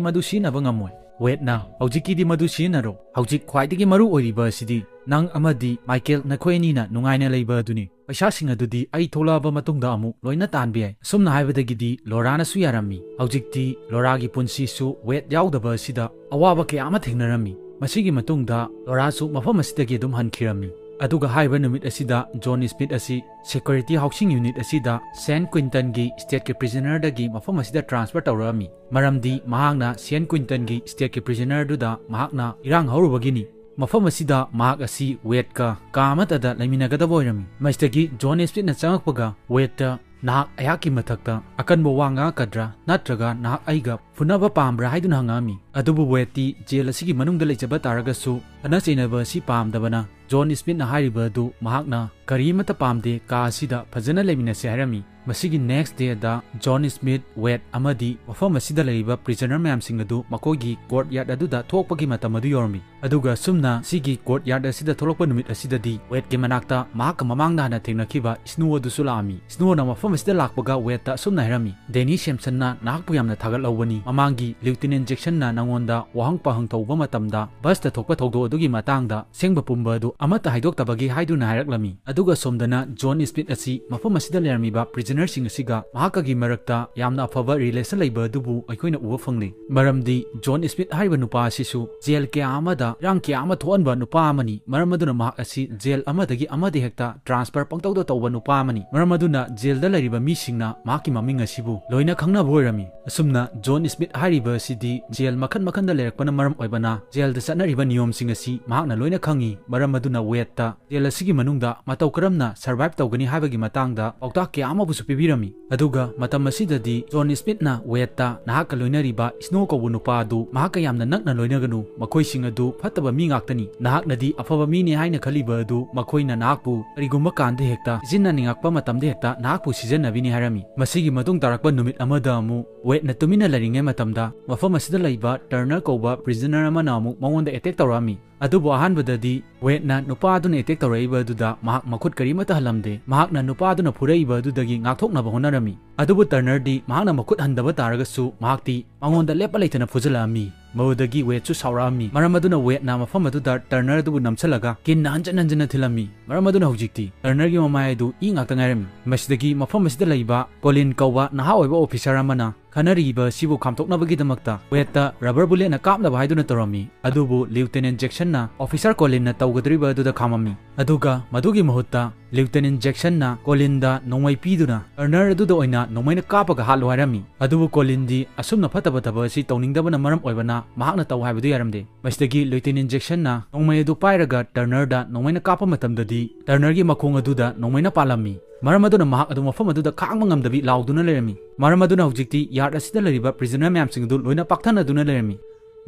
ꯃꯗꯨ ꯁꯤꯖꯤꯟꯅꯕ ꯉꯝꯃꯣꯏ"꯫ Wadeꯅ, "ꯍꯧꯖꯤꯛꯀꯤꯗꯤ ꯃꯗꯨ ꯁꯤꯖꯤꯟꯅꯔꯣ꯫ ꯍꯧꯖꯤꯛ ꯈ꯭ꯋꯥꯏꯗꯒꯤ ꯃꯔꯨ ꯑꯣꯏꯔꯤꯕ ꯑꯁꯤꯗꯤ ꯅꯪ ꯑꯃꯗꯤ Michael ꯅꯈꯣꯏ ꯑꯅꯤꯅ ꯅꯨꯡꯉꯥꯏꯅ ꯂꯩꯕ ꯑꯗꯨꯅꯤ꯫ ꯄꯩꯁꯥꯁꯤꯡ ꯑꯗꯨꯗꯤ ꯑꯩ ꯊꯣꯛꯂꯛꯑꯕ ꯃꯇꯨꯡꯗ ꯑꯃꯨꯛ ꯂꯣꯏꯅ ꯇꯥꯟꯕ ꯌꯥꯏ"꯫ ꯑꯁꯨꯝꯅ ꯍꯥꯏꯕꯗꯒꯤꯗꯤ Lauraꯅꯁꯨ ꯌꯥꯔꯝꯃꯤ꯫ ꯍꯧꯖꯤꯛꯇꯤ Lauraꯒꯤ ꯄꯨꯟꯁꯤꯁꯨ Wade ꯌꯥꯎꯗꯕ ꯑꯁꯤꯗ ꯑꯋꯥꯕ ꯀꯌꯥ ꯑꯃ ꯊꯦꯡꯅꯔꯝꯃꯤ꯫ ꯃꯁꯤꯒꯤ ꯃꯇꯨꯡꯗ Lauraꯁꯨ ꯃꯐꯝ ꯑꯁꯤꯗꯒꯤ ꯑꯗꯨꯝ ꯍꯟꯈꯤꯔꯝꯃꯤ꯫ ꯑꯗꯨꯒ ꯍꯥꯏꯔꯤꯕ ꯅꯨꯃꯤꯠ ꯑꯁꯤꯗ John Smith ꯑꯁꯤ Security Housing Unit ꯑꯁꯤꯗ San Quentinꯒꯤ stateꯀꯤ prisonerꯗꯒꯤ ꯃꯐꯝ ꯑꯁꯤꯗ transfer ꯇꯧꯔꯛꯑꯝꯃꯤ꯫ ꯃꯔꯝꯗꯤ ꯃꯍꯥꯛꯅ San Quentinꯒꯤ stateꯀꯤ prisonerꯗꯨꯗ ꯃꯍꯥꯛꯅ ꯏꯔꯥꯡ ꯍꯧꯔꯨꯕꯒꯤꯅꯤ꯫ ꯃꯐꯝ ꯑꯁꯤꯗ ꯃꯍꯥꯛ ꯑꯁꯤ Wadeꯀ ꯀꯥ ꯑꯃꯠꯇꯗ ꯂꯩꯃꯤꯟꯅꯒꯗꯕ ꯑꯣꯏꯔꯝꯃꯤ꯫ ꯃꯁꯤꯗꯒꯤ John Smithꯅ ꯆꯪꯉꯛꯄꯒ Wadeꯇ, "ꯅꯍꯥꯛ ꯑꯩꯍꯥꯛꯀꯤ ꯃꯊꯛꯇ ꯑꯀꯟꯕ ꯋꯥ ꯉꯥꯡꯉꯛꯀꯗ꯭ꯔꯥ ꯅꯠꯇ꯭ꯔꯒ ꯅꯍꯥꯛ ꯑꯩꯒ ꯐꯨꯅꯕ ꯄꯥꯝꯕ꯭ꯔꯥ?" ꯍꯥꯏꯗꯨꯅ ꯍꯪꯉꯛꯑꯝꯃꯤ꯫ ꯑꯗꯨꯕꯨ Wadeꯇꯤ jail ꯑꯁꯤꯒꯤ ꯃꯅꯨꯡꯗ ꯂꯩꯖꯕ ꯇꯥꯔꯒꯁꯨ ꯈꯠꯅ ꯆꯩꯅꯕ ꯑꯁꯤ ꯄꯥꯝꯗꯕꯅ John Smithꯅ ꯍꯥꯏꯔꯤꯕ ꯑꯗꯨ ꯃꯍꯥꯛꯅ ꯀꯔꯤ ꯑꯃꯠꯇ ꯄꯥꯝꯗꯦ, ꯀꯥ ꯑꯁꯤꯗ ꯐꯖꯅ ꯂꯩꯃꯤꯟꯅꯁꯦ ꯍꯥꯏꯔꯝꯃꯤ꯫ ꯃꯁꯤꯒꯤ next dayꯗ John Smith, Wade ꯑꯃꯗꯤ ꯃꯐꯝ ꯑꯁꯤꯗ ꯂꯩꯔꯤꯕ prisoner ꯃꯌꯥꯝꯁꯤꯡ ꯑꯗꯨ ꯃꯈꯣꯏꯒꯤ courtyard ꯑꯗꯨꯗ ꯊꯣꯛꯄꯒꯤ ꯃꯇꯝ ꯑꯗꯨ ꯌꯧꯔꯝꯃꯤ꯫ ꯑꯗꯨꯒ ꯑꯁꯨꯝꯅ ꯁꯤꯒꯤ courtyard ꯑꯁꯤꯗ ꯊꯣꯛꯂꯛꯄ ꯅꯨꯃꯤꯠ ꯑꯁꯤꯗꯗꯤ Wadeꯀꯤ ꯃꯅꯥꯛꯇ ꯃꯍꯥꯛꯀ ꯃꯃꯥꯡꯗ ꯍꯥꯟꯅ ꯊꯦꯡꯅꯈꯤꯕ Snow ꯑꯗꯨꯁꯨ ꯂꯥꯛꯑꯝꯃꯤ꯫ Snowꯅ ꯃꯐꯝ ꯃꯁꯤꯗ ꯂꯥꯛꯄꯒ ꯋꯦꯗꯇ ꯑꯁꯨꯝꯅ ꯍꯥꯏꯔꯝꯃꯤ, "ꯗꯦꯅꯤ ꯁꯦꯝꯁꯟꯅ ꯅꯍꯥꯛꯄꯨ ꯌꯥꯝꯅ ꯊꯥꯒꯠꯍꯧꯕꯅꯤ꯫ ꯃꯃꯥꯡꯒꯤ ꯂꯤꯎꯇꯤꯅꯦꯟ ꯖꯦꯛꯁꯟꯅ ꯅꯉꯣꯟꯗ ꯋꯥꯍꯪ ꯄꯥꯍꯪ ꯇꯧꯕ ꯃꯇꯝꯗ ꯕꯁꯇ ꯊꯣꯛꯄ ꯊꯧꯗꯣꯛ ꯑꯗꯨꯒꯤ ꯃꯇꯥꯡꯗ ꯑꯁꯦꯡꯕ ꯄꯨꯝꯕ ꯑꯗꯨ ꯑꯃꯠꯇ ꯍꯥꯏꯗꯣꯛꯇꯕꯒꯤ ꯍꯥꯏꯗꯨꯅ ꯍꯥꯏꯔꯛꯂꯝꯃꯤ꯫ ꯑꯗꯨꯒ ꯁꯣꯝꯗꯅ ꯖꯣꯟ ꯁ꯭ꯃꯤꯊ ꯑꯁꯤ ꯃꯐꯝ ꯑꯁꯤꯗ ꯂꯩꯔꯝꯃꯤꯕ ꯄ꯭ꯔꯤꯖꯅꯔꯁꯤꯡ ꯑꯁꯤꯒ ꯃꯍꯥꯛꯀꯒꯤ ꯃꯔꯛꯇ ꯌꯥꯝꯅ ꯑꯐꯕ ꯔꯤꯂꯦꯁꯟ ꯂꯩꯕ ꯑꯗꯨꯕꯨ ꯑꯩꯈꯣꯏꯅ ꯎꯕ ꯐꯪꯂꯤ꯫ ꯃꯔꯝꯗꯤ ꯖꯣꯟ ꯁ꯭ꯃꯤꯊ ꯍꯥꯏꯔꯤꯕ ꯅꯨꯄꯥ ꯑꯁꯤꯁꯨ ꯖꯦꯜ ꯀꯌꯥ ꯑꯃꯗ ꯏꯔꯥꯡ ꯀꯌꯥ ꯑꯃ ꯊꯣꯛꯍꯟꯕ ꯅꯨꯄꯥ ꯑꯃꯅꯤ꯫ ꯃꯔꯝ ꯑꯗꯨꯅ ꯃꯍꯥꯛ ꯑꯁꯤ ꯖꯦꯜ ꯑꯃꯗꯒꯤ ꯑꯃꯗ ꯍꯦꯛꯇ ꯇ꯭ꯔꯥꯟꯁꯐꯔ ꯄꯪꯇꯧꯗ ꯇꯧꯕ ꯅꯨꯄꯥ ꯑꯃꯅꯤ꯫ ꯃꯔꯝ ꯑꯗꯨꯅ ꯖꯦꯜꯗ ꯂꯩꯔꯤꯕ ꯃꯤꯁꯤꯡꯅ ꯃꯍꯥꯛꯀꯤ ꯃꯃꯤꯡ ꯑꯁꯤꯕꯨ ꯂꯣꯏꯅ ꯈꯪꯅꯕ ꯑꯣꯏꯔꯝꯃꯤ꯫ ꯑꯁꯨꯝꯅ ꯖꯣꯟ ꯁ꯭ꯃꯤꯊ ꯍꯥꯏꯔꯤꯕ ꯑꯁꯤꯗꯤ ꯖꯦꯜ ꯃꯈꯜ ꯃꯈꯜꯗ ꯂꯩꯔꯛꯄꯅ ꯃꯔꯝ ꯑꯣꯏꯕꯅ ꯖꯦꯜꯗ ꯆꯠꯅꯔꯤꯕ ꯅꯤꯌꯣꯝꯁꯤꯡ ꯑꯁꯤ ꯃꯍꯥꯛꯅ ꯂꯣꯏꯅ ꯈꯪꯉꯤ꯫ ꯃꯔꯝ ꯑꯗꯨꯅ ꯋꯦꯗꯇ ꯖꯦꯜ ꯑꯁꯤꯒꯤ ꯃꯅꯨꯡꯗ ꯃꯇꯧ ꯀꯔꯝꯅ ꯁꯔꯚꯥꯏꯚ ꯇꯧꯒꯅꯤ ꯍꯥꯏꯕꯒꯤ ꯃꯇꯥꯡꯗ ꯄꯥꯎꯇꯥꯛ ꯀꯌꯥ ꯑꯃꯕꯨꯁꯨ ꯄꯤꯕꯤꯔꯝꯃꯤ꯫ ꯑꯗꯨꯒ ꯃꯇꯝ ꯑꯁꯤꯗꯗꯤ ꯖꯣꯟ ꯁ꯭ꯃꯤꯊꯅ ꯋꯦꯗꯇ ꯅꯍꯥꯛꯀ ꯂꯣꯏꯅꯔꯤꯕ ꯁ꯭ꯅꯣ ꯀꯧꯕ ꯅꯨꯄꯥ ꯑꯗꯨ ꯃꯍꯥꯛꯀ ꯌꯥꯝꯅ ꯅꯛꯅ ꯂꯣꯏꯅꯒꯅꯨ, ꯃꯈꯣꯏꯁꯤꯡ ꯑꯗꯨ ꯐꯠꯇꯕ ꯃꯤ ꯉꯥꯛꯇꯅꯤ꯫ ꯅꯍꯥꯛꯅꯗꯤ ꯑꯐꯕ ꯃꯤꯅꯤ ꯍꯥꯏꯅ ꯈꯜꯂꯤꯕ ꯑꯗꯨ ꯃꯈꯣꯏꯅ ꯅꯍꯥꯛꯄꯨ ꯀꯔꯤꯒꯨꯝꯕ ꯀꯥꯟꯗ ꯍꯦꯛꯇ ꯁꯤꯖꯤꯟꯅꯅꯤꯡꯉꯛꯄ ꯃꯇꯝꯗ ꯍꯦꯛꯇ ꯅꯍꯥꯛꯄꯨ ꯁꯤꯖꯤꯟꯅꯕꯤꯅꯤ ꯍꯥꯏꯔꯝꯃꯤ꯫ ꯃꯁꯤꯒꯤ ꯃꯇꯨꯡ ꯇꯥꯔꯛꯄ ꯅꯨꯃꯤꯠ ꯑꯃꯗ ꯑꯃꯨꯛ ꯋꯦꯗꯅ ꯇꯨꯃꯤꯟꯅ ꯂꯩꯔꯤꯉꯩ ꯃꯇꯝꯗ ꯃꯐꯝ ꯑꯁꯤꯗ ꯂꯩꯕ ꯇꯔꯅꯔ ꯀꯧꯕ ꯄ꯭ꯔꯤꯖꯅꯔ ꯑꯃꯅ ꯑꯃꯨꯛ ꯃꯉꯣꯟꯗ ꯑꯦꯇꯦꯛ ꯇꯧꯔꯛꯑꯝꯃꯤ꯫ ꯑꯗꯨꯕꯨ ꯑꯍꯥꯟꯕꯗꯗꯤ ꯋꯦꯗꯅ ꯅꯨꯄꯥ ꯑꯗꯨꯅ ꯑꯦꯇꯦꯛ ꯇꯧꯔꯛꯏꯕ ꯑꯗꯨꯗ ꯃꯍꯥꯛ ꯃꯈꯨꯠ ꯀꯔꯤꯃꯠꯇ ꯍꯜꯂꯝꯗꯦ꯫ ꯃꯍꯥꯛꯅ ꯅꯨꯄꯥ ꯑꯗꯨꯅ ꯐꯨꯔꯛꯏꯕ ꯑꯗꯨꯗꯒꯤ ꯉꯥꯛꯊꯣꯛꯅꯕ ꯍꯣꯠꯅꯔꯝꯃꯤ꯫ ꯑꯗꯨꯕꯨ ꯇꯔꯅꯔꯗꯤ ꯃꯍꯥꯛꯅ ꯃꯈꯨꯠ ꯍꯟꯗꯕ ꯇꯥꯔꯒꯁꯨ ꯃꯍꯥꯛꯇꯤ ꯃꯉꯣꯟꯗ ꯂꯦꯞꯄ ꯂꯩꯇꯅ ꯐꯨꯖꯜꯂꯛꯑꯝꯃꯤ꯫ ꯃꯗꯨꯗꯒꯤ ꯋꯦꯗꯁꯨ ꯁꯥꯎꯔꯛꯑꯝꯃꯤ꯫ ꯃꯔꯝ ꯑꯗꯨꯅ ꯋꯦꯗꯅ ꯃꯐꯝ ꯑꯗꯨꯗ ꯇꯔꯅꯔ ꯑꯗꯨꯕꯨ ꯅꯝꯁꯤꯜꯂꯒ ꯀꯤꯟꯅ ꯍꯟꯖꯤꯟ ꯍꯟꯖꯤꯟꯅ ꯊꯤꯜꯂꯝꯃꯤ꯫ ꯃꯔꯝ ꯑꯗꯨꯅ ꯍꯧꯖꯤꯛꯇꯤ ꯇꯔꯅꯔꯒꯤ ꯃꯃꯥꯏ ꯑꯗꯨ ꯏ ꯉꯥꯛꯇ ꯉꯥꯏꯔꯝꯃꯤ꯫ ꯃꯁꯤꯗꯒꯤ ꯃꯐꯝ ꯑꯁꯤꯗ ꯂꯩꯕ ꯀꯣꯂꯤꯟ ꯀꯧꯕ ꯅꯍꯥ ꯑꯣꯏꯕ ꯑꯣꯐꯤꯁꯥꯔ ꯑꯃꯅ ꯈꯟꯅꯔꯤꯕ ꯑꯁꯤꯕꯨ ꯈꯥꯝꯊꯣꯛꯅꯕꯒꯤꯗꯃꯛꯇ ꯋꯦꯗꯇ ꯔꯕꯔ ꯕꯨꯂꯦꯠꯅ ꯀꯥꯞꯅꯕ ꯍꯥꯏꯗꯨꯅ ꯇꯧꯔꯝꯃꯤ꯫ ꯑꯗꯨꯕꯨ ꯂꯤꯎꯇꯤꯅꯦꯟ ꯖꯦꯛꯁꯟꯅ ꯑꯣꯐꯤꯁꯥꯔ ꯀꯣꯂꯤꯟꯅ ꯇꯧꯒꯗꯧꯔꯤꯕ ꯑꯗꯨꯗ ꯈꯥꯝꯃꯝꯃꯤ꯫ ꯑꯗꯨꯒ ꯃꯗꯨꯒꯤ ꯃꯍꯨꯠꯇ ꯂꯤꯎꯇꯤꯅꯦꯟ ꯖꯦꯛꯁꯟꯅ ꯀꯣꯂꯤꯟꯗ ꯅꯣꯡꯃꯩ ꯄꯤꯗꯨꯅ ꯇꯔꯅꯔ ꯑꯗꯨꯗ ꯑꯣꯏꯅ ꯅꯣꯡꯃꯩꯅ ꯀꯥꯞꯄꯒ ꯍꯥꯠꯂꯨ ꯍꯥꯏꯔꯝꯃꯤ꯫ ꯑꯗꯨꯕꯨ ꯀꯣꯂꯤꯟꯗꯤ ꯑꯁꯨꯝꯅ ꯐꯠꯇꯕ ꯊꯕꯛ ꯑꯁꯤ ꯇꯧꯅꯤꯡꯗꯕꯅ ꯃꯔꯝ ꯑꯣꯏꯕꯅ ꯃꯍꯥꯛꯅ ꯇꯧ ꯍꯥꯏꯕꯗꯨ ꯌꯥꯔꯝꯗꯦ꯫ ꯃꯁꯤꯗꯒꯤ ꯂꯤꯎꯇꯤꯅꯦꯟ ꯖꯦꯛꯁꯟꯅ ꯅꯣꯡꯃꯩ ꯑꯗꯨ ꯄꯥꯏꯔꯒ ꯇꯔꯅꯔꯗ ꯅꯣꯡꯃꯩꯅ ꯀꯥꯞꯄ ꯃꯇꯝꯗꯗꯤ ꯇꯔꯅꯔꯒꯤ ꯃꯈꯣꯡ ꯑꯗꯨꯗ ꯅꯣꯡꯃꯩꯅ ꯄꯥꯜꯂꯝꯃꯤ꯫ ꯃꯔꯝ ꯑꯗꯨꯅ ꯃꯍꯥꯛ ꯑꯗꯨ ꯃꯐꯝ ꯑꯗꯨꯗ ꯈꯥꯡꯕ ꯉꯝꯗꯕꯤ ꯂꯥꯎꯗꯨꯅ ꯂꯩꯔꯝꯃꯤ꯫ ꯃꯔꯝ ꯑꯗꯨꯅ ꯍꯧꯖꯤꯛꯇꯤ ꯌꯥꯔꯗ ꯑꯁꯤꯗ ꯂꯩꯔꯤꯕ ꯄ꯭ꯔꯤꯖꯅꯔ ꯃꯌꯥꯝꯁꯤꯡ ꯑꯗꯨ ꯂꯣꯏꯅ ꯄꯥꯛꯊꯅꯗꯨꯅ ꯂꯩꯔꯝꯃꯤ꯫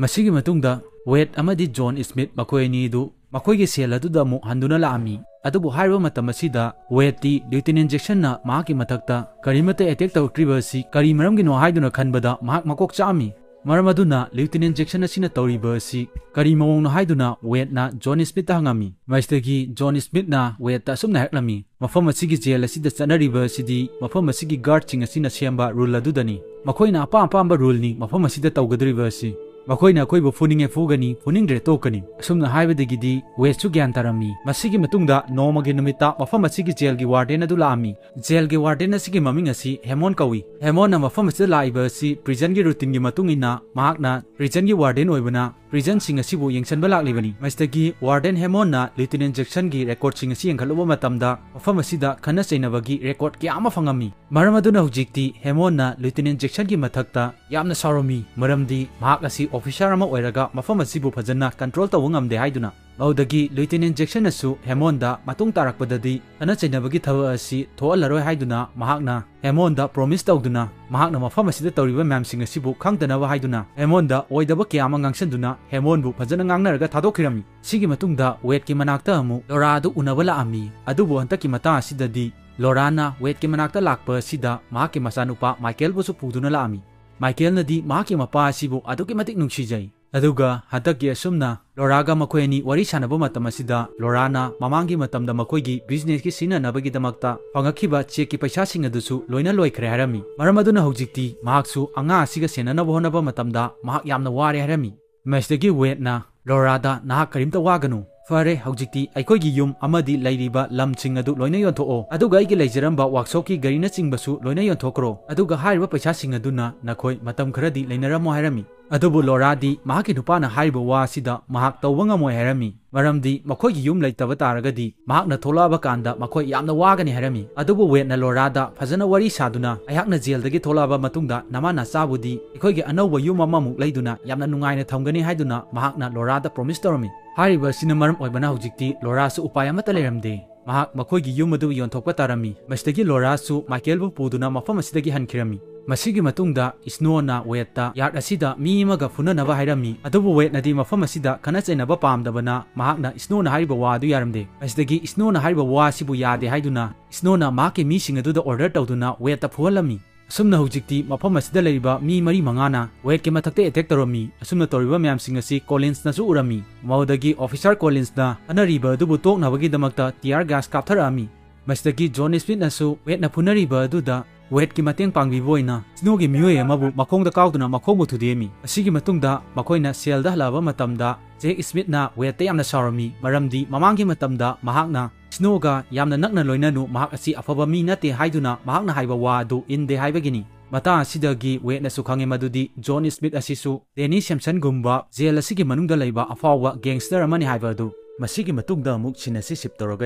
ꯃꯁꯤꯒꯤ ꯃꯇꯨꯡꯗ ꯋꯦꯗ ꯑꯃꯗꯤ ꯖꯣꯟ ꯁ꯭ꯃꯤꯊ ꯃꯈꯣꯏ ꯑꯅꯤ ꯑꯗꯨ ꯃꯈꯣꯏꯒꯤ ꯁꯦꯜ ꯑꯗꯨꯗ ꯑꯃꯨꯛ ꯍꯟꯗꯨꯅ ꯂꯥꯛꯑꯝꯃꯤ꯫ ꯑꯗꯨꯕꯨ ꯍꯥꯏꯔꯤꯕ ꯃꯇꯝ ꯑꯁꯤꯗ ꯋꯦꯗꯇꯤ ꯂꯤꯎꯇꯤꯅꯦꯟ ꯖꯦꯛꯁꯟꯅ ꯃꯍꯥꯛꯀꯤ ꯃꯊꯛꯇ ꯀꯔꯤꯃꯠꯇ ꯑꯦꯇꯦꯛ ꯇꯧꯔꯛꯇ꯭ꯔꯤꯕ ꯑꯁꯤ ꯀꯔꯤ ꯃꯔꯝꯒꯤꯅꯣ ꯍꯥꯏꯗꯨꯅ ꯈꯟꯕꯗ ꯃꯍꯥꯛ ꯃꯀꯣꯛ ꯆꯥꯛꯑꯝꯃꯤ꯫ ꯃꯔꯝ ꯑꯗꯨꯅ Lieutenant Jackson ꯑꯁꯤꯅ ꯇꯧꯔꯤꯕ ꯑꯁꯤ ꯀꯔꯤ ꯃꯑꯣꯡꯅꯣ ꯍꯥꯏꯗꯨꯅ Wadeꯅ John Smithꯇ ꯍꯪꯉꯝꯃꯤ꯫ ꯃꯁꯤꯗꯒꯤ John Smithꯅ Wadeꯇ ꯑꯁꯨꯝꯅ ꯍꯥꯏꯔꯛꯂꯝꯃꯤ, "ꯃꯐꯝ ꯑꯁꯤꯒꯤ ꯖꯦꯜ ꯑꯁꯤꯗ ꯆꯠꯅꯔꯤꯕ ꯑꯁꯤꯗꯤ ꯃꯐꯝ ꯑꯁꯤꯒꯤ guardꯁꯤꯡ ꯑꯁꯤꯅ ꯁꯦꯝꯕ rule ꯑꯗꯨꯗꯅꯤ꯫ ꯃꯈꯣꯏꯅ ꯑꯄꯥꯝ ꯑꯄꯥꯝꯕ ruleꯅꯤ ꯃꯐꯝ ꯑꯁꯤꯗ ꯇꯧꯒꯗꯧꯔꯤꯕ ꯑꯁꯤ꯫ ꯃꯈꯣꯏꯅ ꯑꯩꯈꯣꯏꯕꯨ ꯐꯨꯅꯤꯡꯉꯦ ꯐꯨꯒꯅꯤ, ꯐꯨꯅꯤꯡꯗ꯭ꯔꯦ ꯇꯣꯛꯀꯅꯤ"꯫ ꯑꯁꯨꯝꯅ ꯍꯥꯏꯕꯗꯒꯤꯗꯤ Wadeꯁꯨ ꯒ꯭ꯌꯥꯟ ꯇꯥꯔꯝꯃꯤ꯫ ꯃꯁꯤꯒꯤ ꯃꯇꯨꯡꯗ ꯅꯣꯡꯃꯒꯤ ꯅꯨꯃꯤꯠꯇ ꯃꯐꯝ ꯑꯁꯤꯒꯤ ꯖꯦꯜꯒꯤ warden ꯑꯗꯨ ꯂꯥꯛꯑꯝꯃꯤ꯫ ꯖꯦꯜꯒꯤ warden ꯑꯁꯤꯒꯤ ꯃꯃꯤꯡ ꯑꯁꯤ Hammond ꯀꯧꯏ꯫ Hammondꯅ ꯃꯐꯝ ꯑꯁꯤꯗ ꯂꯥꯛꯏꯕ ꯑꯁꯤ prisonꯒꯤ routineꯒꯤ ꯃꯇꯨꯡ ꯏꯟꯅ ꯃꯍꯥꯛꯅ prisonꯒꯤ warden ꯑꯣꯏꯕꯅ prisonꯁꯤꯡ ꯑꯁꯤꯕꯨ ꯌꯦꯡꯁꯤꯟꯕ ꯂꯥꯛꯂꯤꯕꯅꯤ꯫ ꯃꯁꯤꯗꯒꯤ Warden Hammondꯅ Lieutenant Jacksonꯒꯤ recordꯁꯤꯡ ꯑꯁꯤ ꯌꯦꯡꯈꯠꯂꯨꯕ ꯃꯇꯝꯗ ꯃꯐꯝ ꯑꯁꯤꯗ ꯈꯠꯅ ꯆꯩꯅꯕꯒꯤ record ꯀꯌꯥ ꯑꯃ ꯐꯪꯉꯝꯃꯤ꯫ ꯃꯔꯝ ꯑꯗꯨꯅ ꯍꯧꯖꯤꯛꯇꯤ Hammondꯅ Lieutenant Jacksonꯒꯤ ꯃꯊꯛꯇ ꯌꯥꯝꯅ ꯁꯥꯎꯔꯝꯃꯤ, ꯃꯔꯝꯗꯤ ꯃꯍꯥꯛ ꯑꯁꯤ officer ꯑꯃ ꯑꯣꯏꯔꯒ ꯃꯐꯝ ꯑꯁꯤꯕꯨ ꯐꯖꯅ control ꯇꯧꯕ ꯉꯝꯗꯦ ꯍꯥꯏꯗꯨꯅ꯫ ꯑꯗꯨꯗꯒꯤ Lieutenant Jacksonꯅꯁꯨ Hammondꯗ ꯃꯇꯨꯡ ꯇꯥꯔꯛꯄꯗꯗꯤ ꯈꯠꯅ ꯆꯩꯅꯕꯒꯤ ꯊꯕꯛ ꯑꯁꯤ ꯊꯣꯛꯍꯜꯂꯔꯣꯏ ꯍꯥꯏꯗꯨꯅ ꯃꯍꯥꯛꯅ Hammondꯗ promise ꯇꯧꯗꯨꯅ ꯃꯍꯥꯛꯅ ꯃꯐꯝ ꯑꯁꯤꯗ ꯇꯧꯔꯤꯕ ꯃꯌꯥꯝꯁꯤꯡ ꯑꯁꯤꯕꯨ ꯈꯪꯗꯅꯕ ꯍꯥꯏꯗꯨꯅ Hammondꯗ ꯑꯣꯏꯗꯕ ꯀꯌꯥ ꯑꯃ ꯉꯥꯡꯁꯤꯟꯗꯨꯅ Hammondꯕꯨ ꯐꯖꯅ ꯉꯥꯡꯅꯔꯒ ꯊꯥꯗꯣꯛꯈꯤꯔꯝꯃꯤ꯫ ꯁꯤꯒꯤ ꯃꯇꯨꯡꯗ Wadeꯀꯤ ꯃꯅꯥꯛꯇ ꯑꯃꯨꯛ Lauraꯗꯨ ꯎꯅꯕ ꯂꯥꯛꯑꯝꯃꯤ꯫ ꯑꯗꯨꯕꯨ ꯍꯟꯗꯛꯀꯤ ꯃꯇꯥꯡ ꯑꯁꯤꯗꯗꯤ Lauraꯅ Wadeꯀꯤ ꯃꯅꯥꯛꯇ ꯂꯥꯛꯄ ꯑꯁꯤꯗ ꯃꯍꯥꯛꯀꯤ ꯃꯆꯥꯅꯨꯄꯥ Michaelꯕꯨꯁꯨ ꯄꯨꯗꯨꯅ ꯂꯥꯛꯑꯝꯃꯤ꯫ Michaelꯅꯗꯤ ꯃꯍꯥꯛꯀꯤ ꯃꯄꯥ ꯑꯁꯤꯕꯨ ꯑꯗꯨꯛꯀꯤ ꯃꯇꯤꯛ ꯅꯨꯡꯁꯤꯖꯩ꯫ ꯑꯗꯨꯒ ꯍꯟꯗꯛꯀꯤ ꯑꯁꯨꯝꯅ Lauraꯒ ꯃꯈꯣꯏ ꯑꯅꯤ ꯋꯥꯔꯤ ꯁꯥꯟꯅꯕ ꯃꯇꯝ ꯑꯁꯤꯗ Lauraꯅ ꯃꯃꯥꯡꯒꯤ ꯃꯇꯝꯗ ꯃꯈꯣꯏꯒꯤ businessꯀꯤ ꯁꯤꯖꯤꯟꯅꯅꯕꯒꯤꯗꯃꯛꯇ ꯐꯪꯉꯛꯈꯤꯕ chequeꯀꯤ ꯄꯩꯁꯥꯁꯤꯡ ꯑꯗꯨꯁꯨ ꯂꯣꯏꯅ ꯂꯣꯏꯈ꯭ꯔꯦ ꯍꯥꯏꯔꯝꯃꯤ꯫ ꯃꯔꯝ ꯑꯗꯨꯅ ꯍꯧꯖꯤꯛꯇꯤ ꯃꯍꯥꯛꯁꯨ ꯑꯉꯥꯡ ꯑꯁꯤꯒ ꯁꯦꯟꯅꯅꯕ ꯍꯣꯠꯅꯕ ꯃꯇꯝꯗ ꯃꯍꯥꯛ ꯌꯥꯝꯅ ꯋꯥꯔꯦ ꯍꯥꯏꯔꯝꯃꯤ꯫ ꯃꯁꯤꯗꯒꯤ Wadeꯅ Lauraꯗ, "ꯅꯍꯥꯛ ꯀꯔꯤꯝꯇ ꯋꯥꯒꯅꯨ꯫ ꯐꯔꯦ, ꯍꯧꯖꯤꯛꯇꯤ ꯑꯩꯈꯣꯏꯒꯤ ꯌꯨꯝ ꯑꯃꯗꯤ ꯂꯩꯔꯤꯕ ꯂꯝꯁꯤꯡ ꯑꯗꯨ ꯂꯣꯏꯅ ꯌꯣꯟꯊꯣꯛꯑꯣ, ꯑꯗꯨꯒ ꯑꯩꯒꯤ ꯂꯩꯖꯔꯝꯕ workshopꯀꯤ ꯒꯥꯔꯤꯅꯆꯤꯡꯕꯁꯨ ꯂꯣꯏꯅ ꯌꯣꯟꯊꯣꯛꯈ꯭ꯔꯣ꯫ ꯑꯗꯨꯒ ꯍꯥꯏꯔꯤꯕ ꯄꯩꯁꯥꯁꯤꯡ ꯑꯗꯨꯅ ꯅꯈꯣꯏ ꯃꯇꯝ ꯈꯔꯗꯤ ꯂꯩꯅꯔꯝꯃꯣ" ꯍꯥꯏꯔꯝꯃꯤ꯫ ꯑꯗꯨꯕꯨ Lauraꯗꯤ ꯃꯍꯥꯛꯀꯤ ꯅꯨꯄꯥꯅ ꯍꯥꯏꯔꯤꯕ ꯋꯥ ꯑꯁꯤꯗ ꯃꯍꯥꯛ ꯇꯧꯕ ꯉꯝꯃꯣꯏ ꯍꯥꯏꯔꯝꯃꯤ, ꯃꯔꯝꯗꯤ ꯃꯈꯣꯏꯒꯤ ꯌꯨꯝ ꯂꯩꯇꯕ ꯇꯥꯔꯒꯗꯤ ꯃꯍꯥꯛꯅ ꯊꯣꯛꯂꯛꯑꯕ ꯀꯥꯟꯗ ꯃꯈꯣꯏ ꯌꯥꯝꯅ ꯋꯥꯒꯅꯤ ꯍꯥꯏꯔꯝꯃꯤ꯫ ꯑꯗꯨꯕꯨ Wadeꯅ Lauraꯗ ꯐꯖꯅ ꯋꯥꯔꯤ ꯁꯥꯗꯨꯅ, "ꯑꯩꯍꯥꯛꯅ ꯖꯦꯜꯗꯒꯤ ꯊꯣꯛꯂꯛꯑꯕ ꯃꯇꯨꯡꯗ ꯅꯃꯥ ꯅꯆꯥꯕꯨꯗꯤ ꯑꯩꯈꯣꯏꯒꯤ ꯑꯅꯧꯕ ꯌꯨꯝ ꯑꯃꯃꯨꯛ ꯂꯩꯗꯨꯅ ꯌꯥꯝꯅ ꯅꯨꯡꯉꯥꯏꯅ ꯊꯝꯒꯅꯤ" ꯍꯥꯏꯗꯨꯅ ꯃꯍꯥꯛꯅ Lauraꯗ promise ꯇꯧꯔꯝꯃꯤ꯫ ꯍꯥꯏꯔꯤꯕ ꯑꯁꯤꯅ ꯃꯔꯝ ꯑꯣꯏꯕꯅ ꯍꯧꯖꯤꯛꯇꯤ Lauraꯁꯨ ꯎꯄꯥꯏ ꯑꯃꯠꯇ ꯂꯩꯔꯝꯗꯦ꯫ ꯃꯍꯥꯛ ꯃꯈꯣꯏꯒꯤ ꯌꯨꯝ ꯑꯗꯨ ꯌꯣꯟꯊꯣꯛꯄ ꯇꯥꯔꯝꯃꯤ꯫ ꯃꯁꯤꯗꯒꯤ Lauraꯁꯨ Michaelꯕꯨ ꯄꯨꯗꯨꯅ ꯃꯐꯝ ꯑꯁꯤꯗꯒꯤ ꯍꯟꯈꯤꯔꯝꯃꯤ꯫ ꯃꯁꯤꯒꯤ ꯃꯇꯨꯡꯗ Snowꯅ Wadeꯇ yard ꯑꯁꯤꯗ ꯃꯤ ꯑꯃꯒ ꯐꯨꯅꯅꯕ ꯍꯥꯏꯔꯝꯃꯤ꯫ ꯑꯗꯨꯕꯨ Wadeꯅꯗꯤ ꯃꯐꯝ ꯑꯁꯤꯗ ꯈꯠꯅ ꯆꯩꯅꯕ ꯄꯥꯝꯗꯕꯅ ꯃꯍꯥꯛꯅ Snowꯅ ꯍꯥꯏꯔꯤꯕ ꯋꯥ ꯑꯗꯨ ꯌꯥꯔꯝꯗꯦ꯫ ꯃꯁꯤꯗꯒꯤ Snowꯅ ꯍꯥꯏꯔꯤꯕ ꯋꯥ ꯑꯁꯤꯕꯨ ꯌꯥꯗꯦ ꯍꯥꯏꯗꯨꯅ Snowꯅ ꯃꯍꯥꯛꯀꯤ ꯃꯤꯁꯤꯡ ꯑꯗꯨꯗ order ꯇꯧꯗꯨꯅ Wadeꯇ ꯐꯨꯍꯜꯂꯝꯃꯤ꯫ ꯑꯁꯨꯝꯅ ꯍꯧꯖꯤꯛꯇꯤ ꯃꯐꯝ ꯑꯁꯤꯗ ꯂꯩꯔꯤꯕ ꯃꯤ ꯃꯔꯤ ꯃꯉꯥꯅ ꯋꯦꯠꯀꯤ ꯃꯊꯛꯇ ꯑꯦꯇꯦꯛ ꯇꯧꯔꯝꯃꯤ꯫ ꯑꯁꯨꯝꯅ ꯇꯧꯔꯤꯕ ꯃꯌꯥꯝꯁꯤꯡ ꯑꯁꯤ ꯀꯣꯂꯤꯟꯁꯅꯁꯨ ꯎꯔꯝꯃꯤ꯫ ꯃꯗꯨꯗꯒꯤ ꯑꯣꯐꯤꯁꯥꯔ ꯀꯣꯂꯤꯟꯁꯅ ꯈꯠꯅꯔꯤꯕ ꯑꯗꯨꯕꯨ ꯇꯣꯛꯅꯕꯒꯤꯗꯃꯛꯇ ꯇꯤꯌꯥꯔ ꯒ꯭ꯌꯥꯁ ꯀꯥꯞꯊꯔꯛꯑꯝꯃꯤ꯫ ꯃꯁꯤꯗꯒꯤ ꯖꯣꯟ ꯁ꯭ꯃꯤꯠꯅꯁꯨ ꯋꯦꯠꯅ ꯐꯨꯅꯔꯤꯕ ꯑꯗꯨꯗ ꯋꯦꯠꯀꯤ ꯃꯇꯦꯡ ꯄꯥꯡꯕꯤꯕ ꯑꯣꯏꯅ ꯁ꯭ꯅꯣꯒꯤ ꯃꯤꯑꯣꯏ ꯑꯃꯕꯨ ꯃꯈꯣꯡꯗ ꯀꯥꯎꯗꯨꯅ ꯃꯈꯣꯡꯕꯨ ꯊꯨꯗꯦꯛꯑꯝꯃꯤ꯫ ꯑꯁꯤꯒꯤ ꯃꯇꯨꯡꯗ ꯃꯈꯣꯏꯅ ꯁꯦꯜꯗ ꯍꯜꯂꯛꯑꯕ ꯃꯇꯝꯗ ꯖꯦꯛ ꯁ꯭ꯃꯤꯠꯅ ꯋꯦꯠꯇ ꯌꯥꯝꯅ ꯁꯥꯎꯔꯝꯃꯤ, ꯃꯔꯝꯗꯤ ꯃꯃꯥꯡꯒꯤ ꯃꯇꯝꯗ ꯃꯍꯥꯛꯅ ꯁ꯭ꯅꯣꯒ ꯌꯥꯝꯅ ꯅꯛꯅ ꯂꯣꯏꯅꯅꯨ, ꯃꯍꯥꯛ ꯑꯁꯤ ꯑꯐꯕ ꯃꯤ ꯅꯠꯇꯦ ꯍꯥꯏꯗꯨꯅ ꯃꯍꯥꯛꯅ ꯍꯥꯏꯕ ꯋꯥ ꯑꯗꯨ ꯏꯟꯗꯦ ꯍꯥꯏꯕꯒꯤꯅꯤ꯫ ꯃꯇꯥꯡ ꯑꯁꯤꯗꯒꯤ ꯋꯦꯠꯅꯁꯨ ꯈꯪꯉꯦ ꯃꯗꯨꯗꯤ ꯖꯣꯟ ꯁ꯭ꯃꯤꯠ ꯑꯁꯤꯁꯨ ꯗꯦꯅꯤ ꯁꯦꯝꯁꯟꯒꯨꯝꯕ ꯖꯦꯜ ꯑꯁꯤꯒꯤ ꯃꯅꯨꯡꯗ ꯂꯩꯕ ꯑꯐꯥꯎꯕ ꯒꯦꯡꯁꯇꯔ ꯑꯃꯅꯤ ꯍꯥꯏꯕ ꯑꯗꯨ꯫ ꯃꯁꯤꯒꯤ ꯃꯇꯨꯡꯗ ꯑꯃꯨꯛ ꯁꯤꯟ ꯑꯁꯤ ꯁꯤꯞ ꯇꯧꯔꯒ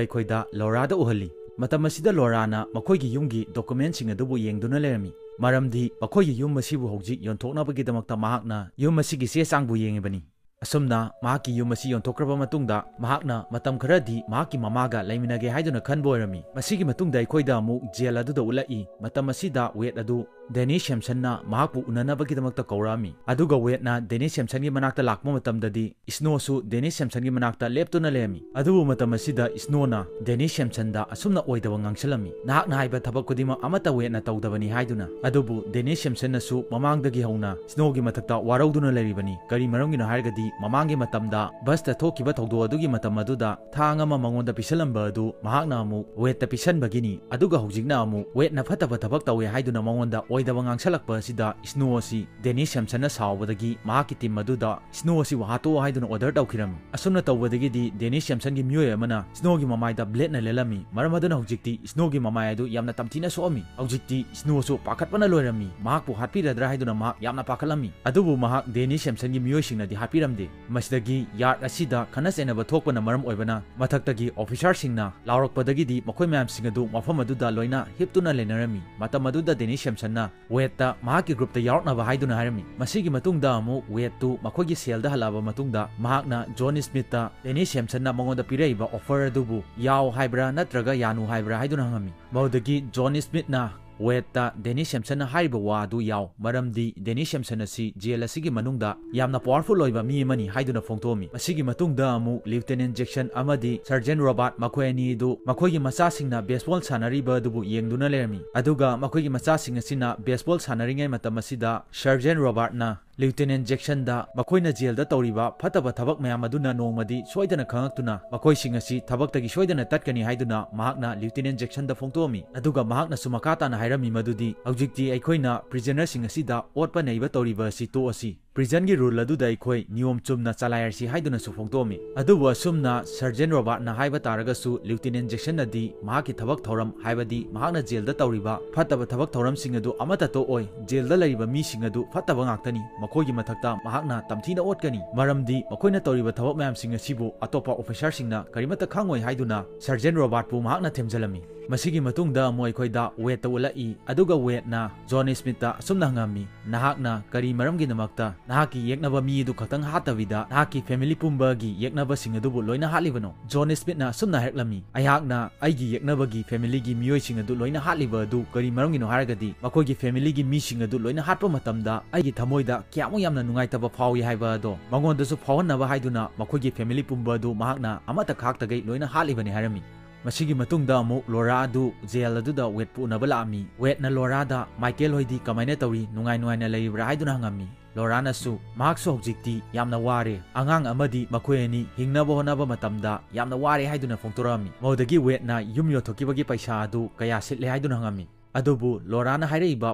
ꯑꯩꯈꯣꯏꯗ ꯂꯣꯔꯥꯗ ꯎꯍꯜꯂꯤ꯫ ꯃꯇꯝ ꯑꯁꯤꯗ ꯂꯣꯔꯥꯅ ꯃꯈꯣꯏꯒꯤ ꯌꯨꯝꯒꯤ ꯗꯣꯀꯨꯃꯦꯟꯁꯤꯡ ꯑꯗꯨꯕꯨ ꯌꯦꯡꯗꯨꯅ ꯂꯩꯔꯝꯃꯤ, ꯃꯔꯝꯗꯤ ꯃꯈꯣꯏꯒꯤ ꯌꯨꯝ ꯑꯁꯤꯕꯨ ꯍꯧꯖꯤꯛ ꯌꯣꯟꯊꯣꯛꯅꯕꯒꯤꯗꯃꯛꯇ ꯃꯍꯥꯛꯅ ꯌꯨꯝ ꯑꯁꯤꯒꯤ ꯆꯦ ꯆꯥꯡꯕꯨ ꯌꯦꯡꯉꯤꯕꯅꯤ꯫ ꯑꯁꯨꯝꯅ ꯃꯍꯥꯛꯀꯤ ꯌꯨꯝ ꯑꯁꯤ ꯌꯣꯟꯊꯣꯛꯈ꯭ꯔꯕ ꯃꯇꯨꯡꯗ ꯃꯍꯥꯛꯅ ꯃꯇꯝ ꯈꯔꯗꯤ ꯃꯍꯥꯛꯀꯤ ꯃꯃꯥꯒ ꯂꯩꯃꯤꯟꯅꯒꯦ ꯍꯥꯏꯗꯨꯅ ꯈꯟꯕ ꯑꯣꯏꯔꯝꯃꯤ꯫ ꯃꯁꯤꯒꯤ ꯃꯇꯨꯡꯗ ꯑꯩꯈꯣꯏꯗ ꯑꯃꯨꯛ ꯖꯦꯜ ꯑꯗꯨꯗ ꯎꯠꯂꯛꯏ꯫ ꯃꯇꯝ ꯑꯁꯤꯗ ꯋꯦꯠ ꯑꯗꯨ ꯗꯦꯅꯤ ꯁꯦꯝꯁꯟꯅ ꯃꯍꯥꯛꯄꯨ ꯎꯅꯅꯕꯒꯤꯗꯃꯛꯇ ꯀꯧꯔꯛꯑꯝꯃꯤ꯫ ꯑꯗꯨꯒ ꯋꯦꯠꯅ ꯗꯦꯅꯤ ꯁꯦꯝꯁꯟꯒꯤ ꯃꯅꯥꯛꯇ ꯂꯥꯛꯄ ꯃꯇꯝꯗꯗꯤ ꯁ꯭ꯅꯣꯁꯨ ꯗꯦꯅꯤ ꯁꯦꯝꯁꯟꯒꯤ ꯃꯅꯥꯛꯇ ꯂꯦꯞꯇꯨꯅ ꯂꯩꯔꯝꯃꯤ꯫ ꯑꯗꯨꯕꯨ ꯃꯇꯝ ꯑꯁꯤꯗ ꯁ꯭ꯅꯣꯅ ꯗꯦꯅꯤ ꯁꯦꯝꯁꯟꯗ ꯑꯁꯨꯝꯅ ꯑꯣꯏꯗꯕ ꯉꯥꯡꯁꯤꯜꯂꯝꯃꯤ, "ꯅꯍꯥꯛꯅ ꯍꯥꯏꯕ ꯊꯕꯛ ꯈꯨꯗꯤꯡꯃꯛ ꯑꯃꯠꯇ ꯋꯦꯠꯅ ꯇꯧꯗꯕꯅꯤ" ꯍꯥꯏꯗꯨꯅ꯫ ꯑꯗꯨꯕꯨ ꯗꯦꯅꯤ ꯁꯦꯝꯁꯟꯅꯁꯨ ꯃꯃꯥꯡꯗꯒꯤ ꯍꯧꯅ ꯁ꯭ꯅꯣꯒꯤ ꯃꯊꯛꯇ ꯋꯥꯔꯧꯗꯨꯅ ꯂꯩꯔꯤꯕꯅꯤ꯫ ꯀꯔꯤ ꯃꯔꯝꯒꯤꯅꯣ ꯍꯥꯏꯔꯒꯗꯤ ꯃꯃꯥꯡꯒꯤ ꯃꯇꯝꯗ ꯕꯁꯇ ꯊꯣꯛꯈꯤꯕ ꯊꯧꯗꯣꯛ ꯑꯗꯨꯒꯤ ꯃꯇꯝ ꯑꯗꯨꯗ ꯊꯥꯡ ꯑꯃ ꯃꯉꯣꯟꯗ ꯄꯤꯁꯜꯂꯝꯕ ꯑꯗꯨ ꯃꯍꯥꯛꯅ ꯑꯃꯨꯛ ꯋꯦꯠꯇ ꯄꯤꯁꯟꯕꯒꯤꯅꯤ꯫ ꯑꯗꯨꯒ ꯍꯧꯖꯤꯛꯅ ꯑꯃꯨꯛ ꯋꯦꯠꯅ ꯐꯠꯇꯕ ꯊꯕꯛ ꯇꯧꯋꯦ ꯍꯥꯏꯗꯨꯅ ꯃꯉꯣꯟꯗ ꯑꯣꯏꯗꯕ ꯉꯥꯡꯁꯜꯂꯛꯄ ꯑꯁꯤꯗ ꯁ꯭ꯅꯣ ꯑꯁꯤ ꯗꯦꯅꯤ ꯁꯦꯝꯁꯟꯅ ꯁꯥꯎꯕꯗꯒꯤ ꯃꯍꯥꯛꯀꯤ ꯇꯤꯝ ꯑꯗꯨꯗ ꯁ꯭ꯅꯣ ꯑꯁꯤꯕꯨ ꯍꯥꯠꯇꯣꯛꯑꯣ ꯍꯥꯏꯗꯨꯅ ꯑꯣꯔꯗꯔ ꯇꯧꯈꯤꯔꯝꯃꯤ꯫ ꯑꯁꯨꯝꯅ ꯇꯧꯕꯗꯒꯤꯗꯤ ꯗꯦꯅꯤ ꯁꯦꯝꯁꯟꯒꯤ ꯃꯤꯑꯣꯏ ꯑꯃꯅ ꯁ꯭ꯅꯣꯒꯤ ꯃꯃꯥꯏꯗ ꯕ꯭ꯂꯦꯗꯅ ꯂꯦꯜꯂꯝꯃꯤ꯫ ꯃꯔꯝ ꯑꯗꯨꯅ ꯍꯧꯖꯤꯛꯇꯤ ꯁ꯭ꯅꯣꯒꯤ ꯃꯃꯥꯏ ꯑꯗꯨ ꯌꯥꯝꯅ ꯇꯝꯊꯤꯅ ꯁꯣꯛꯑꯝꯃꯤ꯫ ꯍꯧꯖꯤꯛꯇꯤ ꯁ꯭ꯅꯣꯁꯨ ꯄꯥꯈꯠꯄꯅ ꯂꯣꯏꯔꯝꯃꯤ꯫ ꯃꯍꯥꯛꯄꯨ ꯍꯥꯠꯄꯤꯔꯗ꯭ꯔꯥ ꯍꯥꯏꯗꯨꯅ ꯃꯍꯥꯛ ꯌꯥꯝꯅ ꯄꯥꯈꯠꯂꯝꯃꯤ꯫ ꯑꯗꯨꯕꯨ ꯃꯍꯥꯛ ꯗꯦꯅꯤ ꯁꯦꯝꯁꯟꯒꯤ ꯃꯤꯑꯣꯏꯁꯤꯡꯅꯗꯤ ꯍꯥꯠꯄꯤꯔꯝꯗꯦ꯫ ꯃꯁꯤꯗꯒꯤ ꯌꯥꯔꯗ ꯑꯁꯤꯗ ꯈꯠꯅ ꯆꯩꯅꯕ ꯊꯣꯛꯄꯅ ꯃꯔꯝ ꯑꯣꯏꯕꯅ ꯃꯊꯛꯇꯒꯤ ꯑꯣꯐꯤꯁꯥꯔꯁꯤꯡꯅ ꯂꯥꯎꯔꯛꯄꯗꯒꯤꯗꯤ ꯃꯈꯣꯏ ꯃꯌꯥꯝꯁꯤꯡ ꯑꯗꯨ ꯃꯐꯝ ꯑꯗꯨꯗ ꯂꯣꯏꯅ ꯍꯤꯞꯇꯨꯅ ꯂꯩꯅꯔꯝꯃꯤ꯫ ꯃꯇꯝ ꯑꯗꯨꯗ ꯗꯦꯅꯤ ꯁꯦꯝꯁꯟꯅ ꯋꯦꯠꯇ ꯃꯍꯥꯛꯀꯤ ꯒ꯭ꯔꯨꯞꯇ ꯌꯥꯎꯔꯛꯅꯕ ꯍꯥꯏꯗꯨꯅ ꯍꯥꯏꯔꯝꯃꯤ꯫ ꯃꯁꯤꯒꯤ ꯃꯇꯨꯡꯗ ꯑꯃꯨꯛ ꯋꯦꯠꯇꯨ ꯃꯈꯣꯏꯒꯤ ꯁꯦꯜꯗ ꯍꯜꯂꯛꯑꯕ ꯃꯇꯨꯡꯗ ꯃꯍꯥꯛꯅ ꯖꯣꯟ ꯁ꯭ꯃꯤꯠꯇ ꯗꯦꯅꯤ ꯁꯦꯝꯁꯟꯅ ꯃꯉꯣꯟꯗ ꯄꯤꯔꯛꯏꯕ ꯑꯣꯐꯔ ꯑꯗꯨꯕꯨ ꯌꯥꯎ ꯍꯥꯏꯕ꯭ꯔꯥ ꯅꯠꯇ꯭ꯔꯒ ꯌꯥꯅꯨ ꯍꯥꯏꯕ꯭ꯔꯥ ꯍꯥꯏꯗꯨꯅ ꯍꯪꯉꯝꯃꯤ꯫ ꯃꯗꯨꯗꯒꯤ ꯖꯣꯟ ꯁ꯭ꯃꯤꯠꯅ ꯋꯦꯗꯇ ꯗꯦꯅꯤ ꯁꯦꯝꯁꯟꯅ ꯍꯥꯏꯔꯤꯕ ꯋꯥ ꯑꯗꯨ ꯌꯥꯎ, ꯃꯔꯝꯗꯤ ꯗꯦꯅꯤ ꯁꯦꯝꯁꯟ ꯑꯁꯤ ꯖꯦꯜ ꯑꯁꯤꯒꯤ ꯃꯅꯨꯡꯗ ꯌꯥꯝꯅ powerful ꯑꯣꯏꯕ ꯃꯤ ꯑꯃꯅꯤ ꯍꯥꯏꯗꯨꯅ ꯐꯣꯡꯗꯣꯛꯑꯝꯃꯤ꯫ ꯃꯁꯤꯒꯤ ꯃꯇꯨꯡꯗ ꯑꯃꯨꯛ ꯂꯤꯌꯨꯇꯦꯅꯦꯟ ꯖꯦꯛꯁꯟ ꯑꯃꯗꯤ ꯁꯔꯖꯦꯟ ꯔꯣꯕꯥꯔꯠ, ꯃꯈꯣꯏ ꯑꯅꯤ ꯑꯗꯨ ꯃꯈꯣꯏꯒꯤ ꯃꯆꯥꯁꯤꯡꯅ baseball ꯁꯥꯟꯅꯔꯤꯕ ꯑꯗꯨꯕꯨ ꯌꯦꯡꯗꯨꯅ ꯂꯩꯔꯝꯃꯤ꯫ ꯑꯗꯨꯒ ꯃꯈꯣꯏꯒꯤ ꯃꯆꯥꯁꯤꯡ ꯑꯁꯤꯅ baseball ꯁꯥꯟꯅꯔꯤꯉꯩ ꯃꯇꯝ ꯑꯁꯤꯗ ꯁꯔꯖꯦꯟ ꯔꯣꯕꯥꯔꯠꯅ ꯂꯤꯌꯨꯇꯦꯅꯦꯟ ꯖꯦꯛꯁꯟꯗ ꯃꯈꯣꯏꯅ ꯖꯦꯜꯗ ꯇꯧꯔꯤꯕ ꯐꯠꯇꯕ ꯊꯕꯛ ꯃꯌꯥꯝ ꯑꯗꯨꯅ ꯅꯣꯡꯃꯗꯤ ꯁꯣꯏꯗꯅ ꯈꯪꯉꯛꯇꯨꯅ ꯃꯈꯣꯏꯁꯤꯡ ꯑꯁꯤ ꯊꯕꯛꯇꯒꯤ ꯁꯣꯏꯗꯅ ꯇꯠꯀꯅꯤ ꯍꯥꯏꯗꯨꯅ ꯃꯍꯥꯛꯅ ꯂꯤꯌꯨꯇꯦꯅꯦꯟ ꯖꯦꯛꯁꯟꯗ ꯐꯣꯡꯗꯣꯛꯑꯝꯃꯤ꯫ ꯑꯗꯨꯒ ꯃꯍꯥꯛꯅꯁꯨ ꯃꯈꯥ ꯇꯥꯅ ꯍꯥꯏꯔꯝꯃꯤ ꯃꯗꯨꯗꯤ, "ꯍꯧꯖꯤꯛꯇꯤ ꯑꯩꯈꯣꯏꯅ prisonerꯁꯤꯡ ꯑꯁꯤꯗ ꯑꯣꯠꯄ ꯅꯩꯕ ꯇꯧꯔꯤꯕ ꯑꯁꯤ ꯇꯣꯛꯑꯁꯤ꯫ Prisonꯒꯤ rule ꯑꯗꯨꯗ ꯑꯩꯈꯣꯏ ꯅꯤꯌꯣꯝ ꯆꯨꯝꯅ ꯆꯂꯥꯏꯔꯁꯤ" ꯍꯥꯏꯗꯨꯅꯁꯨ ꯐꯣꯡꯗꯣꯛꯑꯝꯃꯤ꯫ ꯑꯗꯨꯕꯨ ꯑꯁꯨꯝꯅ ꯁꯔꯖꯦꯟ ꯔꯣꯕꯥꯔꯠꯅ ꯍꯥꯏꯕ ꯇꯥꯔꯒꯁꯨ, ꯂꯤꯌꯨꯇꯦꯅꯦꯟ ꯖꯦꯛꯁꯟꯅꯗꯤ ꯃꯍꯥꯛꯀꯤ ꯊꯕꯛ ꯊꯧꯔꯝ, ꯍꯥꯏꯕꯗꯤ ꯃꯍꯥꯛꯅ ꯖꯦꯜꯗ ꯇꯧꯔꯤꯕ ꯐꯠꯇꯕ ꯊꯕꯛ ꯊꯧꯔꯝꯁꯤꯡ ꯑꯗꯨ ꯑꯃꯠꯇ ꯇꯣꯛꯑꯣꯏ꯫ ꯖꯦꯜꯗ ꯂꯩꯔꯤꯕ ꯃꯤꯁꯤꯡ ꯑꯗꯨ ꯐꯠꯇꯕ ꯉꯥꯛꯇꯅꯤ, ꯃꯈꯣꯏꯒꯤ ꯃꯊꯛꯇ ꯃꯍꯥꯛꯅ ꯇꯝꯊꯤꯅ ꯑꯣꯠꯀꯅꯤ, ꯃꯔꯝꯗꯤ ꯃꯈꯣꯏꯅ ꯇꯧꯔꯤꯕ ꯊꯕꯛ ꯃꯌꯥꯝꯁꯤꯡ ꯑꯁꯤꯕꯨ ꯑꯇꯣꯞꯄ officerꯁꯤꯡꯅ ꯀꯔꯤꯃꯠꯇ ꯈꯪꯉꯣꯏ ꯍꯥꯏꯗꯨꯅ ꯁꯔꯖꯦꯟ ꯔꯣꯕꯥꯔꯠꯄꯨ ꯃꯍꯥꯛꯅ ꯊꯦꯝꯖꯤꯜꯂꯝꯃꯤ꯫ ꯃꯁꯤꯒꯤ ꯃꯇꯨꯡꯗ ꯑꯃꯨꯛ ꯑꯩꯈꯣꯏꯗ ꯋꯦꯗꯇ ꯎꯠꯂꯛꯏ, ꯑꯗꯨꯒ ꯋꯦꯗꯅ ꯖꯣꯟ ꯁ꯭ꯃꯤꯊꯇ ꯑꯁꯨꯝꯅ ꯍꯪꯉꯝꯃꯤ, "ꯅꯍꯥꯛꯅ ꯀꯔꯤ ꯃꯔꯝꯒꯤꯗꯃꯛꯇ ꯅꯍꯥꯛꯀꯤ ꯌꯦꯛꯅꯕ ꯃꯤ ꯑꯗꯨ ꯈꯛꯇꯪ ꯍꯥꯠꯇꯕꯤꯗ ꯅꯍꯥꯛꯀꯤ family ꯄꯨꯝꯕꯒꯤ ꯌꯦꯛꯅꯕꯁꯤꯡ ꯑꯗꯨꯕꯨ ꯂꯣꯏꯅ ꯍꯥꯠꯂꯤꯕꯅꯣ?" ꯖꯣꯟ ꯁ꯭ꯃꯤꯊꯅ ꯑꯁꯨꯝꯅ ꯍꯥꯏꯔꯛꯂꯝꯃꯤ, "ꯑꯩꯍꯥꯛꯅ ꯑꯩꯒꯤ ꯌꯦꯛꯅꯕꯒꯤ familyꯒꯤ ꯃꯤꯑꯣꯏꯁꯤꯡ ꯑꯗꯨ ꯂꯣꯏꯅ ꯍꯥꯠꯂꯤꯕ ꯑꯗꯨ ꯀꯔꯤ ꯃꯔꯝꯒꯤꯅꯣ ꯍꯥꯏꯔꯒꯗꯤ, ꯃꯈꯣꯏꯒꯤ familyꯒꯤ ꯃꯤꯁꯤꯡ ꯑꯗꯨ ꯂꯣꯏꯅ ꯍꯥꯠꯄ ꯃꯇꯝꯗ ꯑꯩꯒꯤ ꯊꯃꯣꯏꯗ ꯀꯌꯥꯃꯨꯛ ꯌꯥꯝꯅ ꯅꯨꯡꯉꯥꯏꯇꯕ ꯐꯥꯎꯏ ꯍꯥꯏꯕ ꯑꯗꯣ ꯃꯉꯣꯟꯗꯁꯨ ꯐꯥꯎꯍꯟꯅꯕ ꯍꯥꯏꯗꯨꯅ ꯃꯈꯣꯏꯒꯤ family ꯄꯨꯝꯕ ꯑꯗꯨ ꯃꯍꯥꯛꯅ ꯑꯃꯠꯇ ꯈꯥꯛꯇꯈꯩ ꯂꯣꯏꯅ ꯍꯥꯠꯂꯤꯕꯅꯤ" ꯍꯥꯏꯔꯝꯃꯤ꯫ ꯃꯁꯤꯒꯤ ꯃꯇꯨꯡꯗ ꯑꯃꯨꯛ ꯂꯣꯔꯥ ꯑꯗꯨ ꯖꯦꯜ ꯑꯗꯨꯗ ꯋꯦꯗꯄꯨ ꯎꯅꯕ ꯂꯥꯛꯑꯝꯃꯤ꯫ ꯋꯦꯗꯅ ꯂꯣꯔꯥꯗ, "ꯃꯥꯏꯀꯦꯜ ꯍꯣꯏꯗꯤ ꯀꯃꯥꯏꯅ ꯇꯧꯔꯤ? ꯅꯨꯡꯉꯥꯏ ꯅꯨꯡꯉꯥꯏꯅ ꯂꯩꯔꯤꯕ꯭ꯔꯥ?" ꯍꯥꯏꯗꯨꯅ ꯍꯪꯉꯝꯃꯤ꯫ ꯂꯣꯔꯥꯅꯁꯨ, "ꯃꯍꯥꯛꯁꯨ ꯍꯧꯖꯤꯛꯇꯤ ꯌꯥꯝꯅ ꯋꯥꯔꯦ꯫ ꯑꯉꯥꯡ ꯑꯃꯗꯤ ꯃꯈꯣꯏ ꯑꯅꯤ ꯍꯤꯡꯅꯕ ꯍꯣꯠꯅꯕ ꯃꯇꯝꯗ ꯌꯥꯝꯅ ꯋꯥꯔꯦ" ꯍꯥꯏꯗꯨꯅ ꯐꯣꯡꯗꯣꯔꯛꯑꯝꯃꯤ꯫ ꯃꯗꯨꯗꯒꯤ ꯋꯦꯗꯅ ꯌꯨꯝ ꯌꯣꯟꯊꯣꯛꯈꯤꯕꯒꯤ ꯄꯩꯁꯥ ꯑꯗꯨ ꯀꯌꯥ ꯁꯤꯠꯂꯦ ꯍꯥꯏꯗꯨꯅ ꯍꯪꯉꯝꯃꯤ꯫ ꯑꯗꯨꯕꯨ ꯂꯣꯔꯥꯅ ꯍꯥꯏꯔꯛꯏꯕ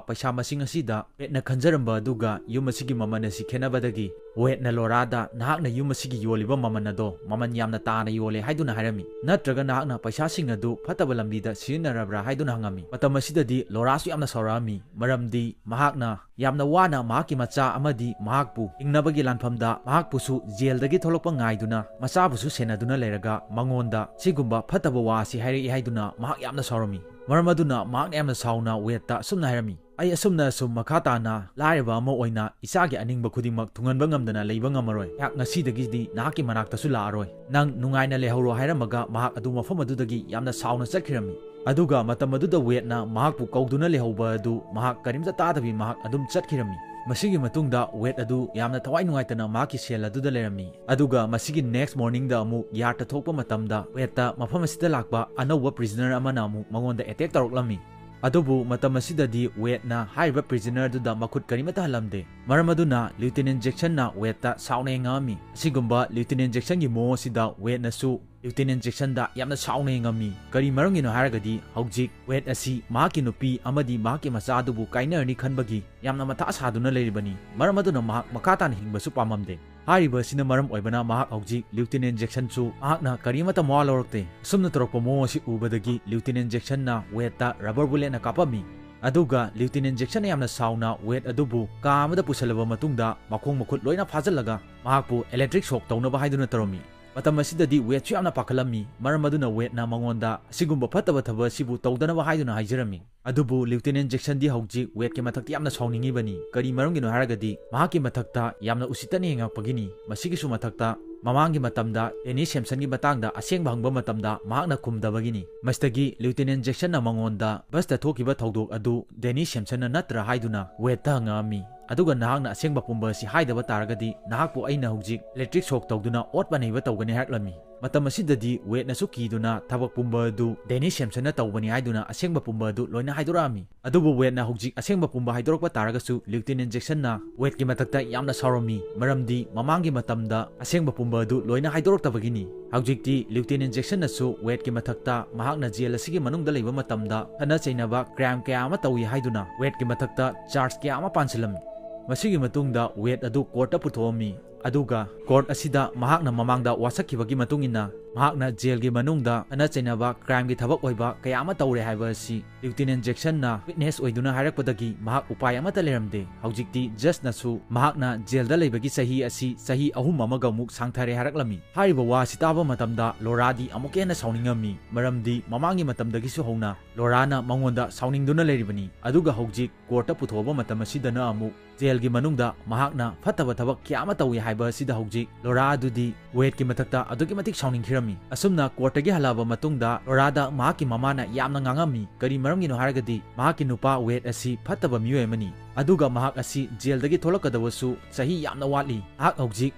ꯄꯩꯁꯥ ꯃꯁꯤꯡ ꯑꯁꯤꯗ ꯋꯦꯗꯅ ꯈꯟꯖꯔꯝꯕ ꯑꯗꯨꯒ ꯌꯨꯝ ꯑꯁꯤꯒꯤ ꯃꯃꯜ ꯑꯁꯤ ꯈꯦꯠꯅꯕꯗꯒꯤ ꯋꯦꯗꯅ ꯂꯣꯔꯥꯗ, "ꯅꯍꯥꯛꯅ ꯌꯨꯝ ꯑꯁꯤꯒꯤ ꯌꯣꯜꯂꯤꯕ ꯃꯃꯜ ꯑꯗꯣ ꯃꯃꯜ ꯌꯥꯝꯅ ꯇꯥꯅ ꯌꯣꯜꯂꯦ" ꯍꯥꯏꯗꯨꯅ ꯍꯥꯏꯔꯝꯃꯤ꯫ "ꯅꯠꯇ꯭ꯔꯒ ꯅꯍꯥꯛꯅ ꯄꯩꯁꯥꯁꯤꯡ ꯑꯗꯨ ꯐꯠꯇꯕ ꯂꯝꯕꯤꯗ ꯁꯤꯖꯤꯟꯅꯔꯕ꯭ꯔꯥ?" ꯍꯥꯏꯗꯨꯅ ꯍꯪꯉꯝꯃꯤ꯫ ꯃꯇꯝ ꯑꯁꯤꯗꯗꯤ ꯂꯣꯔꯥꯁꯨ ꯌꯥꯝꯅ ꯁꯥꯎꯔꯛꯑꯝꯃꯤ, ꯃꯔꯝꯗꯤ ꯃꯍꯥꯛꯅ ꯌꯥꯝꯅ ꯋꯥꯅ ꯃꯍꯥꯛꯀꯤ ꯃꯆꯥ ꯑꯃꯗꯤ ꯃꯍꯥꯛꯄꯨ ꯍꯤꯡꯅꯕꯒꯤ ꯂꯥꯟꯐꯝꯗ ꯃꯍꯥꯛꯄꯨꯁꯨ ꯖꯦꯜꯗꯒꯤ ꯊꯣꯛꯂꯛꯄ ꯉꯥꯏꯗꯨꯅ ꯃꯆꯥꯕꯨꯁꯨ ꯁꯦꯟꯅꯗꯨꯅ ꯂꯩꯔꯒ ꯃꯉꯣꯟꯗ ꯁꯤꯒꯨꯝꯕ ꯐꯠꯇꯕ ꯋꯥ ꯑꯁꯤ ꯍꯥꯏꯔꯛꯏ ꯍꯥꯏꯗꯨꯅ ꯃꯍꯥꯛ ꯌꯥꯝꯅ ꯁꯥꯎꯔꯝꯃꯤ꯫ ꯃꯔꯝ ꯑꯗꯨꯅ ꯃꯍꯥꯛꯅ ꯌꯥꯝꯅ ꯁꯥꯎꯅ ꯋꯦꯗꯇ ꯑꯁꯨꯝꯅ ꯍꯥꯏꯔꯝꯃꯤ, "ꯑꯩ ꯑꯁꯨꯝꯅ ꯑꯁꯨꯝ ꯃꯈꯥ ꯇꯥꯅ ꯂꯥꯏꯔꯕ ꯑꯃ ꯑꯣꯏꯅ ꯏꯆꯥꯒꯤ ꯑꯅꯤꯡꯕ ꯈꯨꯗꯤꯡꯃꯛ ꯊꯨꯡꯍꯟꯕ ꯉꯝꯗꯅ ꯂꯩꯕ ꯉꯝꯃꯔꯣꯏ꯫ ꯑꯩꯍꯥꯛ ꯉꯁꯤꯗꯒꯤꯗꯤ ꯅꯍꯥꯛꯀꯤ ꯃꯅꯥꯛꯇꯁꯨ ꯂꯥꯛꯑꯔꯣꯏ꯫ ꯅꯪ ꯅꯨꯡꯉꯥꯏꯅ ꯂꯩꯍꯧꯔꯣ" ꯍꯥꯏꯔꯝꯃꯒ ꯃꯍꯥꯛ ꯑꯗꯨ ꯃꯐꯝ ꯑꯗꯨꯗꯒꯤ ꯌꯥꯝꯅ ꯁꯥꯎꯅ ꯆꯠꯈꯤꯔꯝꯃꯤ꯫ ꯑꯗꯨꯒ ꯃꯇꯝ ꯑꯗꯨꯗ ꯋꯦꯗꯅ ꯃꯍꯥꯛꯄꯨ ꯀꯧꯗꯨꯅ ꯂꯩꯍꯧꯕ ꯑꯗꯨ ꯃꯍꯥꯛ ꯀꯔꯤꯝꯇ ꯇꯥꯗꯕꯤ ꯃꯍꯥꯛ ꯑꯗꯨꯝ ꯆꯠꯈꯤꯔꯝꯃꯤ꯫ ꯃꯁꯤꯒꯤ ꯃꯇꯨꯡꯗ ꯋꯦꯗ ꯑꯗꯨ ꯌꯥꯝꯅ ꯊꯋꯥꯏ ꯅꯨꯡꯉꯥꯏꯇꯅ ꯃꯍꯥꯛꯀꯤ cell ꯑꯗꯨꯗ ꯂꯩꯔꯝꯃꯤ꯫ ꯑꯗꯨꯒ ꯃꯁꯤꯒꯤ next morningꯗ ꯑꯃꯨꯛ yardꯇ ꯊꯣꯛꯄ ꯃꯇꯝꯗ ꯋꯦꯗꯇ ꯃꯐꯝ ꯑꯁꯤꯗ ꯂꯥꯛꯄ ꯑꯅꯧꯕ prisoner ꯑꯃꯅ ꯑꯃꯨꯛ ꯃꯉꯣꯟꯗ attack ꯇꯧꯔꯛꯂꯝꯃꯤ꯫ ꯑꯗꯨꯕꯨ ꯃꯇꯝ ꯑꯁꯤꯗꯗꯤ ꯋꯦꯗꯅ ꯍꯥꯏꯔꯤꯕ prisoner ꯑꯗꯨꯗ ꯃꯈꯨꯠ ꯀꯔꯤꯃꯠꯇ ꯍꯜꯂꯝꯗꯦ꯫ ꯃꯔꯝ ꯑꯗꯨꯅ Lieutenant Jacksonꯅ ꯋꯦꯗꯇ ꯁꯥꯎꯅ ꯌꯦꯡꯉꯛꯑꯝꯃꯤ꯫ ꯑꯁꯤꯒꯨꯝꯕ Lieutenant Jacksonꯒꯤ ꯃꯑꯣꯡ ꯑꯁꯤꯗ ꯋꯦꯗꯅꯁꯨ Lieutenant Jacksonꯗ ꯌꯥꯝꯅ ꯁꯥꯎꯅ ꯌꯦꯡꯉꯝꯃꯤ꯫ ꯀꯔꯤ ꯃꯔꯝꯒꯤꯅꯣ ꯍꯥꯏꯔꯒꯗꯤ ꯍꯧꯖꯤꯛ ꯋꯦꯗ ꯑꯁꯤ ꯃꯍꯥꯛꯀꯤ ꯅꯨꯄꯤ ꯑꯃꯗꯤ ꯃꯍꯥꯛꯀꯤ ꯃꯆꯥ ꯑꯗꯨꯕꯨ ꯀꯥꯏꯅꯔꯅꯤ ꯈꯟꯕꯒꯤ ꯌꯥꯝꯅ ꯃꯊꯥ ꯁꯥꯗꯨꯅ ꯂꯩꯔꯤꯕꯅꯤ꯫ ꯃꯔꯝ ꯑꯗꯨꯅ ꯃꯍꯥꯛ ꯃꯈꯥ ꯇꯥꯅ ꯍꯤꯡꯕꯁꯨ ꯄꯥꯝꯃꯝꯗꯦ꯫ ꯍꯥꯏꯔꯤꯕ ꯑꯁꯤꯅ ꯃꯔꯝ ꯑꯣꯏꯕꯅ ꯃꯍꯥꯛ ꯍꯧꯖꯤꯛ Lieutenant Jacksonꯁꯨ ꯃꯍꯥꯛꯅ ꯀꯔꯤꯃꯠꯇ ꯃꯋꯥ ꯂꯧꯔꯛꯇꯦ꯫ ꯑꯁꯨꯝꯅ ꯇꯧꯔꯛꯄ ꯃꯑꯣꯡ ꯑꯁꯤ ꯎꯕꯗꯒꯤ Lieutenant Jacksonꯅ ꯋꯦꯗꯇ rubber bulletꯅ ꯀꯥꯞꯄꯝꯃꯤ꯫ ꯑꯗꯨꯒ Lieutenant Jacksonꯅ ꯌꯥꯝꯅ ꯁꯥꯎꯅ ꯋꯦꯗ ꯑꯗꯨꯕꯨ ꯀꯥ ꯑꯃꯗ ꯄꯨꯁꯜꯂꯕ ꯃꯇꯨꯡꯗ ꯃꯈꯣꯡ ꯃꯈꯨꯠ ꯂꯣꯏꯅ ꯐꯥꯖꯤꯜꯂꯒ ꯃꯍꯥꯛꯄꯨ electric shock ꯇꯧꯅꯕ ꯍꯥꯏꯗꯨꯅ ꯇꯧꯔꯝꯃꯤ꯫ ꯃꯇꯝ ꯑꯁꯤꯗꯗꯤ ꯋꯦꯗꯁꯨ ꯌꯥꯝꯅ ꯄꯥꯈꯠꯂꯝꯃꯤ꯫ ꯃꯔꯝ ꯑꯗꯨꯅ ꯋꯦꯗꯅ ꯃꯉꯣꯟꯗ ꯑꯁꯤꯒꯨꯝꯕ ꯐꯠꯇꯕ ꯊꯕꯛ ꯑꯁꯤꯕꯨ ꯇꯧꯗꯅꯕ ꯍꯥꯏꯗꯨꯅ ꯍꯥꯏꯖꯔꯝꯃꯤ꯫ ꯑꯗꯨꯕꯨ Lieutenant Jacksonꯗꯤ ꯍꯧꯖꯤꯛ ꯋꯦꯗꯀꯤ ꯃꯊꯛꯇ ꯌꯥꯝꯅ ꯁꯥꯎꯅꯤꯡꯉꯤꯕꯅꯤ꯫ ꯀꯔꯤ ꯃꯔꯝꯒꯤꯅꯣ ꯍꯥꯏꯔꯒꯗꯤ ꯃꯍꯥꯛꯀꯤ ꯃꯊꯛꯇ ꯌꯥꯝꯅ ꯎꯁꯤꯠꯇꯅ ꯌꯦꯡꯉꯛꯄꯒꯤꯅꯤ꯫ ꯃꯁꯤꯒꯤꯁꯨ ꯃꯊꯛꯇ ꯃꯃꯥꯡꯒꯤ ꯃꯇꯝꯗ Danny Samsonꯒꯤ ꯃꯇꯥꯡꯗ ꯑꯁꯦꯡꯕ ꯍꯪꯕ ꯃꯇꯝꯗ ꯃꯍꯥꯛꯅ ꯈꯨꯝꯗꯕꯒꯤꯅꯤ꯫ ꯃꯁꯤꯗꯒꯤ Lieutenant Jacksonꯅ ꯃꯉꯣꯟꯗ busꯇ ꯊꯣꯛꯈꯤꯕ ꯊꯧꯗꯣꯛ ꯑꯗꯨ Danny Samsonꯅ ꯅꯠꯇ꯭ꯔꯥ ꯍꯥꯏꯗꯨꯅ ꯋꯦꯗꯇ ꯍꯪꯉꯛꯑꯝꯃꯤ꯫ ꯑꯗꯨꯒ ꯅꯍꯥꯛꯅ ꯑꯁꯦꯡꯕ ꯄꯨꯝꯕ ꯑꯁꯤ ꯍꯥꯏꯗꯕ ꯇꯥꯔꯒꯗꯤ ꯅꯍꯥꯛꯄꯨ ꯑꯩꯅ ꯍꯧꯖꯤꯛ electric shock ꯇꯧꯗꯨꯅ ꯑꯣꯠꯄ ꯅꯩꯕ ꯇꯧꯒꯅꯤ ꯍꯥꯏꯔꯛꯂꯝꯃꯤ꯫ ꯃꯇꯝ ꯑꯁꯤꯗꯗꯤ ꯋꯦꯗꯅꯁꯨ ꯀꯤꯗꯨꯅ ꯊꯕꯛ ꯄꯨꯝꯕ ꯑꯗꯨ Danny Samsonꯅ ꯇꯧꯕꯅꯤ ꯍꯥꯏꯗꯨꯅ ꯑꯁꯦꯡꯕ ꯄꯨꯝꯕ ꯑꯗꯨ ꯂꯣꯏꯅ ꯍꯥꯏꯗꯣꯔꯛꯑꯝꯃꯤ꯫ ꯑꯗꯨꯕꯨ ꯋꯦꯗꯅ ꯍꯧꯖꯤꯛ ꯑꯁꯦꯡꯕ ꯄꯨꯝꯕ ꯍꯥꯏꯗꯣꯔꯛꯄ ꯇꯥꯔꯒꯁꯨ Lieutenant Jacksonꯅ ꯋꯦꯗꯀꯤ ꯃꯊꯛꯇ ꯌꯥꯝꯅ ꯁꯥꯎꯔꯝꯃꯤ꯫ ꯃꯔꯝꯗꯤ ꯃꯃꯥꯡꯒꯤ ꯃꯇꯝꯗ ꯑꯁꯦꯡꯕ ꯄꯨꯝꯕ ꯑꯗꯨ ꯂꯣꯏꯅ ꯍꯥꯏꯗꯣꯔꯛꯇꯕꯒꯤꯅꯤ꯫ ꯍꯧꯖꯤꯛꯇꯤ Lieutenant Jacksonꯅꯁꯨ ꯋꯦꯗꯀꯤ ꯃꯊꯛꯇ ꯃꯍꯥꯛꯅ jail ꯑꯁꯤꯒꯤ ꯃꯅꯨꯡꯗ ꯂꯩꯕ ꯃꯇꯝꯗ ꯈꯠꯅ ꯆꯩꯅꯕ crime ꯀꯌꯥ ꯑꯃ ꯇꯧꯏ ꯍꯥꯏꯗꯨꯅ ꯋꯦꯗꯀꯤ ꯃꯊꯛꯇ charge ꯀꯌꯥ ꯑꯃ ꯄꯥꯟꯁꯤꯜꯂꯝꯃꯤ꯫ ꯃꯁꯤꯒꯤ ꯃꯇꯨꯡꯗ ꯋꯦꯗ ꯑꯗꯨ courtꯇ ꯄꯨꯊꯣꯛꯑꯝꯃꯤ꯫ ꯑꯗꯨꯒ court ꯑꯁꯤꯗ ꯃꯍꯥꯛꯅ ꯃꯃꯥꯡꯗ ꯋꯥꯁꯛꯈꯤꯕꯒꯤ ꯃꯇꯨꯡ ꯏꯟꯅ ꯃꯍꯥꯛꯅ jailꯒꯤ ꯃꯅꯨꯡꯗ ꯈꯠꯅ ꯆꯩꯅꯕ crimeꯒꯤ ꯊꯕꯛ ꯑꯣꯏꯕ ꯀꯌꯥ ꯑꯃ ꯇꯧꯔꯦ ꯍꯥꯏꯕ ꯑꯁꯤ Lieutenant Jacksonꯅ witness ꯑꯣꯏꯗꯨꯅ ꯍꯥꯏꯔꯛꯄꯗꯒꯤ ꯃꯍꯥꯛ ꯎꯄꯥꯏ ꯑꯃꯠꯇ ꯂꯩꯔꯝꯗꯦ꯫ ꯍꯧꯖꯤꯛꯇꯤ judgeꯅꯁꯨ ꯃꯍꯥꯛꯅ jailꯗ ꯂꯩꯕꯒꯤ ꯆꯍꯤ ꯑꯁꯤ ꯆꯍꯤ ꯑꯍꯨꯝ ꯑꯃꯒ ꯑꯃꯨꯛ ꯁꯥꯡꯊꯔꯦ ꯍꯥꯏꯔꯛꯂꯝꯃꯤ꯫ ꯍꯥꯏꯔꯤꯕ ꯋꯥ ꯑꯁꯤ ꯇꯥꯕ ꯃꯇꯝꯗ Lauraꯗꯤ ꯑꯃꯨꯛꯀ ꯍꯦꯟꯅ ꯁꯥꯎꯅꯤꯡꯉꯝꯃꯤ꯫ ꯃꯔꯝꯗꯤ ꯃꯃꯥꯡꯒꯤ ꯃꯇꯝꯗꯒꯤꯁꯨ ꯍꯧꯅ Lauraꯅ ꯃꯉꯣꯟꯗ ꯁꯥꯎꯅꯤꯡꯗꯨꯅ ꯂꯩꯔꯤꯕꯅꯤ꯫ ꯑꯗꯨꯒ ꯍꯧꯖꯤꯛ courtꯇ ꯄꯨꯊꯣꯛꯑꯕ ꯃꯇꯝ ꯑꯁꯤꯗꯅ ꯑꯃꯨꯛ jailꯒꯤ ꯃꯅꯨꯡꯗ ꯃꯍꯥꯛꯅ ꯐꯠꯇꯕ ꯊꯕꯛ ꯀꯌꯥ ꯑꯃ ꯇꯧꯏ ꯍꯥꯏꯕ ꯑꯁꯤꯗ ꯍꯧꯖꯤꯛ ꯂꯣꯔꯥ ꯑꯗꯨꯗꯤ ꯋꯦꯗꯀꯤ ꯃꯊꯛꯇ ꯑꯗꯨꯛꯀꯤ ꯃꯇꯤꯛ ꯁꯥꯎꯅꯤꯡꯈꯤꯔꯝꯃꯤ꯫ ꯑꯁꯨꯝꯅ ꯀꯣꯔꯠꯇꯒꯤ ꯍꯜꯂꯛꯑꯕ ꯃꯇꯨꯡꯗ ꯂꯣꯔꯥꯗ ꯃꯍꯥꯛꯀꯤ ꯃꯃꯥꯅ ꯌꯥꯝꯅ ꯉꯥꯡꯉꯝꯃꯤ꯫ ꯀꯔꯤ ꯃꯔꯝꯒꯤꯅꯣ ꯍꯥꯏꯔꯒꯗꯤ ꯃꯍꯥꯛꯀꯤ ꯅꯨꯄꯥ ꯋꯦꯗ ꯑꯁꯤ ꯐꯠꯇꯕ ꯃꯤꯑꯣꯏ ꯑꯃꯅꯤ, ꯑꯗꯨꯒ ꯃꯍꯥꯛ ꯑꯁꯤ ꯖꯦꯜꯗꯒꯤ ꯊꯣꯛꯂꯛꯀꯗꯕꯁꯨ ꯆꯍꯤ ꯌꯥꯝꯅ ꯋꯥꯠꯂꯤ꯫ ꯃꯍꯥꯛ ꯍꯧꯖꯤꯛ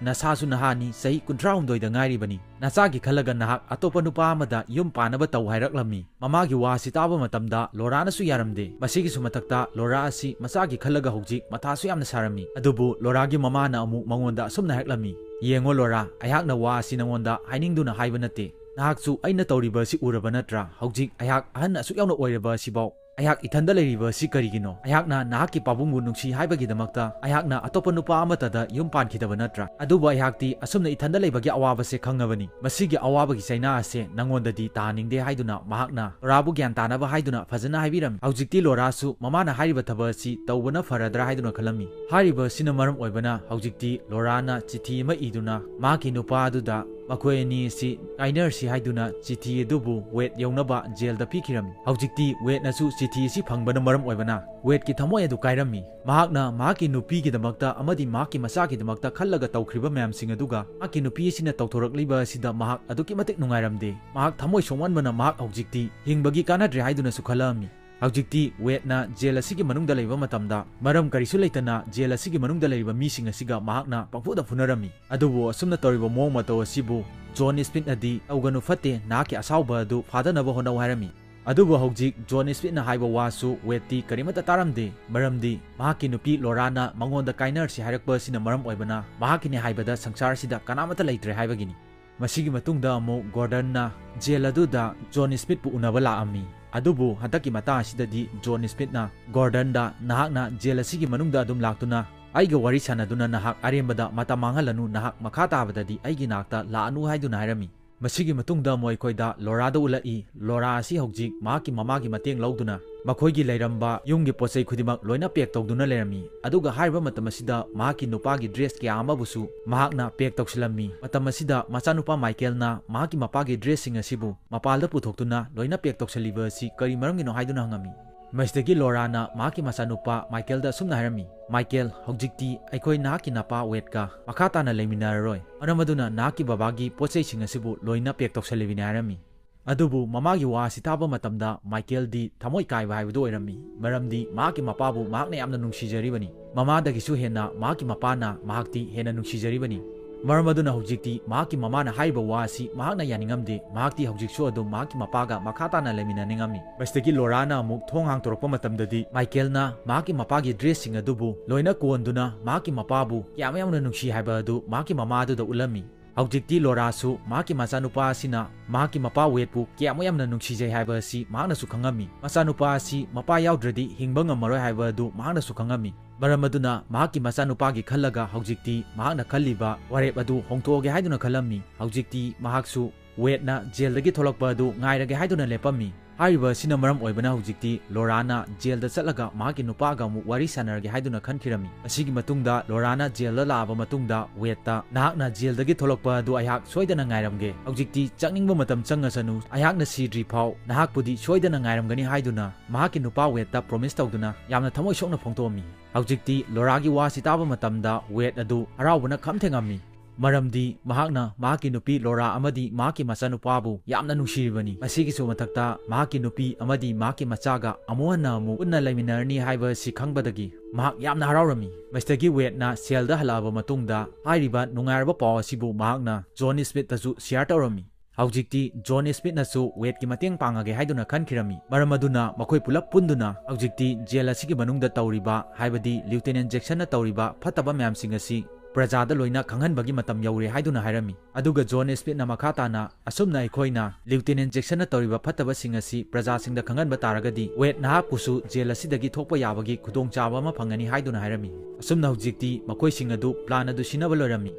ꯅꯁꯥꯁꯨ ꯅꯍꯥꯅꯤ, ꯆꯍꯤ ꯀꯨꯟꯊ꯭ꯔꯥꯍꯨꯝꯗꯣꯏꯗ ꯉꯥꯏꯔꯤꯕꯅꯤ꯫ ꯅꯆꯥꯒꯤ ꯈꯜꯂꯒ ꯅꯍꯥꯛ ꯑꯇꯣꯞꯄ ꯅꯨꯄꯥ ꯑꯃꯗ ꯌꯨꯝ ꯄꯥꯟꯅꯕ ꯇꯧ ꯍꯥꯏꯔꯛꯂꯝꯃꯤ꯫ ꯃꯃꯥꯒꯤ ꯋꯥ ꯑꯁꯤ ꯇꯥꯕ ꯃꯇꯝꯗ ꯂꯣꯔꯥꯅꯁꯨ ꯌꯥꯔꯝꯗꯦ꯫ ꯃꯁꯤꯒꯤꯁꯨ ꯃꯊꯛꯇ ꯂꯣꯔꯥ ꯑꯁꯤ ꯃꯆꯥꯒꯤ ꯈꯜꯂꯒ ꯍꯧꯖꯤꯛ ꯃꯊꯥꯁꯨ ꯌꯥꯝꯅ ꯁꯥꯔꯝꯃꯤ꯫ ꯑꯗꯨꯕꯨ ꯂꯣꯔꯥꯒꯤ ꯃꯃꯥꯅ ꯑꯃꯨꯛ ꯃꯉꯣꯟꯗ ꯑꯁꯨꯝꯅ ꯍꯥꯏꯔꯛꯂꯝꯃꯤ, "ꯌꯦꯡꯉꯣ ꯂꯣꯔꯥ, ꯑꯩꯍꯥꯛꯅ ꯋꯥ ꯑꯁꯤ ꯅꯉꯣꯟꯗ ꯍꯥꯏꯅꯤꯡꯗꯨꯅ ꯍꯥꯏꯕ ꯅꯠꯇꯦ꯫ ꯅꯍꯥꯛꯁꯨ ꯑꯩꯅ ꯇꯧꯔꯤꯕ ꯑꯁꯤ ꯎꯔꯕ ꯅꯠꯇ꯭ꯔꯥ? ꯍꯧꯖꯤꯛ ꯑꯩꯍꯥꯛ ꯑꯍꯟ ꯑꯁꯨꯛ ꯌꯥꯝꯅ ꯑꯣꯏꯔꯕ ꯑꯁꯤꯐꯥꯎ ꯑꯩꯍꯥꯛ ꯏꯊꯟꯗ ꯂꯩꯔꯤꯕ ꯑꯁꯤ ꯀꯔꯤꯒꯤꯅꯣ? ꯑꯩꯍꯥꯛꯅ ꯅꯍꯥꯛꯀꯤ ꯄꯥꯕꯨꯡꯕꯨ ꯅꯨꯡꯁꯤ ꯍꯥꯏꯕꯒꯤꯗꯃꯛꯇ ꯑꯩꯍꯥꯛꯅ ꯑꯇꯣꯞꯄ ꯅꯨꯄꯥ ꯑꯃꯠꯇꯗ ꯌꯨꯝ ꯄꯥꯟꯈꯤꯗꯕ ꯅꯠꯇ꯭ꯔꯥ? ꯑꯗꯨꯕꯨ ꯑꯩꯍꯥꯛꯇꯤ ꯑꯁꯨꯝꯅ ꯏꯊꯟꯗ ꯂꯩꯕꯒꯤ ꯑꯋꯥꯕꯁꯦ ꯈꯪꯉꯕꯅꯤ꯫ ꯃꯁꯤꯒꯤ ꯑꯋꯥꯕꯒꯤ ꯆꯩꯅꯥ ꯑꯁꯦ ꯅꯉꯣꯟꯗꯗꯤ ꯇꯥꯍꯟꯅꯤꯡꯗꯦ" ꯍꯥꯏꯗꯨꯅ ꯃꯍꯥꯛꯅ ꯂꯣꯔꯥꯕꯨ ꯒ꯭ꯌꯥꯟ ꯇꯥꯅꯕ ꯍꯥꯏꯗꯨꯅ ꯐꯖꯅ ꯍꯥꯏꯕꯤꯔꯝꯃꯤ꯫ ꯍꯧꯖꯤꯛꯇꯤ ꯂꯣꯔꯥꯁꯨ ꯃꯃꯥꯅ ꯍꯥꯏꯔꯤꯕ ꯊꯕꯛ ꯑꯁꯤ ꯇꯧꯕꯅ ꯐꯔꯗ꯭ꯔꯥ ꯍꯥꯏꯗꯨꯅ ꯈꯜꯂꯝꯃꯤ꯫ ꯍꯥꯏꯔꯤꯕ ꯑꯁꯤꯅ ꯃꯔꯝ ꯑꯣꯏꯕꯅ ꯍꯧꯖꯤꯛꯇꯤ ꯂꯣꯔꯥꯅ ꯆꯤꯊꯤ ꯑꯃ ꯏꯗꯨꯅ ꯃꯍꯥꯛꯀꯤ ꯅꯨꯄꯥ ꯑꯗꯨꯗ ꯃꯈꯣꯏ ꯑꯅꯤ ꯑꯁꯤ ꯀꯥꯏꯅꯔꯁꯤ ꯍꯥꯏꯗꯨꯅ ꯆꯤꯊꯤ ꯑꯗꯨꯕꯨ ꯋꯦꯗ ꯌꯧꯅꯕ ꯖꯦꯜꯗ ꯄꯤꯈꯤꯔꯝꯃꯤ꯫ ꯍꯧꯖꯤꯛꯇꯤ ꯋꯦꯗꯅꯁꯨ ꯆꯤꯊꯤ ꯑꯁꯤ ꯐꯪꯕꯅ ꯃꯔꯝ ꯑꯣꯏꯕꯅ ꯋꯦꯗꯀꯤ ꯊꯃꯣꯏ ꯑꯗꯨ ꯀꯥꯏꯔꯝꯃꯤ꯫ ꯃꯍꯥꯛꯅ ꯃꯍꯥꯛꯀꯤ ꯅꯨꯄꯤꯒꯤꯗꯃꯛꯇ ꯑꯃꯗꯤ ꯃꯍꯥꯛꯀꯤ ꯃꯆꯥꯒꯤꯗꯃꯛꯇ ꯈꯜꯂꯒ ꯇꯧꯈ꯭ꯔꯤꯕ ꯃꯌꯥꯝꯁꯤꯡ ꯑꯗꯨꯒ ꯃꯍꯥꯛꯀꯤ ꯅꯨꯄꯤ ꯑꯁꯤꯅ ꯇꯧꯊꯣꯔꯛꯂꯤꯕ ꯑꯁꯤꯗ ꯃꯍꯥꯛ ꯑꯗꯨꯛꯀꯤ ꯃꯇꯤꯛ ꯅꯨꯡꯉꯥꯏꯔꯝꯗꯦ꯫ ꯃꯍꯥꯛ ꯊꯃꯣꯏ ꯁꯣꯛꯃꯟꯕꯅ ꯃꯍꯥꯛ ꯍꯧꯖꯤꯛꯇꯤ ꯍꯤꯡꯕꯒꯤ ꯀꯥꯟꯅꯗ꯭ꯔꯦ ꯍꯥꯏꯗꯨꯅꯁꯨ ꯈꯜꯂꯛꯑꯝꯃꯤ꯫ ꯍꯧꯖꯤꯛꯇꯤ ꯋꯦꯗꯅ ꯖꯦꯜ ꯑꯁꯤꯒꯤ ꯃꯅꯨꯡꯗ ꯂꯩꯕ ꯃꯇꯝꯗ ꯃꯔꯝ ꯀꯔꯤꯁꯨ ꯂꯩꯇꯅ ꯖꯦꯜ ꯑꯁꯤꯒꯤ ꯃꯅꯨꯡꯗ ꯂꯩꯔꯤꯕ ꯃꯤꯁꯤꯡ ꯑꯁꯤꯒ ꯃꯍꯥꯛꯅ ꯄꯪꯐꯨꯗ ꯐꯨꯅꯔꯝꯃꯤ꯫ ꯑꯗꯨꯕꯨ ꯑꯁꯨꯝꯅ ꯇꯧꯔꯤꯕ ꯃꯑꯣꯡ ꯃꯇꯧ ꯑꯁꯤꯕꯨ ꯖꯣꯟ ꯁ꯭ꯃꯤꯊꯅꯗꯤ "ꯇꯧꯒꯅꯨ, ꯐꯠꯇꯦ, ꯅꯍꯥꯛꯀꯤ ꯑꯁꯥꯎꯕ ꯑꯗꯨ ꯐꯥꯗꯅꯕ ꯍꯣꯠꯅꯧ" ꯍꯥꯏꯔꯝꯃꯤ꯫ ꯑꯗꯨꯕꯨ ꯍꯧꯖꯤꯛ ꯖꯣꯟ ꯁ꯭ꯃꯤꯊꯅ ꯍꯥꯏꯕ ꯋꯥꯁꯨ ꯋꯦꯗꯇꯤ ꯀꯔꯤꯃꯠꯇ ꯇꯥꯔꯝꯗꯦ, ꯃꯔꯝꯗꯤ ꯃꯍꯥꯛꯀꯤ ꯅꯨꯄꯤ ꯂꯣꯔꯥꯅ ꯃꯉꯣꯟꯗ ꯀꯥꯏꯅꯔꯁꯤ ꯍꯥꯏꯔꯛꯄ ꯑꯁꯤꯅ ꯃꯔꯝ ꯑꯣꯏꯕꯅ ꯃꯍꯥꯛꯀꯤꯅꯤ ꯍꯥꯏꯕꯗ ꯁꯪꯁꯥꯔ ꯑꯁꯤꯗ ꯀꯅꯥꯃꯠꯇ ꯂꯩꯇ꯭ꯔꯦ ꯍꯥꯏꯕꯒꯤꯅꯤ꯫ ꯃꯁꯤꯒꯤ ꯃꯇꯨꯡꯗ ꯑꯃꯨꯛ ꯒꯣꯔꯗꯟꯅ ꯖꯦꯜ ꯑꯗꯨꯗ ꯖꯣꯟ ꯁ꯭ꯃꯤꯊꯄꯨ ꯎꯅꯕ ꯂꯥꯛꯑꯝꯃꯤ꯫ ꯑꯗꯨꯕꯨ ꯍꯟꯗꯛꯀꯤ ꯃꯇꯥꯡ ꯑꯁꯤꯗꯗꯤ ꯖꯣꯟ ꯁ꯭ꯃꯤꯊꯅ ꯒꯣꯔꯗꯟꯗ, "ꯅꯍꯥꯛꯅ ꯖꯦꯜ ꯑꯁꯤꯒꯤ ꯃꯅꯨꯡꯗ ꯑꯗꯨꯝ ꯂꯥꯛꯇꯨꯅ ꯑꯩꯒ ꯋꯥꯔꯤ ꯁꯥꯟꯅꯗꯨꯅ ꯅꯍꯥꯛ ꯑꯔꯦꯝꯕꯗ ꯃꯇꯝ ꯃꯥꯡꯍꯜꯂꯅꯨ, ꯅꯍꯥꯛ ꯃꯈꯥ ꯇꯥꯕꯗꯗꯤ ꯑꯩꯒꯤ ꯅꯥꯛꯇ ꯂꯥꯛꯑꯅꯨ" ꯍꯥꯏꯗꯨꯅ ꯍꯥꯏꯔꯝꯃꯤ꯫ ꯃꯁꯤꯒꯤ ꯃꯇꯨꯡꯗ ꯑꯃꯨꯛ ꯑꯩꯈꯣꯏꯗ ꯂꯣꯔꯥꯗ ꯎꯠꯂꯛꯏ꯫ ꯂꯣꯔꯥ ꯑꯁꯤ ꯍꯧꯖꯤꯛ ꯃꯍꯥꯛꯀꯤ ꯃꯃꯥꯒꯤ ꯃꯇꯦꯡ ꯂꯧꯗꯨꯅ ꯃꯈꯣꯏꯒꯤ ꯂꯩꯔꯝꯕ ꯌꯨꯝꯒꯤ ꯄꯣꯠꯆꯩ ꯈꯨꯗꯤꯡꯃꯛ ꯂꯣꯏꯅ ꯄꯦꯛ ꯇꯧꯗꯨꯅ ꯂꯩꯔꯝꯃꯤ꯫ ꯑꯗꯨꯒ ꯍꯥꯏꯔꯤꯕ ꯃꯇꯝ ꯑꯁꯤꯗ ꯃꯍꯥꯛꯀꯤ ꯅꯨꯄꯥꯒꯤ ꯗ꯭ꯔꯦꯁ ꯀꯌꯥ ꯑꯃꯕꯨꯁꯨ ꯃꯍꯥꯛꯅ ꯄꯦꯛ ꯇꯧꯁꯤꯜꯂꯝꯃꯤ꯫ ꯃꯇꯝ ꯑꯁꯤꯗ ꯃꯆꯥꯅꯨꯄꯥ ꯃꯥꯏꯀꯦꯜꯅ ꯃꯍꯥꯛꯀꯤ ꯃꯄꯥꯒꯤ ꯗ꯭ꯔꯦꯁꯁꯤꯡ ꯑꯁꯤꯕꯨ ꯃꯄꯥꯜꯗ ꯄꯨꯊꯣꯛꯇꯨꯅ ꯂꯣꯏꯅ ꯄꯦꯛ ꯇꯧꯁꯤꯜꯂꯤꯕ ꯑꯁꯤ ꯀꯔꯤ ꯃꯔꯝꯒꯤꯅꯣ ꯍꯥꯏꯗꯨꯅ ꯍꯪꯉꯝꯃꯤ꯫ ꯃꯁꯤꯗꯒꯤ ꯂꯣꯔꯥꯅ ꯃꯍꯥꯛꯀꯤ ꯃꯆꯥꯅꯨꯄꯥ ꯃꯥꯏꯀꯦꯜꯗ ꯑꯁꯨꯝꯅ ꯍꯥꯏꯔꯝꯃꯤ, "ꯃꯥꯏꯀꯦꯜ, ꯍꯧꯖꯤꯛꯇꯤ ꯑꯩꯈꯣꯏ ꯅꯍꯥꯛꯀꯤ ꯅꯄꯥ ꯋꯦꯗꯀ ꯃꯈꯥ ꯇꯥꯅ ꯂꯩꯃꯤꯟꯅꯔꯔꯣꯏ꯫ ꯃꯔꯝ ꯑꯗꯨꯅ ꯅꯍꯥꯛꯀꯤ ꯕꯕꯥꯒꯤ ꯄꯣꯠ ꯆꯩꯁꯤꯡ ꯑꯁꯤꯕꯨ ꯂꯣꯏꯅ ꯄꯦꯛ ꯇꯧꯁꯜꯂꯤꯕꯅꯤ" ꯍꯥꯏꯔꯝꯃꯤ꯫ ꯑꯗꯨꯕꯨ ꯃꯃꯥꯒꯤ ꯋꯥ ꯑꯁꯤ ꯇꯥꯕ ꯃꯇꯝꯗ ꯃꯥꯏꯀꯦꯜꯗꯤ ꯊꯃꯣꯏ ꯀꯥꯏꯕ ꯍꯥꯏꯕꯗꯨ ꯑꯣꯏꯔꯝꯃꯤ, ꯃꯔꯝꯗꯤ ꯃꯍꯥꯛꯀꯤ ꯃꯄꯥꯕꯨ ꯃꯍꯥꯛꯅ ꯌꯥꯝꯅ ꯅꯨꯡꯁꯤꯖꯔꯤꯕꯅꯤ꯫ ꯃꯃꯥꯗꯒꯤꯁꯨ ꯍꯦꯟꯅ ꯃꯍꯥꯛꯀꯤ ꯃꯄꯥꯅ ꯃꯍꯥꯛꯇꯤ ꯍꯦꯟꯅ ꯅꯨꯡꯁꯤꯖꯔꯤꯕꯅꯤ꯫ ꯃꯔꯝ ꯑꯗꯨꯅ ꯍꯧꯖꯤꯛꯇꯤ ꯃꯍꯥꯛꯀꯤ ꯃꯃꯥꯅ ꯍꯥꯏꯔꯤꯕ ꯋꯥ ꯑꯁꯤ ꯃꯍꯥꯛꯅ ꯌꯥꯅꯤꯡꯉꯝꯗꯦ꯫ ꯃꯍꯥꯛꯇꯤ ꯍꯧꯖꯤꯛꯁꯨ ꯑꯗꯨꯝ ꯃꯍꯥꯛꯀꯤ ꯃꯄꯥꯒ ꯃꯈꯥ ꯇꯥꯅ ꯂꯩꯃꯤꯟꯅꯅꯤꯡꯉꯝꯃꯤ꯫ ꯃꯁꯤꯗꯒꯤ ꯂꯣꯔꯥꯅ ꯑꯃꯨꯛ ꯊꯣꯡ ꯍꯥꯡꯗꯣꯔꯛꯄ ꯃꯇꯝꯗꯗꯤ ꯃꯥꯏꯀꯦꯜꯅ ꯃꯍꯥꯛꯀꯤ ꯃꯄꯥꯒꯤ ꯗ꯭ꯔꯦꯁꯁꯤꯡ ꯑꯗꯨꯕꯨ ꯂꯣꯏꯅ ꯀꯣꯟꯗꯨꯅ ꯃꯍꯥꯛꯀꯤ ꯃꯄꯥꯕꯨ ꯀꯌꯥꯝ ꯌꯥꯝꯅ ꯅꯨꯡꯁꯤ ꯍꯥꯏꯕ ꯑꯗꯨ ꯃꯍꯥꯛꯀꯤ ꯃꯃꯥ ꯑꯗꯨꯗ ꯎꯠꯂꯝꯃꯤ꯫ ꯍꯧꯖꯤꯛꯇꯤ ꯂꯣꯔꯥꯁꯨ ꯃꯍꯥꯛꯀꯤ ꯃꯆꯥꯅꯨꯄꯥ ꯑꯁꯤꯅ ꯃꯍꯥꯛꯀꯤ ꯃꯄꯥ ꯋꯦꯗꯄꯨ ꯀꯌꯥꯃꯨꯛ ꯌꯥꯝꯅ ꯅꯨꯡꯁꯤꯖꯩ ꯍꯥꯏꯕ ꯑꯁꯤ ꯃꯍꯥꯛꯅꯁꯨ ꯈꯪꯉꯝꯃꯤ꯫ ꯃꯆꯥꯅꯨꯄꯥ ꯑꯁꯤ ꯃꯄꯥ ꯌꯥꯎꯗ꯭ꯔꯗꯤ ꯍꯤꯡꯕ ꯉꯝꯃꯔꯣꯏ ꯍꯥꯏꯕ ꯑꯗꯨ ꯃꯍꯥꯛꯅꯁꯨ ꯈꯪꯉꯝꯃꯤ꯫ ꯃꯔꯝ ꯑꯗꯨꯅ ꯃꯍꯥꯛꯀꯤ ꯃꯆꯥꯅꯨꯄꯥꯒꯤ ꯈꯜꯂꯒ ꯍꯧꯖꯤꯛꯇꯤ ꯃꯍꯥꯛꯅ ꯈꯜꯂꯤꯕ ꯋꯥꯔꯦꯞ ꯑꯗꯨ ꯍꯣꯡꯗꯣꯛꯑꯒꯦ ꯍꯥꯏꯗꯨꯅ ꯈꯜꯂꯝꯃꯤ꯫ ꯍꯧꯖꯤꯛꯇꯤ ꯃꯍꯥꯛꯁꯨ ꯋꯦꯗꯅ ꯖꯦꯜꯗꯒꯤ ꯊꯣꯛꯂꯛꯄ ꯑꯗꯨ ꯉꯥꯏꯔꯒꯦ ꯍꯥꯏꯗꯨꯅ ꯂꯦꯞꯄꯝꯃꯤ꯫ ꯍꯥꯏꯔꯤꯕ ꯑꯁꯤꯅ ꯃꯔꯝ ꯑꯣꯏꯕꯅ ꯍꯧꯖꯤꯛꯇꯤ ꯂꯣꯔꯥꯅ ꯖꯦꯜꯗ ꯆꯠꯂꯒ ꯃꯍꯥꯛꯀꯤ ꯅꯨꯄꯥꯒ ꯑꯃꯨꯛ ꯋꯥꯔꯤ ꯁꯥꯟꯅꯔꯒꯦ ꯍꯥꯏꯗꯨꯅ ꯈꯟꯈꯤꯔꯝꯃꯤ꯫ ꯑꯁꯤꯒꯤ ꯃꯇꯨꯡꯗ ꯂꯣꯔꯥꯅ ꯖꯦꯜꯗ ꯂꯥꯛꯑꯕ ꯃꯇꯨꯡꯗ ꯋꯦꯗꯇ, "ꯅꯍꯥꯛꯅ ꯖꯦꯜꯗꯒꯤ ꯊꯣꯛꯂꯛꯄ ꯑꯗꯨ ꯑꯩꯍꯥꯛ ꯁꯣꯏꯗꯅ ꯉꯥꯏꯔꯝꯒꯦ꯫ ꯍꯧꯖꯤꯛꯇꯤ ꯆꯪꯅꯤꯡꯕ ꯃꯇꯝ ꯆꯪꯉꯁꯅꯨ, ꯑꯩꯍꯥꯛꯅ ꯁꯤꯗ꯭ꯔꯤ ꯐꯥꯎ ꯅꯍꯥꯛꯄꯨꯗꯤ ꯁꯣꯏꯗꯅ ꯉꯥꯏꯔꯝꯒꯅꯤ" ꯍꯥꯏꯗꯨꯅ ꯃꯍꯥꯛꯀꯤ ꯅꯨꯄꯥ ꯋꯦꯗꯇ ꯄ꯭ꯔꯣꯃꯤꯁ ꯇꯧꯗꯨꯅ ꯌꯥꯝꯅ ꯊꯃꯣꯏ ꯁꯣꯛꯅ ꯐꯣꯡꯗꯣꯛꯑꯝꯃꯤ꯫ ꯍꯧꯖꯤꯛꯇꯤ ꯂꯣꯔꯥꯒꯤ ꯋꯥꯁꯤ ꯇꯥꯕ ꯃꯇꯝꯗ ꯋꯦꯗ ꯑꯗꯨ ꯍꯔꯥꯎꯕꯅ ꯈꯝ ꯊꯦꯡꯉꯝꯃꯤ꯫ ꯃꯔꯝꯗꯤ ꯃꯍꯥꯛꯅ ꯃꯍꯥꯛꯀꯤ ꯅꯨꯄꯤ ꯂꯣꯔꯥ ꯑꯃꯗꯤ ꯃꯍꯥꯛꯀꯤ ꯃꯆꯥꯅꯨꯄꯥꯕꯨ ꯌꯥꯝꯅ ꯅꯨꯡꯁꯤꯔꯤꯕꯅꯤ꯫ ꯃꯁꯤꯒꯤꯁꯨ ꯃꯊꯛꯇ ꯃꯍꯥꯛꯀꯤ ꯅꯨꯄꯤ ꯑꯃꯗꯤ ꯃꯍꯥꯛꯀꯤ ꯃꯆꯥꯒ ꯑꯃꯨꯛ ꯍꯟꯅ ꯑꯃꯨꯛ ꯄꯨꯟꯅ ꯂꯩꯃꯤꯟꯅꯔꯅꯤ ꯍꯥꯏꯕ ꯑꯁꯤ ꯈꯪꯕꯗꯒꯤ ꯃꯍꯥꯛ ꯌꯥꯝꯅ ꯍꯔꯥꯎꯔꯝꯃꯤ꯫ ꯃꯁꯤꯗꯒꯤ ꯋꯦꯗꯅ ꯁꯦꯜꯗ ꯍꯜꯂꯛꯑꯕ ꯃꯇꯨꯡꯗ ꯍꯥꯏꯔꯤꯕ ꯅꯨꯡꯉꯥꯏꯔꯕ ꯄꯥꯎ ꯑꯁꯤꯕꯨ ꯃꯍꯥꯛꯅ ꯖꯣꯟ ꯁ꯭ꯃꯤꯊꯇꯁꯨ ꯁꯤꯌꯥꯔ ꯇꯧꯔꯝꯃꯤ꯫ ꯍꯧꯖꯤꯛꯇꯤ ꯖꯣꯟ ꯁ꯭ꯃꯤꯊꯅꯁꯨ ꯋꯦꯗꯀꯤ ꯃꯇꯦꯡ ꯄꯥꯡꯉꯒꯦ ꯍꯥꯏꯗꯨꯅ ꯈꯟꯈꯤꯔꯝꯃꯤ꯫ ꯃꯔꯝ ꯑꯗꯨꯅ ꯃꯈꯣꯏ ꯄꯨꯂꯞ ꯄꯨꯟꯗꯨꯅ ꯍꯧꯖꯤꯛꯇꯤ ꯖꯦꯜ ꯑꯁꯤꯒꯤ ꯃꯅꯨꯡꯗ ꯇꯧꯔꯤꯕ, ꯍꯥꯏꯕꯗꯤ ꯂꯤꯎꯇꯤꯅꯦꯟ ꯖꯦꯛꯁꯟꯅ ꯇꯧꯔꯤꯕ ꯐꯠꯇꯕ ꯃꯌꯥꯝꯁꯤꯡ ꯑꯁꯤ ꯄ꯭ꯔꯖꯥꯗ ꯂꯣꯏꯅ ꯈꯪꯍꯟꯕꯒꯤ ꯃꯇꯝ ꯌꯧꯔꯦ ꯍꯥꯏꯗꯨꯅ ꯍꯥꯏꯔꯝꯃꯤ꯫ ꯑꯗꯨꯒ ꯖꯣꯟ ꯁ꯭ꯃꯤꯊꯅ ꯃꯈꯥ ꯇꯥꯅ, "ꯑꯁꯨꯝꯅ ꯑꯩꯈꯣꯏꯅ ꯂꯤꯎꯇꯤꯅꯦꯟ ꯖꯦꯛꯁꯟꯅ ꯇꯧꯔꯤꯕ ꯐꯠꯇꯕꯁꯤꯡ ꯑꯁꯤ ꯄ꯭ꯔꯖꯥꯁꯤꯡꯗ ꯈꯪꯍꯟꯕ ꯇꯥꯔꯒꯗꯤ ꯋꯦꯗ ꯅꯍꯥꯛꯄꯨꯁꯨ ꯖꯦꯜ ꯑꯁꯤꯗꯒꯤ ꯊꯣꯛꯄ ꯌꯥꯕꯒꯤ ꯈꯨꯗꯣꯡꯆꯥꯕ ꯑꯃ ꯐꯪꯒꯅꯤ" ꯍꯥꯏꯗꯨꯅ ꯍꯥꯏꯔꯝꯃꯤ꯫ ꯑꯁꯨꯝꯅ ꯍꯧꯖꯤꯛꯇꯤ ꯃꯈꯣꯏꯁꯤꯡ ꯑꯗꯨ ꯄ꯭ꯂꯥꯟ ꯑꯗꯨ ꯁꯤꯟꯅꯕ ꯂꯣꯏꯔꯝꯃꯤ꯫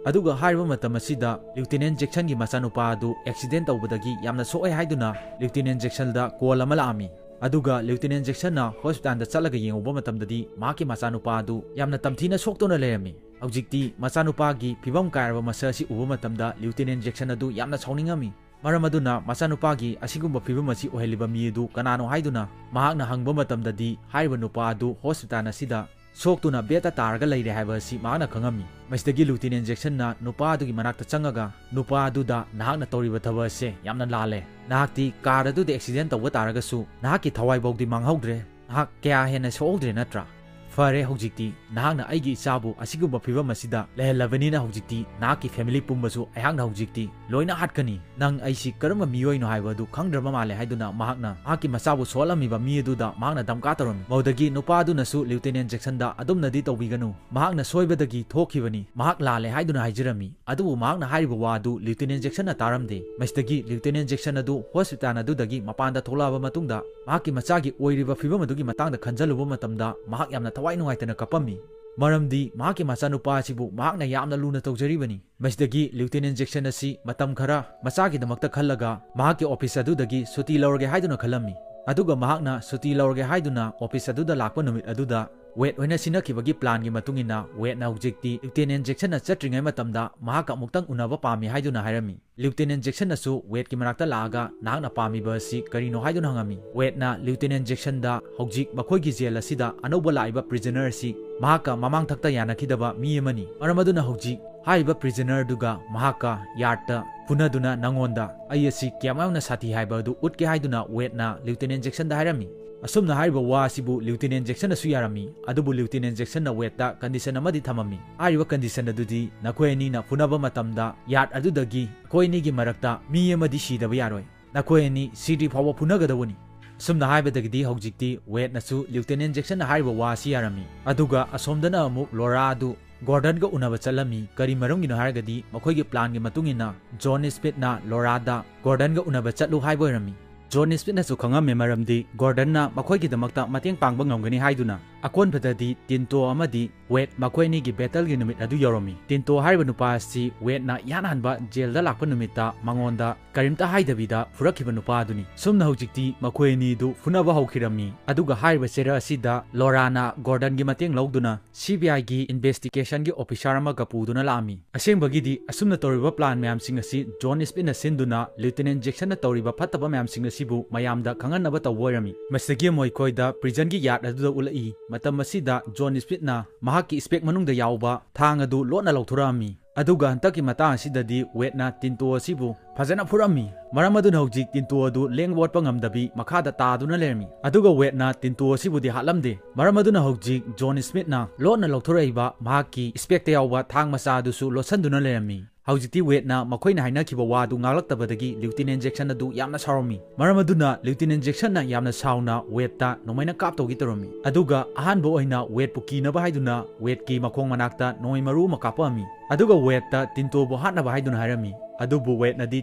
ꯑꯗꯨꯒ ꯍꯥꯏꯔꯤꯕ ꯃꯇꯝ ꯑꯁꯤꯗ ꯂꯤꯎꯇꯤꯅꯦꯟ ꯖꯦꯛꯁꯟꯒꯤ ꯃꯆꯥꯅꯨꯄꯥ ꯑꯗꯨ ꯑꯦꯛꯁꯤꯗꯦꯟ ꯇꯧꯕꯗꯒꯤ ꯌꯥꯝꯅ ꯁꯣꯛꯑꯦ ꯍꯥꯏꯗꯨꯅ ꯂꯤꯎꯇꯤꯅꯦꯟ ꯖꯦꯛꯁꯟꯗ ꯀꯣꯜ ꯑꯃ ꯂꯥꯛꯑꯝꯃꯤ꯫ ꯑꯗꯨꯒ ꯂꯤꯎꯇꯤꯅꯦꯟ ꯖꯦꯛꯁꯟꯅ ꯍꯣꯁꯄꯤꯇꯥꯜꯗ ꯆꯠꯂꯒ ꯌꯦꯡꯉꯨꯕ ꯃꯇꯝꯗꯗꯤ ꯃꯍꯥꯛꯀꯤ ꯃꯆꯥꯅꯨꯄꯥ ꯑꯗꯨ ꯌꯥꯝꯅ ꯇꯝꯊꯤꯅ ꯁꯣꯛꯇꯨꯅ ꯂꯩꯔꯝꯃꯤ꯫ ꯍꯧꯖꯤꯛꯇꯤ ꯃꯆꯥꯅꯨꯄꯥꯒꯤ ꯐꯤꯕꯝ ꯀꯥꯏꯔꯕ ꯃꯁꯛ ꯑꯁꯤ ꯎꯕ ꯃꯇꯝꯗ ꯂꯤꯎꯇꯤꯅꯦꯟ ꯖꯦꯛꯁꯟ ꯑꯗꯨ ꯌꯥꯝꯅ ꯁꯥꯎꯅꯤꯡꯉꯝꯃꯤ꯫ ꯃꯔꯝ ꯑꯗꯨꯅ ꯃꯆꯥꯅꯨꯄꯥꯒꯤ ꯑꯁꯤꯒꯨꯝꯕ ꯐꯤꯕꯝ ꯑꯁꯤ ꯑꯣꯏꯍꯜꯂꯤꯕ ꯃꯤ ꯑꯗꯨ ꯀꯅꯥꯅꯣ ꯍꯥꯏꯗꯨꯅ ꯃꯍꯥꯛꯅ ꯍꯪꯕ ꯃꯇꯝꯗꯗꯤ, ꯍꯥꯏꯔꯤꯕ ꯅꯨꯄꯥ ꯑꯗꯨ ꯍꯣꯁꯄꯤꯇꯥꯜ ꯑꯁꯤꯗ ꯁꯣꯛꯇꯨꯅ ꯕꯦꯗꯇ ꯇꯥꯔꯒ ꯂꯩꯔꯦ ꯍꯥꯏꯕ ꯑꯁꯤ ꯃꯍꯥꯛꯅ ꯈꯪꯉꯝꯃꯤ꯫ ꯃꯁꯤꯗꯒꯤ ꯂꯤꯎꯇꯤꯅꯦꯟ ꯖꯦꯛꯁꯟꯅ ꯅꯨꯄꯥ ꯑꯗꯨꯒꯤ ꯃꯅꯥꯛꯇ ꯆꯪꯉꯒ ꯅꯨꯄꯥ ꯑꯗꯨꯗ, "ꯅꯍꯥꯛꯅ ꯇꯧꯔꯤꯕ ꯊꯕꯛ ꯑꯁꯦ ꯌꯥꯝꯅ ꯂꯥꯜꯂꯦ꯫ ꯅꯍꯥꯛꯇꯤ ꯀꯥꯔ ꯑꯗꯨꯗ ꯑꯦꯛꯁꯤꯗꯦꯟ ꯇꯧꯕ ꯇꯥꯔꯒꯁꯨ ꯅꯍꯥꯛꯀꯤ ꯊꯋꯥꯏꯐꯥꯎꯗꯤ ꯃꯥꯡꯍꯧꯗ꯭ꯔꯦ꯫ ꯅꯍꯥꯛ ꯀꯌꯥ ꯍꯦꯟꯅ ꯁꯣꯛꯍꯧꯗ꯭ꯔꯦ ꯅꯠꯇ꯭ꯔꯥ? ꯐꯔꯦ, ꯍꯧꯖꯤꯛꯇꯤ ꯅꯍꯥꯛꯅ ꯑꯩꯒꯤ ꯏꯆꯥꯕꯨ ꯑꯁꯤꯒꯨꯝꯕ ꯐꯤꯕꯝ ꯑꯁꯤꯗ ꯂꯩꯍꯜꯂꯕꯅꯤꯅ ꯍꯧꯖꯤꯛꯇꯤ ꯅꯍꯥꯛꯀꯤ ꯐꯦꯃꯤꯂꯤ ꯄꯨꯝꯕꯁꯨ ꯑꯩꯍꯥꯛꯅ ꯍꯧꯖꯤꯛꯇꯤ ꯂꯣꯏꯅ ꯍꯥꯠꯀꯅꯤ꯫ ꯅꯪ ꯑꯩꯁꯤ ꯀꯔꯝꯕ ꯃꯤꯑꯣꯏꯅꯣ ꯍꯥꯏꯕ ꯑꯗꯨ ꯈꯪꯗ꯭ꯔꯕ ꯃꯥꯜꯂꯦ" ꯍꯥꯏꯗꯨꯅ ꯃꯍꯥꯛꯅ ꯃꯍꯥꯛꯀꯤ ꯃꯆꯥꯕꯨ ꯁꯣꯛꯍꯜꯂꯝꯃꯤꯕ ꯃꯤ ꯑꯗꯨꯗ ꯃꯍꯥꯛꯅ ꯗꯝꯀꯥ ꯇꯧꯔꯝꯃꯤ꯫ ꯃꯗꯨꯗꯒꯤ ꯅꯨꯄꯥ ꯑꯗꯨꯅꯁꯨ ꯂꯤꯎꯇꯤꯅꯦꯟ ꯖꯦꯛꯁꯟꯗ, "ꯑꯗꯨꯝꯅꯗꯤ ꯇꯧꯕꯤꯒꯅꯨ꯫ ꯃꯍꯥꯛꯅ ꯁꯣꯏꯕꯗꯒꯤ ꯊꯣꯛꯈꯤꯕꯅꯤ꯫ ꯃꯍꯥꯛ ꯂꯥꯜꯂꯦ" ꯍꯥꯏꯗꯨꯅ ꯍꯥꯏꯖꯔꯝꯃꯤ꯫ ꯑꯗꯨꯕꯨ ꯃꯍꯥꯛꯅ ꯍꯥꯏꯔꯤꯕ ꯋꯥ ꯑꯗꯨ ꯂꯤꯎꯇꯤꯅꯦꯟ ꯖꯦꯛꯁꯟꯅ ꯇꯥꯔꯝꯗꯦ꯫ ꯃꯁꯤꯗꯒꯤ ꯂꯤꯎꯇꯤꯅꯦꯟ ꯖꯦꯛꯁꯟ ꯑꯗꯨ ꯍꯣꯁꯄꯤꯇꯥꯜ ꯑꯗꯨꯗꯒꯤ ꯃꯄꯥꯟꯗ ꯊꯣꯛꯂꯛꯑꯕ ꯃꯇꯨꯡꯗ ꯃꯍꯥꯛꯀꯤ ꯃꯆꯥꯒꯤ ꯑꯣꯏꯔꯤꯕ ꯐꯤꯕꯝ ꯑꯗꯨꯒꯤ ꯃꯇꯥꯡꯗ ꯈꯟꯖꯜꯂꯨꯕ ꯃꯇꯝꯗ ꯃꯍꯥꯛ ꯌꯥꯝꯅ ꯊꯋꯥꯏ ꯅꯨꯡꯉꯥꯏꯇꯅ ꯀꯞꯄꯝꯃꯤ꯫ ꯃꯔꯝꯗꯤ ꯃꯍꯥꯛꯀꯤ ꯃꯆꯥꯅꯨꯄꯥ ꯑꯁꯤꯕꯨ ꯃꯍꯥꯛꯅ ꯌꯥꯝꯅ ꯂꯨꯅ ꯇꯧꯖꯔꯤꯕꯅꯤ꯫ ꯃꯁꯤꯗꯒꯤ ꯂꯤꯎꯇꯤꯅꯦꯟ ꯖꯦꯛꯁꯟ ꯑꯁꯤ ꯃꯇꯝ ꯈꯔ ꯃꯆꯥꯒꯤꯗꯃꯛꯇ ꯈꯜꯂꯒ ꯃꯍꯥꯛꯀꯤ ꯑꯣꯐꯤꯁ ꯑꯗꯨꯗꯒꯤ ꯁꯨꯇꯤ ꯂꯧꯔꯒꯦ ꯍꯥꯏꯗꯨꯅ ꯈꯜꯂꯝꯃꯤ꯫ ꯑꯗꯨꯒ ꯃꯍꯥꯛꯅ ꯁꯨꯇꯤ ꯂꯧꯔꯒꯦ ꯍꯥꯏꯗꯨꯅ ꯑꯣꯐꯤꯁ ꯑꯗꯨꯗ ꯂꯥꯛꯄ ꯅꯨꯃꯤꯠ ꯑꯗꯨꯗ ꯋꯦꯗ ꯍꯣꯏꯅ ꯁꯤꯟꯅꯈꯤꯕꯒꯤ ꯄ꯭ꯂꯥꯟꯒꯤ ꯃꯇꯨꯡ ꯏꯟꯅ ꯋꯦꯗꯅ ꯍꯧꯖꯤꯛꯇꯤ ꯂꯤꯎꯇꯤꯅꯦꯟ ꯖꯦꯛꯁꯟꯅ ꯆꯠꯇ꯭ꯔꯤꯉꯩ ꯃꯇꯝꯗ ꯃꯍꯥꯛꯀ ꯑꯃꯨꯛꯇꯪ ꯎꯅꯕ ꯄꯥꯝꯃꯤ ꯍꯥꯏꯗꯨꯅ ꯍꯥꯏꯔꯝꯃꯤ꯫ ꯂꯤꯎꯇꯤꯅꯦꯟ ꯖꯦꯛꯁꯟꯅꯁꯨ ꯋꯦꯗꯀꯤ ꯃꯅꯥꯛꯇ ꯂꯥꯛꯑꯒ, "ꯅꯍꯥꯛꯅ ꯄꯥꯝꯃꯤꯕ ꯑꯁꯤ ꯀꯔꯤꯅꯣ?" ꯍꯥꯏꯗꯨꯅ ꯍꯪꯉꯝꯃꯤ꯫ ꯋꯦꯗꯅ ꯂꯤꯎꯇꯤꯅꯦꯟ ꯖꯦꯛꯁꯟꯗ, "ꯍꯧꯖꯤꯛ ꯃꯈꯣꯏꯒꯤ ꯖꯦꯜ ꯑꯁꯤꯗ ꯑꯅꯧꯕ ꯂꯥꯛꯏꯕ ꯄ꯭ꯔꯤꯖꯅꯔ ꯑꯁꯤ ꯃꯍꯥꯛꯀ ꯃꯃꯥꯡꯊꯛꯇ ꯌꯥꯅꯈꯤꯗꯕ ꯃꯤ ꯑꯃꯅꯤ꯫ ꯃꯔꯝ ꯑꯗꯨꯅ ꯍꯧꯖꯤꯛ ꯍꯥꯏꯔꯤꯕ ꯄ꯭ꯔꯤꯖꯅꯔꯗꯨꯒ ꯃꯍꯥꯛꯀ ꯌꯥꯔꯠꯇ ꯐꯨꯅꯗꯨꯅ ꯅꯉꯣꯟꯗ ꯑꯩ ꯑꯁꯤ ꯀꯌꯥꯝ ꯌꯥꯝꯅ ꯁꯥꯊꯤ ꯍꯥꯏꯕ ꯑꯗꯨ ꯎꯠꯀꯦ" ꯍꯥꯏꯗꯨꯅ ꯋꯦꯗꯅ ꯂꯤꯎꯇꯤꯅꯦꯟ ꯖꯦꯛꯁꯟꯗ ꯍꯥꯏꯔꯝꯃꯤ꯫ ꯑꯁꯨꯝꯅ ꯍꯥꯏꯔꯤꯕ ꯋꯥ ꯑꯁꯤꯕꯨ ꯂꯤꯎꯇꯤꯅꯦꯟ ꯖꯦꯛꯁꯟꯅꯁꯨ ꯌꯥꯔꯝꯃꯤ꯫ ꯑꯗꯨꯕꯨ ꯂꯤꯎꯇꯤꯅꯦꯟ ꯖꯦꯛꯁꯟꯅ ꯋꯦꯗꯇ ꯀꯟꯗꯤꯁꯟ ꯑꯃꯗꯤ ꯊꯝꯃꯝꯃꯤ꯫ ꯍꯥꯏꯔꯤꯕ ꯀꯟꯗꯤꯁꯟ ꯑꯗꯨꯗꯤ ꯅꯈꯣꯏ ꯑꯅꯤꯅ ꯐꯨꯅꯕ ꯃꯇꯝꯗ ꯌꯥꯔꯠ ꯑꯗꯨꯗꯒꯤ ꯑꯩꯈꯣꯏ ꯑꯅꯤꯒꯤ ꯃꯔꯛꯇ ꯃꯤ ꯑꯃꯗꯤ ꯁꯤꯗꯕ ꯌꯥꯔꯣꯏ꯫ ꯅꯈꯣꯏ ꯑꯅꯤ ꯁꯤꯗ꯭ꯔꯤ ꯐꯥꯎꯕ ꯐꯨꯅꯒꯗꯧꯕꯅꯤ꯫ ꯑꯁꯨꯝꯅ ꯍꯥꯏꯕꯗꯒꯤꯗꯤ ꯍꯧꯖꯤꯛꯇꯤ ꯋꯦꯗꯅꯁꯨ ꯂꯤꯎꯇꯤꯅꯦꯟ ꯖꯦꯛꯁꯟꯅ ꯍꯥꯏꯔꯤꯕ ꯋꯥ ꯑꯁꯤ ꯌꯥꯔꯝꯃꯤ꯫ ꯑꯗꯨꯒ ꯑꯁꯣꯝꯗꯅ ꯑꯃꯨꯛ ꯂꯣꯔꯥ ꯑꯗꯨ ꯒꯣꯔꯗꯟꯒ ꯎꯅꯕ ꯆꯠꯂꯝꯃꯤ꯫ ꯀꯔꯤ ꯃꯔꯝꯒꯤꯅꯣ ꯍꯥꯏꯔꯒꯗꯤ ꯃꯈꯣꯏꯒꯤ ꯄ꯭ꯂꯥꯟꯒꯤ ꯃꯇꯨꯡ ꯏꯟꯅ ꯖꯣꯟ ꯁ꯭ꯃꯤꯊꯅ ꯂꯣꯔꯥꯗ ꯒꯣꯔꯗꯟꯒ ꯎꯅꯕ ꯆꯠꯂꯨ ꯍꯥꯏꯕ ꯑꯣꯏꯔꯝꯃꯤ꯫ ꯖꯣꯟ ꯁ꯭ꯃꯤꯊꯅꯁꯨ ꯈꯪꯉꯝꯃꯦ, ꯃꯔꯝꯗꯤ ꯒꯣꯔꯗꯟꯅ ꯃꯈꯣꯏꯒꯤꯗꯃꯛꯇ ꯃꯇꯦꯡ ꯄꯥꯡꯕ ꯉꯝꯒꯅꯤ ꯍꯥꯏꯗꯨꯅ꯫ ꯑꯀꯣꯟꯕꯗꯗꯤ ꯇꯤꯟꯇꯣ ꯑꯃꯗꯤ ꯋꯦꯗ ꯃꯈꯣꯏ ꯑꯅꯤꯒꯤ ꯕꯦꯇꯜꯒꯤ ꯅꯨꯃꯤꯠ ꯑꯗꯨ ꯌꯧꯔꯝꯃꯤ꯫ ꯇꯤꯟꯇꯣ ꯍꯥꯏꯔꯤꯕ ꯅꯨꯄꯥ ꯑꯁꯤ ꯋꯦꯗꯅ ꯏꯍꯥꯟ ꯍꯥꯟꯕ ꯖꯦꯜꯗ ꯂꯥꯛꯄ ꯅꯨꯃꯤꯠꯇ ꯃꯉꯣꯟꯗ ꯀꯔꯤꯝꯇ ꯍꯥꯏꯗꯕꯤꯗ ꯐꯨꯔꯛꯈꯤꯕ ꯅꯨꯄꯥ ꯑꯗꯨꯅꯤ꯫ ꯁꯨꯝꯅ ꯍꯧꯖꯤꯛꯇꯤ ꯃꯈꯣꯏ ꯑꯅꯤꯗꯨ ꯐꯨꯅꯕ ꯍꯧꯈꯤꯔꯝꯃꯤ꯫ ꯑꯗꯨꯒ ꯍꯥꯏꯔꯤꯕ ꯆꯦꯔ ꯑꯁꯤꯗ ꯂꯣꯔꯥꯅ ꯒꯣꯔꯗꯟꯒꯤ ꯃꯇꯦꯡ ꯂꯧꯗꯨꯅ ꯁꯤ ꯕꯤ ꯑꯥꯏꯒꯤ ꯏꯟꯚꯦꯁꯇꯤꯒꯦꯁꯟꯒꯤ ꯑꯣꯐꯤꯁꯥꯔ ꯑꯃꯒ ꯄꯨꯗꯨꯅ ꯂꯥꯛꯑꯝꯃꯤ꯫ ꯑꯁꯦꯡꯕꯒꯤꯗꯤ ꯑꯁꯨꯝꯅ ꯇꯧꯔꯤꯕ ꯄ꯭ꯂꯥꯟ ꯃꯌꯥꯝꯁꯤꯡ ꯑꯁꯤ ꯖꯣꯟ ꯁ꯭ꯃꯤꯠꯅ ꯁꯤꯟꯗꯨꯅ ꯂꯤꯎꯇꯤꯅꯦꯟ ꯖꯦꯛꯁꯟꯅ ꯇꯧꯔꯤꯕ ꯐꯠꯇꯕ ꯃꯌꯥꯝꯁꯤꯡ ꯑꯁꯤꯕꯨ ꯃꯌꯥꯝꯗ ꯈꯪꯍꯟꯅꯕ ꯇꯧꯕ ꯑꯣꯏꯔꯝꯃꯤ꯫ ꯃꯁꯤꯗꯒꯤ ꯃꯈꯣꯏꯗ ꯄ꯭ꯔꯤꯖꯟꯒꯤ ꯌꯥꯔꯗ ꯑꯗꯨꯗ ꯎꯠꯂꯛꯏ꯫ ꯃꯇꯝ ꯑꯁꯤꯗ ꯖꯣꯟ ꯁ꯭ꯃꯤꯠꯅ ꯃꯍꯥꯛꯀꯤ ꯏꯁꯄꯦꯛ ꯃꯅꯨꯡꯗ ꯌꯥꯎꯕ ꯊꯥꯡ ꯑꯗꯨ ꯂꯣꯠꯅ ꯂꯧꯊꯣꯔꯛꯑꯝꯃꯤ꯫ ꯑꯗꯨꯒ ꯍꯟꯗꯛꯀꯤ ꯃꯇꯥꯡ ꯑꯁꯤꯗꯗꯤ ꯋꯦꯗꯅ ꯇꯤꯟꯇꯣ ꯑꯁꯤꯕꯨ ꯐꯖꯅ ꯐꯨꯔꯝꯃꯤ꯫ ꯃꯔꯝ ꯑꯗꯨꯅ ꯍꯧꯖꯤꯛ ꯇꯤꯟꯇꯣ ꯑꯗꯨ ꯂꯦꯡ ꯑꯣꯠꯄ ꯉꯝꯗꯕꯤ ꯃꯈꯥꯗ ꯇꯥꯗꯨꯅ ꯂꯩꯔꯝꯃꯤ꯫ ꯑꯗꯨꯒ ꯋꯦꯗꯅ ꯇꯤꯟꯇꯣ ꯑꯁꯤꯕꯨꯗꯤ ꯍꯥꯠꯂꯝꯗꯦ꯫ ꯃꯔꯝ ꯑꯗꯨꯅ ꯍꯧꯖꯤꯛ ꯖꯣꯟ ꯁ꯭ꯃꯤꯠꯅ ꯂꯣꯠꯅ ꯂꯧꯊꯣꯔꯛꯏꯕ ꯃꯍꯥꯛꯀꯤ ꯏꯁꯄꯦꯛꯇ ꯌꯥꯎꯕ ꯊꯥꯡ ꯃꯆꯥ ꯑꯗꯨꯁꯨ ꯂꯣꯠꯁꯤꯟꯗꯨꯅ ꯂꯩꯔꯝꯃꯤ꯫ ꯍꯧꯖꯤꯛꯇꯤ ꯋꯦꯗꯅ ꯃꯈꯣꯏꯅ ꯍꯥꯏꯅꯈꯤꯕ ꯋꯥꯗꯨ ꯉꯥꯛꯂꯛꯇꯕꯗꯒꯤ ꯂꯤꯎꯇꯤꯅꯦꯟ ꯖꯦꯛꯁꯟ ꯑꯗꯨ ꯌꯥꯝꯅ ꯁꯥꯎꯔꯝꯃꯤ꯫ ꯃꯔꯝ ꯑꯗꯨꯅ ꯂꯤꯎꯇꯤꯅꯦꯟ ꯖꯦꯛꯁꯟꯅ ꯌꯥꯝꯅ ꯁꯥꯎꯅ ꯋꯦꯗꯇ ꯅꯣꯡꯃꯩꯅ ꯀꯥꯞꯇꯧꯒꯤ ꯇꯧꯔꯝꯃꯤ꯫ ꯑꯗꯨꯒ ꯑꯍꯥꯟꯕ ꯑꯣꯏꯅ ꯋꯦꯗꯄꯨ ꯀꯤꯅꯕ ꯍꯥꯏꯗꯨꯅ ꯋꯦꯗꯀꯤ ꯃꯈꯣꯡ ꯃꯅꯥꯛꯇ ꯅꯣꯡꯃꯩ ꯃꯔꯨ ꯑꯃ ꯀꯥꯞꯄꯛꯑꯝꯃꯤ꯫ ꯑꯗꯨꯒ ꯋꯦꯗꯇ ꯇꯤꯟꯇꯣꯕꯨ ꯍꯥꯠꯅꯕ ꯍꯥꯏꯗꯨꯅ ꯍꯥꯏꯔꯝꯃꯤ꯫ ꯑꯗꯨꯕꯨ ꯋꯦꯗꯅꯗꯤ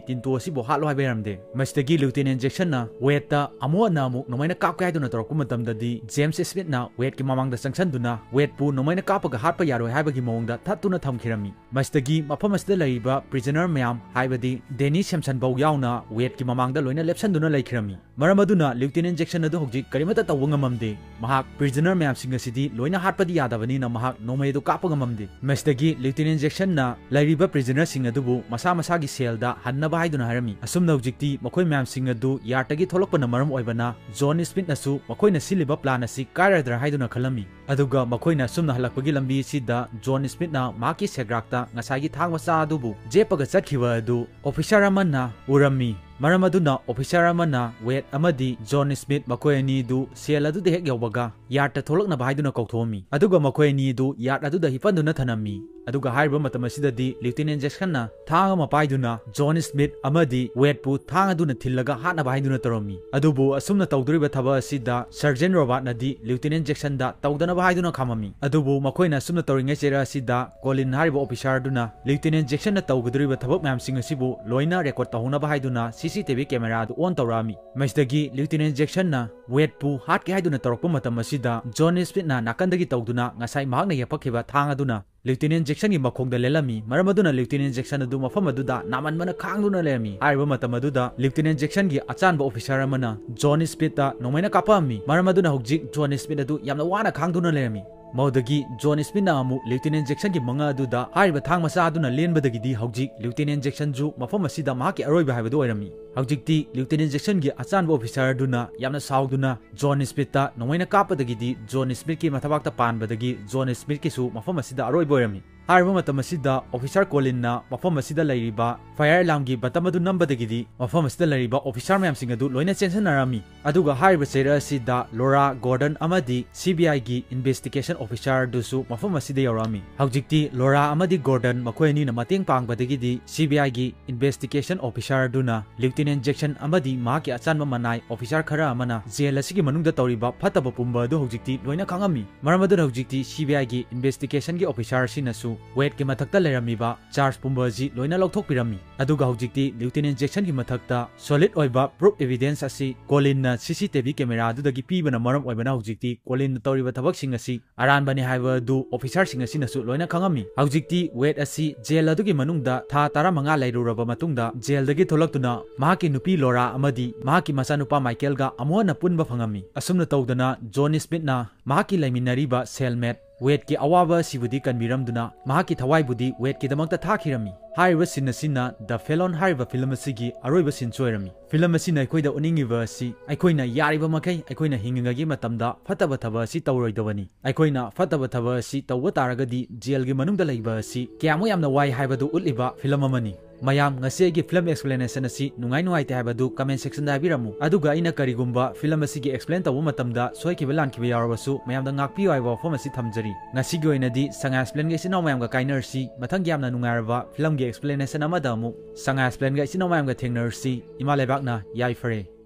ꯇꯤꯟꯇꯣ ꯑꯁꯤꯕꯨ ꯍꯥꯠꯂꯣ ꯍꯥꯏꯕ ꯌꯥꯔꯝꯗꯦ꯫ ꯃꯁꯤꯗꯒꯤ ꯂꯤꯎꯇꯤꯅꯦꯟ ꯖꯦꯛꯁꯟꯅ ꯋꯦꯗꯇ ꯑꯃꯨꯛ ꯍꯟꯅ ꯑꯃꯨꯛ ꯅꯣꯡꯃꯩꯅ ꯀꯥꯞꯀꯦ ꯍꯥꯏꯗꯨꯅ ꯇꯧꯔꯛꯄ ꯃꯇꯝꯗꯗꯤ ꯖꯦꯝꯁ ꯁ꯭ꯃꯤꯠꯅ ꯋꯦꯗꯀꯤ ꯃꯃꯥꯡꯗ ꯆꯪꯁꯤꯟꯗꯨꯅ ꯋꯦꯗꯄꯨ ꯅꯣꯡꯃꯩꯅ ꯀꯥꯞꯄꯒ ꯍꯥꯠꯄ ꯌꯥꯔꯣꯏ ꯍꯥꯏꯕꯒꯤ ꯃꯑꯣꯡꯗ ꯊꯠꯇꯨꯅ ꯊꯝꯈꯤꯔꯝꯃꯤ꯫ ꯃꯁꯤꯗꯒꯤ ꯃꯐꯝ ꯑꯁꯤꯗ ꯂꯩꯔꯤꯕ ꯄ꯭ꯔꯤꯖꯅꯔ ꯃꯌꯥꯝ, ꯍꯥꯏꯕꯗꯤ ꯗꯦꯅꯤ ꯁꯦꯝꯁꯟ ꯐꯥꯎ ꯌꯥꯎꯅ ꯋꯦꯗꯀꯤ ꯃꯃꯥꯡꯗ ꯂꯣꯏꯅ ꯂꯦꯞꯁꯟꯗꯨꯅ ꯂꯩꯈꯤꯔꯝꯃꯤ꯫ ꯃꯔꯝ ꯑꯗꯨꯅ ꯂꯤꯎꯇꯤꯅꯦꯟ ꯖꯦꯛꯁꯟ ꯑꯗꯨ ꯍꯧꯖꯤꯛ ꯀꯔꯤꯃꯠꯇ ꯇꯧꯕ ꯉꯝꯃꯝꯗꯦ꯫ ꯃꯍꯥꯛ ꯄ꯭ꯔꯤꯖꯅꯔ ꯃꯌꯥꯝꯁꯤꯡ ꯑꯁꯤꯗꯤ ꯂꯣꯏꯅ ꯍꯥꯠꯄꯗꯤ ꯌꯥꯗꯕꯅꯤꯅ ꯃꯍꯥꯛ ꯅꯣꯡꯃꯩ ꯑꯗꯨ ꯀꯥꯞꯄ ꯉꯝꯃꯝꯗꯦ꯫ ꯃꯁꯤꯗꯒꯤ ꯂꯤꯎꯇꯤꯅꯦꯟ ꯖꯦꯛꯁꯟꯅ ꯂꯩꯔꯤꯕ ꯄ꯭ꯔꯤꯖꯅꯔꯁꯤꯡ ꯑꯗꯨꯕꯨ ꯃꯁꯥ ꯃꯁꯥꯒꯤ ꯁꯦꯜꯗ ꯍꯟꯅꯕ ꯍꯥꯏꯗꯨꯅ ꯍꯥꯏꯔꯝꯃꯤ꯫ ꯑꯁꯨꯝꯅ ꯍꯧꯖꯤꯛꯇꯤ ꯃꯈꯣꯏ ꯃꯌꯥꯝꯁꯤꯡ ꯑꯗꯨ ꯌꯥꯔꯗꯇꯒꯤ ꯊꯣꯛꯂꯛꯄꯅ ꯃꯔꯝ ꯑꯣꯏꯕꯅ ꯖꯣꯟ ꯁ꯭ꯃꯤꯠꯅꯁꯨ ꯃꯈꯣꯏꯅ ꯁꯤꯜꯂꯤꯕ ꯄ꯭ꯂꯥꯟ ꯑꯁꯤ ꯀꯥꯏꯔꯗ꯭ꯔꯥ ꯍꯥꯏꯗꯨꯅ ꯈꯜꯂꯝꯃꯤ꯫ ꯑꯗꯨꯒ ꯃꯈꯣꯏꯅ ꯑꯁꯨꯝꯅ ꯍꯜꯂꯛꯄꯒꯤ ꯂꯝꯕꯤ ꯑꯁꯤꯗ ꯖꯣꯟ ꯁ꯭ꯃꯤꯠꯅ ꯃꯍꯥꯛꯀꯤ ꯁꯦꯒ꯭ꯔꯥꯛꯇ ꯉꯁꯥꯏꯒꯤ ꯊꯥꯡ ꯃꯆꯥ ꯑꯗꯨꯕꯨ ꯖꯦꯞꯄꯒ ꯆꯠꯈꯤꯕ ꯑꯗꯨ ꯑꯣꯐꯤꯁꯥꯔ ꯑꯃꯅ ꯎꯔꯝꯃꯤ꯫ ꯃꯔꯝ ꯑꯗꯨꯅ ꯑꯣꯐꯤꯁꯥꯔ ꯑꯃꯅ ꯋꯦꯗ ꯑꯃꯗꯤ ꯖꯣꯟ ꯁ꯭ꯃꯤꯠ ꯃꯈꯣꯏ ꯑꯅꯤꯗꯨ ꯁꯦꯜ ꯑꯗꯨꯗ ꯍꯦꯛ ꯌꯧꯕꯒ ꯌꯥꯔꯗꯇ ꯊꯣꯛꯂꯛꯅꯕ ꯍꯥꯏꯗꯨꯅ ꯀꯧꯊꯣꯛꯑꯝꯃꯤ꯫ ꯑꯗꯨꯒ ꯃꯈꯣꯏ ꯑꯅꯤꯗꯨ ꯌꯥꯔꯗ ꯑꯗꯨꯗ ꯍꯤꯞꯄꯟꯗꯨꯅ ꯊꯅꯝꯃꯤ꯫ ꯑꯗꯨꯒ ꯍꯥꯏꯔꯤꯕ ꯃꯇꯝ ꯑꯁꯤꯗꯗꯤ ꯂꯤꯎꯇꯤꯅꯦꯟ ꯖꯦꯛꯁꯟꯅ ꯊꯥꯡ ꯑꯃ ꯄꯥꯏꯗꯨꯅ ꯖꯣꯟ ꯁ꯭ꯃꯤꯠ ꯑꯃꯗꯤ ꯋꯦꯗꯄꯨ ꯊꯥꯡ ꯑꯗꯨꯅ ꯊꯤꯜꯂꯒ ꯍꯥꯠꯅꯕ ꯍꯥꯏꯗꯨꯅ ꯇꯧꯔꯝꯃꯤ꯫ ꯑꯗꯨꯕꯨ ꯑꯁꯨꯝꯅ ꯇꯧꯗꯣꯔꯤꯕ ꯊꯕꯛ ꯑꯁꯤꯗ ꯁꯔꯖꯦꯟ ꯔꯣꯕꯥꯔꯠꯅꯗꯤ ꯂꯤꯎꯇꯤꯅꯦꯟ ꯖꯦꯛꯁꯟꯗ ꯇꯧꯗꯅꯕ ꯍꯥꯏꯗꯨꯅ ꯈꯥꯝꯃꯝꯃꯤ꯫ ꯑꯗꯨꯕꯨ ꯃꯈꯣꯏꯅ ꯑꯁꯨꯝꯅ ꯇꯧꯔꯤꯉꯩ ꯆꯦꯔ ꯑꯁꯤꯗ ꯀꯣꯂꯤꯟ ꯍꯥꯏꯔꯤꯕ ꯑꯣꯐꯤꯁꯥꯔ ꯑꯗꯨꯅ ꯂꯤꯎꯇꯤꯅꯦꯟ ꯖꯦꯛꯁꯟꯅ ꯇꯧꯒꯗꯧꯔꯤꯕ ꯊꯕꯛ ꯃꯌꯥꯝꯁꯤꯡ ꯑꯁꯤꯕꯨ ꯂꯣꯏꯅ ꯔꯦꯀꯣꯔꯗ ꯇꯧꯍꯧꯅꯕ ꯍꯥꯏꯗꯨꯅ ꯁꯤ ꯁꯤ ꯁꯤ ꯇꯤ ꯚꯤ ꯀꯦꯃꯦꯔꯥ ꯑꯗꯨ ꯑꯣꯟ ꯇꯧꯔꯛꯑꯝꯃꯤ꯫ ꯃꯁꯤꯗꯒꯤ ꯂꯤꯌꯨꯇꯤꯅꯦꯟ ꯖꯦꯛꯁꯟꯅ ꯋꯦꯗꯄꯨ ꯍꯥꯠꯀꯦ ꯍꯥꯏꯗꯨꯅ ꯇꯧꯔꯛꯄ ꯃꯇꯝ ꯑꯁꯤꯗ ꯖꯣꯟ ꯁ꯭ꯃꯤꯠꯅ ꯅꯥꯀꯟꯗꯒꯤ ꯇꯧꯗꯨꯅ ꯉꯁꯥꯏ ꯃꯍꯥꯛꯅ ꯌꯦꯞꯄꯛꯈꯤꯕ ꯊꯥꯡ ꯑꯗꯨꯅ ꯂꯤꯌꯨꯇꯤꯅꯦꯟ ꯖꯦꯛꯁꯟꯒꯤ ꯃꯈꯣꯡꯗ ꯂꯦꯜꯂꯝꯃꯤ꯫ ꯃꯔꯝ ꯑꯗꯨꯅ ꯂꯤꯌꯨꯇꯤꯅꯦꯟ ꯖꯦꯛꯁꯟ ꯑꯗꯨ ꯃꯐꯝ ꯑꯗꯨꯗ ꯅꯥꯃꯟꯕꯅ ꯈꯥꯡꯗꯨꯅ ꯂꯩꯔꯝꯃꯤ꯫ ꯍꯥꯏꯔꯤꯕ ꯃꯇꯝ ꯑꯗꯨꯗ ꯂꯤꯌꯨꯇꯤꯅꯦꯟ ꯖꯦꯛꯁꯟꯒꯤ ꯑꯆꯥꯟꯕ ꯑꯣꯐꯤꯁꯥꯔ ꯑꯃꯅ ꯖꯣꯟ ꯁ꯭ꯃꯤꯠꯇ ꯅꯣꯡꯃꯩꯅ ꯀꯥꯞꯄꯛꯑꯝꯃꯤ꯫ ꯃꯔꯝ ꯑꯗꯨꯅ ꯍꯧꯖꯤꯛ ꯖꯣꯟ ꯁ꯭ꯃꯤꯠ ꯑꯗꯨ ꯌꯥꯝꯅ ꯋꯥꯅ ꯈꯥꯡꯗꯨꯅ ꯂꯩꯔꯝꯃꯤ꯫ ꯃꯗꯨꯗꯒꯤ ꯖꯣꯟ ꯁ꯭ꯃꯤꯠꯅ ꯑꯃꯨꯛ ꯂꯤꯌꯨꯇꯤꯅꯦꯟ ꯖꯦꯛꯁꯟꯒꯤ ꯃꯉꯛ ꯑꯗꯨꯗ ꯍꯥꯏꯔꯤꯕ ꯊꯥꯡ ꯃꯆꯥ ꯑꯗꯨꯅ ꯂꯦꯟꯕꯗꯒꯤꯗꯤ ꯍꯧꯖꯤꯛ ꯂꯤꯌꯨꯇꯤꯅꯦꯟ ꯖꯦꯛꯁꯟꯁꯨ ꯃꯐꯝ ꯑꯁꯤꯗ ꯃꯍꯥꯛꯀꯤ ꯑꯔꯣꯏꯕ ꯍꯥꯏꯕꯗꯨ ꯑꯣꯏꯔꯝꯃꯤ꯫ ꯍꯧꯖꯤꯛꯇꯤ ꯂꯤꯌꯨꯇꯤꯅꯦꯟ ꯖꯦꯛꯁꯟꯒꯤ ꯑꯆꯥꯟꯕ ꯑꯣꯐꯤꯁꯥꯔ ꯑꯗꯨꯅ ꯌꯥꯝꯅ ꯁꯥꯎꯗꯨꯅ ꯖꯣꯟ ꯁ꯭ꯃꯤꯠꯇ ꯅꯣꯡꯃꯩꯅ ꯀꯥꯞꯄꯗꯒꯤꯗꯤ ꯖꯣꯟ ꯁ꯭ꯃꯤꯠꯀꯤ ꯃꯊꯕꯥꯛꯇ ꯄꯥꯟꯕꯗꯒꯤ ꯖꯣꯟ ꯁ꯭ꯃꯤꯠꯀꯤꯁꯨ ꯃꯐꯝ ꯑꯁꯤꯗ ꯑꯔꯣꯏꯕ ꯑꯣꯏꯔꯝꯃꯤ꯫ ꯍꯥꯏꯔꯤꯕ ꯃꯇꯝ ꯑꯁꯤꯗ ꯑꯣꯐꯤꯁꯥꯔ ꯀꯣꯂꯤꯟꯅ ꯃꯐꯝ ꯑꯁꯤꯗ ꯂꯩꯔꯤꯕ ꯐꯥꯌꯔ ꯑꯦꯂꯥꯔꯝꯒꯤ ꯕꯇꯝ ꯑꯗꯨ ꯅꯝꯕꯗꯒꯤꯗꯤ ꯃꯐꯝ ꯑꯁꯤꯗ ꯂꯩꯔꯤꯕ ꯑꯣꯐꯤꯁꯥꯔ ꯃꯌꯥꯝꯁꯤꯡ ꯑꯗꯨ ꯂꯣꯏꯅ ꯆꯦꯟꯁꯤꯟꯅꯔꯝꯃꯤ꯫ ꯑꯗꯨꯒ ꯍꯥꯏꯔꯤꯕ ꯆꯩꯔꯛ ꯑꯁꯤꯗ ꯂꯣꯔꯥ, ꯒꯣꯔꯗꯟ ꯑꯃꯗꯤ ꯁꯤ ꯕꯤ ꯑꯥꯏꯒꯤ ꯏꯟꯚꯦꯁꯇꯤꯒꯦꯁꯟ ꯑꯣꯐꯤꯁꯥꯔ ꯑꯗꯨꯁꯨ ꯃꯐꯝ ꯑꯁꯤꯗ ꯌꯧꯔꯛꯑꯝꯃꯤ꯫ ꯍꯧꯖꯤꯛꯇꯤ ꯂꯣꯔꯥ ꯑꯃꯗꯤ ꯒꯣꯔꯗꯟ ꯃꯈꯣꯏ ꯑꯅꯤꯅ ꯃꯇꯦꯡ ꯄꯥꯡꯕꯗꯒꯤꯗꯤ ꯁꯤ ꯕꯤ ꯑꯥꯏꯒꯤ ꯏꯟꯚꯦꯁꯇꯤꯒꯦꯁꯟ ꯑꯣꯐꯤꯁꯥꯔ ꯑꯗꯨꯅ ꯂꯤꯌꯨꯇꯤꯅꯦꯟ ꯖꯦꯛꯁꯟ ꯑꯃꯗꯤ ꯃꯍꯥꯛꯀꯤ ꯑꯆꯥꯟꯕ ꯃꯅꯥꯏ ꯑꯣꯐꯤꯁꯥꯔ ꯈꯔ ꯑꯃꯅ ꯖꯦꯜ ꯑꯁꯤꯒꯤ ꯃꯅꯨꯡꯗ ꯇꯧꯔꯤꯕ ꯐꯠꯇꯕ ꯄꯨꯝꯕ ꯑꯗꯨ ꯍꯧꯖꯤꯛꯇꯤ ꯂꯣꯏꯅ ꯈꯪꯉꯝꯃꯤ꯫ ꯃꯔꯝ ꯑꯗꯨꯅ ꯍꯧꯖꯤꯛꯇꯤ ꯁꯤ ꯕꯤ ꯑꯥꯏꯒꯤ ꯏꯟꯚꯦꯁꯇꯤꯒꯦꯁꯟꯒꯤ ꯑꯣꯐꯤꯁꯥꯔꯁꯤꯡꯅꯁꯨ ꯋꯦꯗꯀꯤ ꯃꯊꯛꯇ ꯂꯩꯔꯝꯃꯤꯕ ꯆꯥꯔꯖ ꯄꯨꯝꯕ ꯑꯁꯤ ꯂꯣꯏꯅ ꯂꯧꯊꯣꯛꯄꯤꯔꯝꯃꯤ꯫ ꯑꯗꯨꯒ ꯍꯧꯖꯤꯛꯇꯤ ꯂꯤꯌꯨꯇꯤꯅꯦꯟ ꯖꯦꯛꯁꯟꯒꯤ ꯃꯊꯛꯇ ꯁꯣꯂꯤꯗ ꯑꯣꯏꯕ ꯄ꯭ꯔꯨꯐ ꯑꯦꯚꯤꯗꯦꯟꯁ ꯑꯁꯤ ꯀꯣꯂꯤꯟꯅ ꯁꯤ ꯁꯤ ꯇꯤ ꯚꯤ ꯀꯦꯃꯦꯔꯥ ꯑꯗꯨꯗꯒꯤ ꯄꯤꯕꯅ ꯃꯔꯝ ꯑꯣꯏꯕꯅ ꯍꯧꯖꯤꯛꯇꯤ ꯀꯣꯂꯤꯟꯅ ꯇꯧꯔꯤꯕ ꯊꯕꯛꯁꯤꯡ ꯑꯁꯤ ꯑꯔꯥꯟꯕꯅꯤ ꯍꯥꯏꯕ ꯑꯗꯨ ꯑꯣꯐꯤꯁꯥꯔꯁꯤꯡ ꯑꯁꯤꯅꯁꯨ ꯂꯣꯏꯅ ꯈꯪꯉꯝꯃꯤ꯫ ꯍꯧꯖꯤꯛꯇꯤ ꯋꯦꯗ ꯑꯁꯤ ꯖꯦꯜ ꯑꯗꯨꯒꯤ ꯃꯅꯨꯡꯗ ꯊꯥ ꯇꯔꯥꯃꯉꯥ ꯂꯩꯔꯨꯔꯕ ꯃꯇꯨꯡꯗ ꯖꯦꯜꯗꯒꯤ ꯊꯣꯛꯂꯛꯇꯨꯅ ꯃꯍꯥꯛꯀꯤ ꯅꯨꯄꯤ ꯂꯣꯔꯥ ꯑꯃꯗꯤ ꯃꯍꯥꯛꯀꯤ ꯃꯆꯥꯅꯨꯄꯥ ꯃꯥꯏꯀꯦꯜꯒ ꯑꯃꯨꯛ ꯍꯟꯅ ꯄꯨꯟꯕ ꯐꯪꯉꯝꯃꯤ꯫ ꯑꯁꯨꯝꯅ ꯇꯧꯗꯅ ꯖꯣꯟ ꯁ꯭ꯃꯤꯠꯅ ꯃꯍꯥꯛꯀꯤ ꯂꯩꯃꯤꯟꯅꯔꯤꯕ ꯁꯦꯜꯃꯦꯠ ꯋꯦꯗꯀꯤ ꯑꯋꯥꯕ ꯑꯁꯤꯕꯨꯗꯤ ꯀꯟꯕꯤꯔꯝꯗꯨꯅ ꯃꯍꯥꯛꯀꯤ ꯊꯋꯥꯏꯕꯨꯗꯤ ꯋꯦꯗꯀꯤꯗꯃꯛꯇ ꯊꯥꯈꯤꯔꯝꯃꯤ꯫ ꯍꯥꯏꯔꯤꯕ ꯁꯤꯟ ꯑꯁꯤꯅ ꯗ ꯐꯦꯂꯣꯟ ꯍꯥꯏꯔꯤꯕ ꯐꯤꯂꯝ ꯑꯁꯤꯒꯤ ꯑꯔꯣꯏꯕ ꯁꯤꯟꯁꯨ ꯑꯣꯏꯔꯝꯃꯤ꯫ ꯐꯤꯂꯝ ꯑꯁꯤꯅ ꯑꯩꯈꯣꯏꯗ ꯎꯠꯅꯤꯡꯉꯤꯕ ꯑꯁꯤ ꯑꯩꯈꯣꯏꯅ ꯌꯥꯔꯤꯕ ꯃꯈꯩ ꯑꯩꯈꯣꯏꯅ ꯍꯤꯡꯉꯤꯉꯩꯒꯤ ꯃꯇꯝꯗ ꯐꯠꯇꯕ ꯊꯕꯛ ꯑꯁꯤ ꯇꯧꯔꯣꯏꯗꯕꯅꯤ꯫ ꯑꯩꯈꯣꯏꯅ ꯐꯠꯇꯕ ꯊꯕꯛ ꯑꯁꯤ ꯇꯧꯕ ꯇꯥꯔꯒꯗꯤ ꯖꯦꯜꯒꯤ ꯃꯅꯨꯡꯗ ꯂꯩꯕ ꯑꯁꯤ ꯀꯌꯥꯃꯨꯛ ꯌꯥꯝꯅ ꯋꯥꯏ ꯍꯥꯏꯕꯗꯨ ꯎꯠꯂꯤꯕ ꯐꯤꯂꯝ ꯑꯃꯅꯤ꯫ ꯃꯌꯥꯝ, ꯉꯁꯤ ꯑꯩꯒꯤ ꯐꯤꯂꯝ ꯑꯦꯛꯁꯄ꯭ꯂꯦꯅꯦꯁꯟ ꯑꯁꯤ ꯅꯨꯡꯉꯥꯏ ꯅꯨꯡꯉꯥꯏꯇꯦ ꯍꯥꯏꯕꯗꯨ ꯀꯃꯦꯟ ꯁꯦꯛꯁꯟꯗ ꯍꯥꯏꯕꯤꯔꯝꯃꯨ꯫ ꯑꯗꯨꯒ ꯑꯩꯅ ꯀꯔꯤꯒꯨꯝꯕ ꯐꯤꯂꯝ ꯑꯁꯤꯒꯤ ꯑꯦꯛꯁꯄ꯭ꯂꯦꯟ ꯇꯧꯕ ꯃꯇꯝꯗ ꯁꯣꯏꯈꯤꯕ ꯂꯥꯟꯈꯤꯕ ꯌꯥꯎꯔꯕꯁꯨ ꯃꯌꯥꯝꯗ ꯉꯥꯛꯄꯤꯌꯨ ꯍꯥꯏꯕ ꯋꯥꯐꯝ ꯑꯁꯤ ꯊꯝꯖꯔꯤ꯫ ꯉꯁꯤꯒꯤ ꯑꯣꯏꯅꯗꯤ ꯁꯉꯥꯏ ꯑꯦꯛꯁꯄ꯭ꯂꯦꯟꯒꯤ ꯏꯆꯤꯟ ꯏꯅꯥꯎ ꯃꯌꯥꯝꯒ ꯀꯥꯏꯅꯔꯁꯤ꯫ ꯃꯊꯪꯒꯤ ꯌꯥꯝꯅ ꯅꯨꯡꯉꯥꯏꯔꯕ ꯐꯤꯂꯝꯒꯤ ꯑꯦꯛꯁꯄ꯭ꯂꯦꯅꯦꯁꯟ ꯑꯃꯗ ꯑꯃꯨꯛ ꯁꯉꯥꯏ ꯑꯦꯛꯁꯄ꯭ꯂꯦꯟꯒ ꯏꯆꯤꯟ ꯏꯅꯥꯎ ꯃꯌꯥꯝꯒ ꯊꯦꯡꯅꯔꯁꯤ꯫ ꯏꯃꯥ ꯂꯩꯕꯥꯛꯅ ꯌꯥꯏꯐꯔꯦ꯫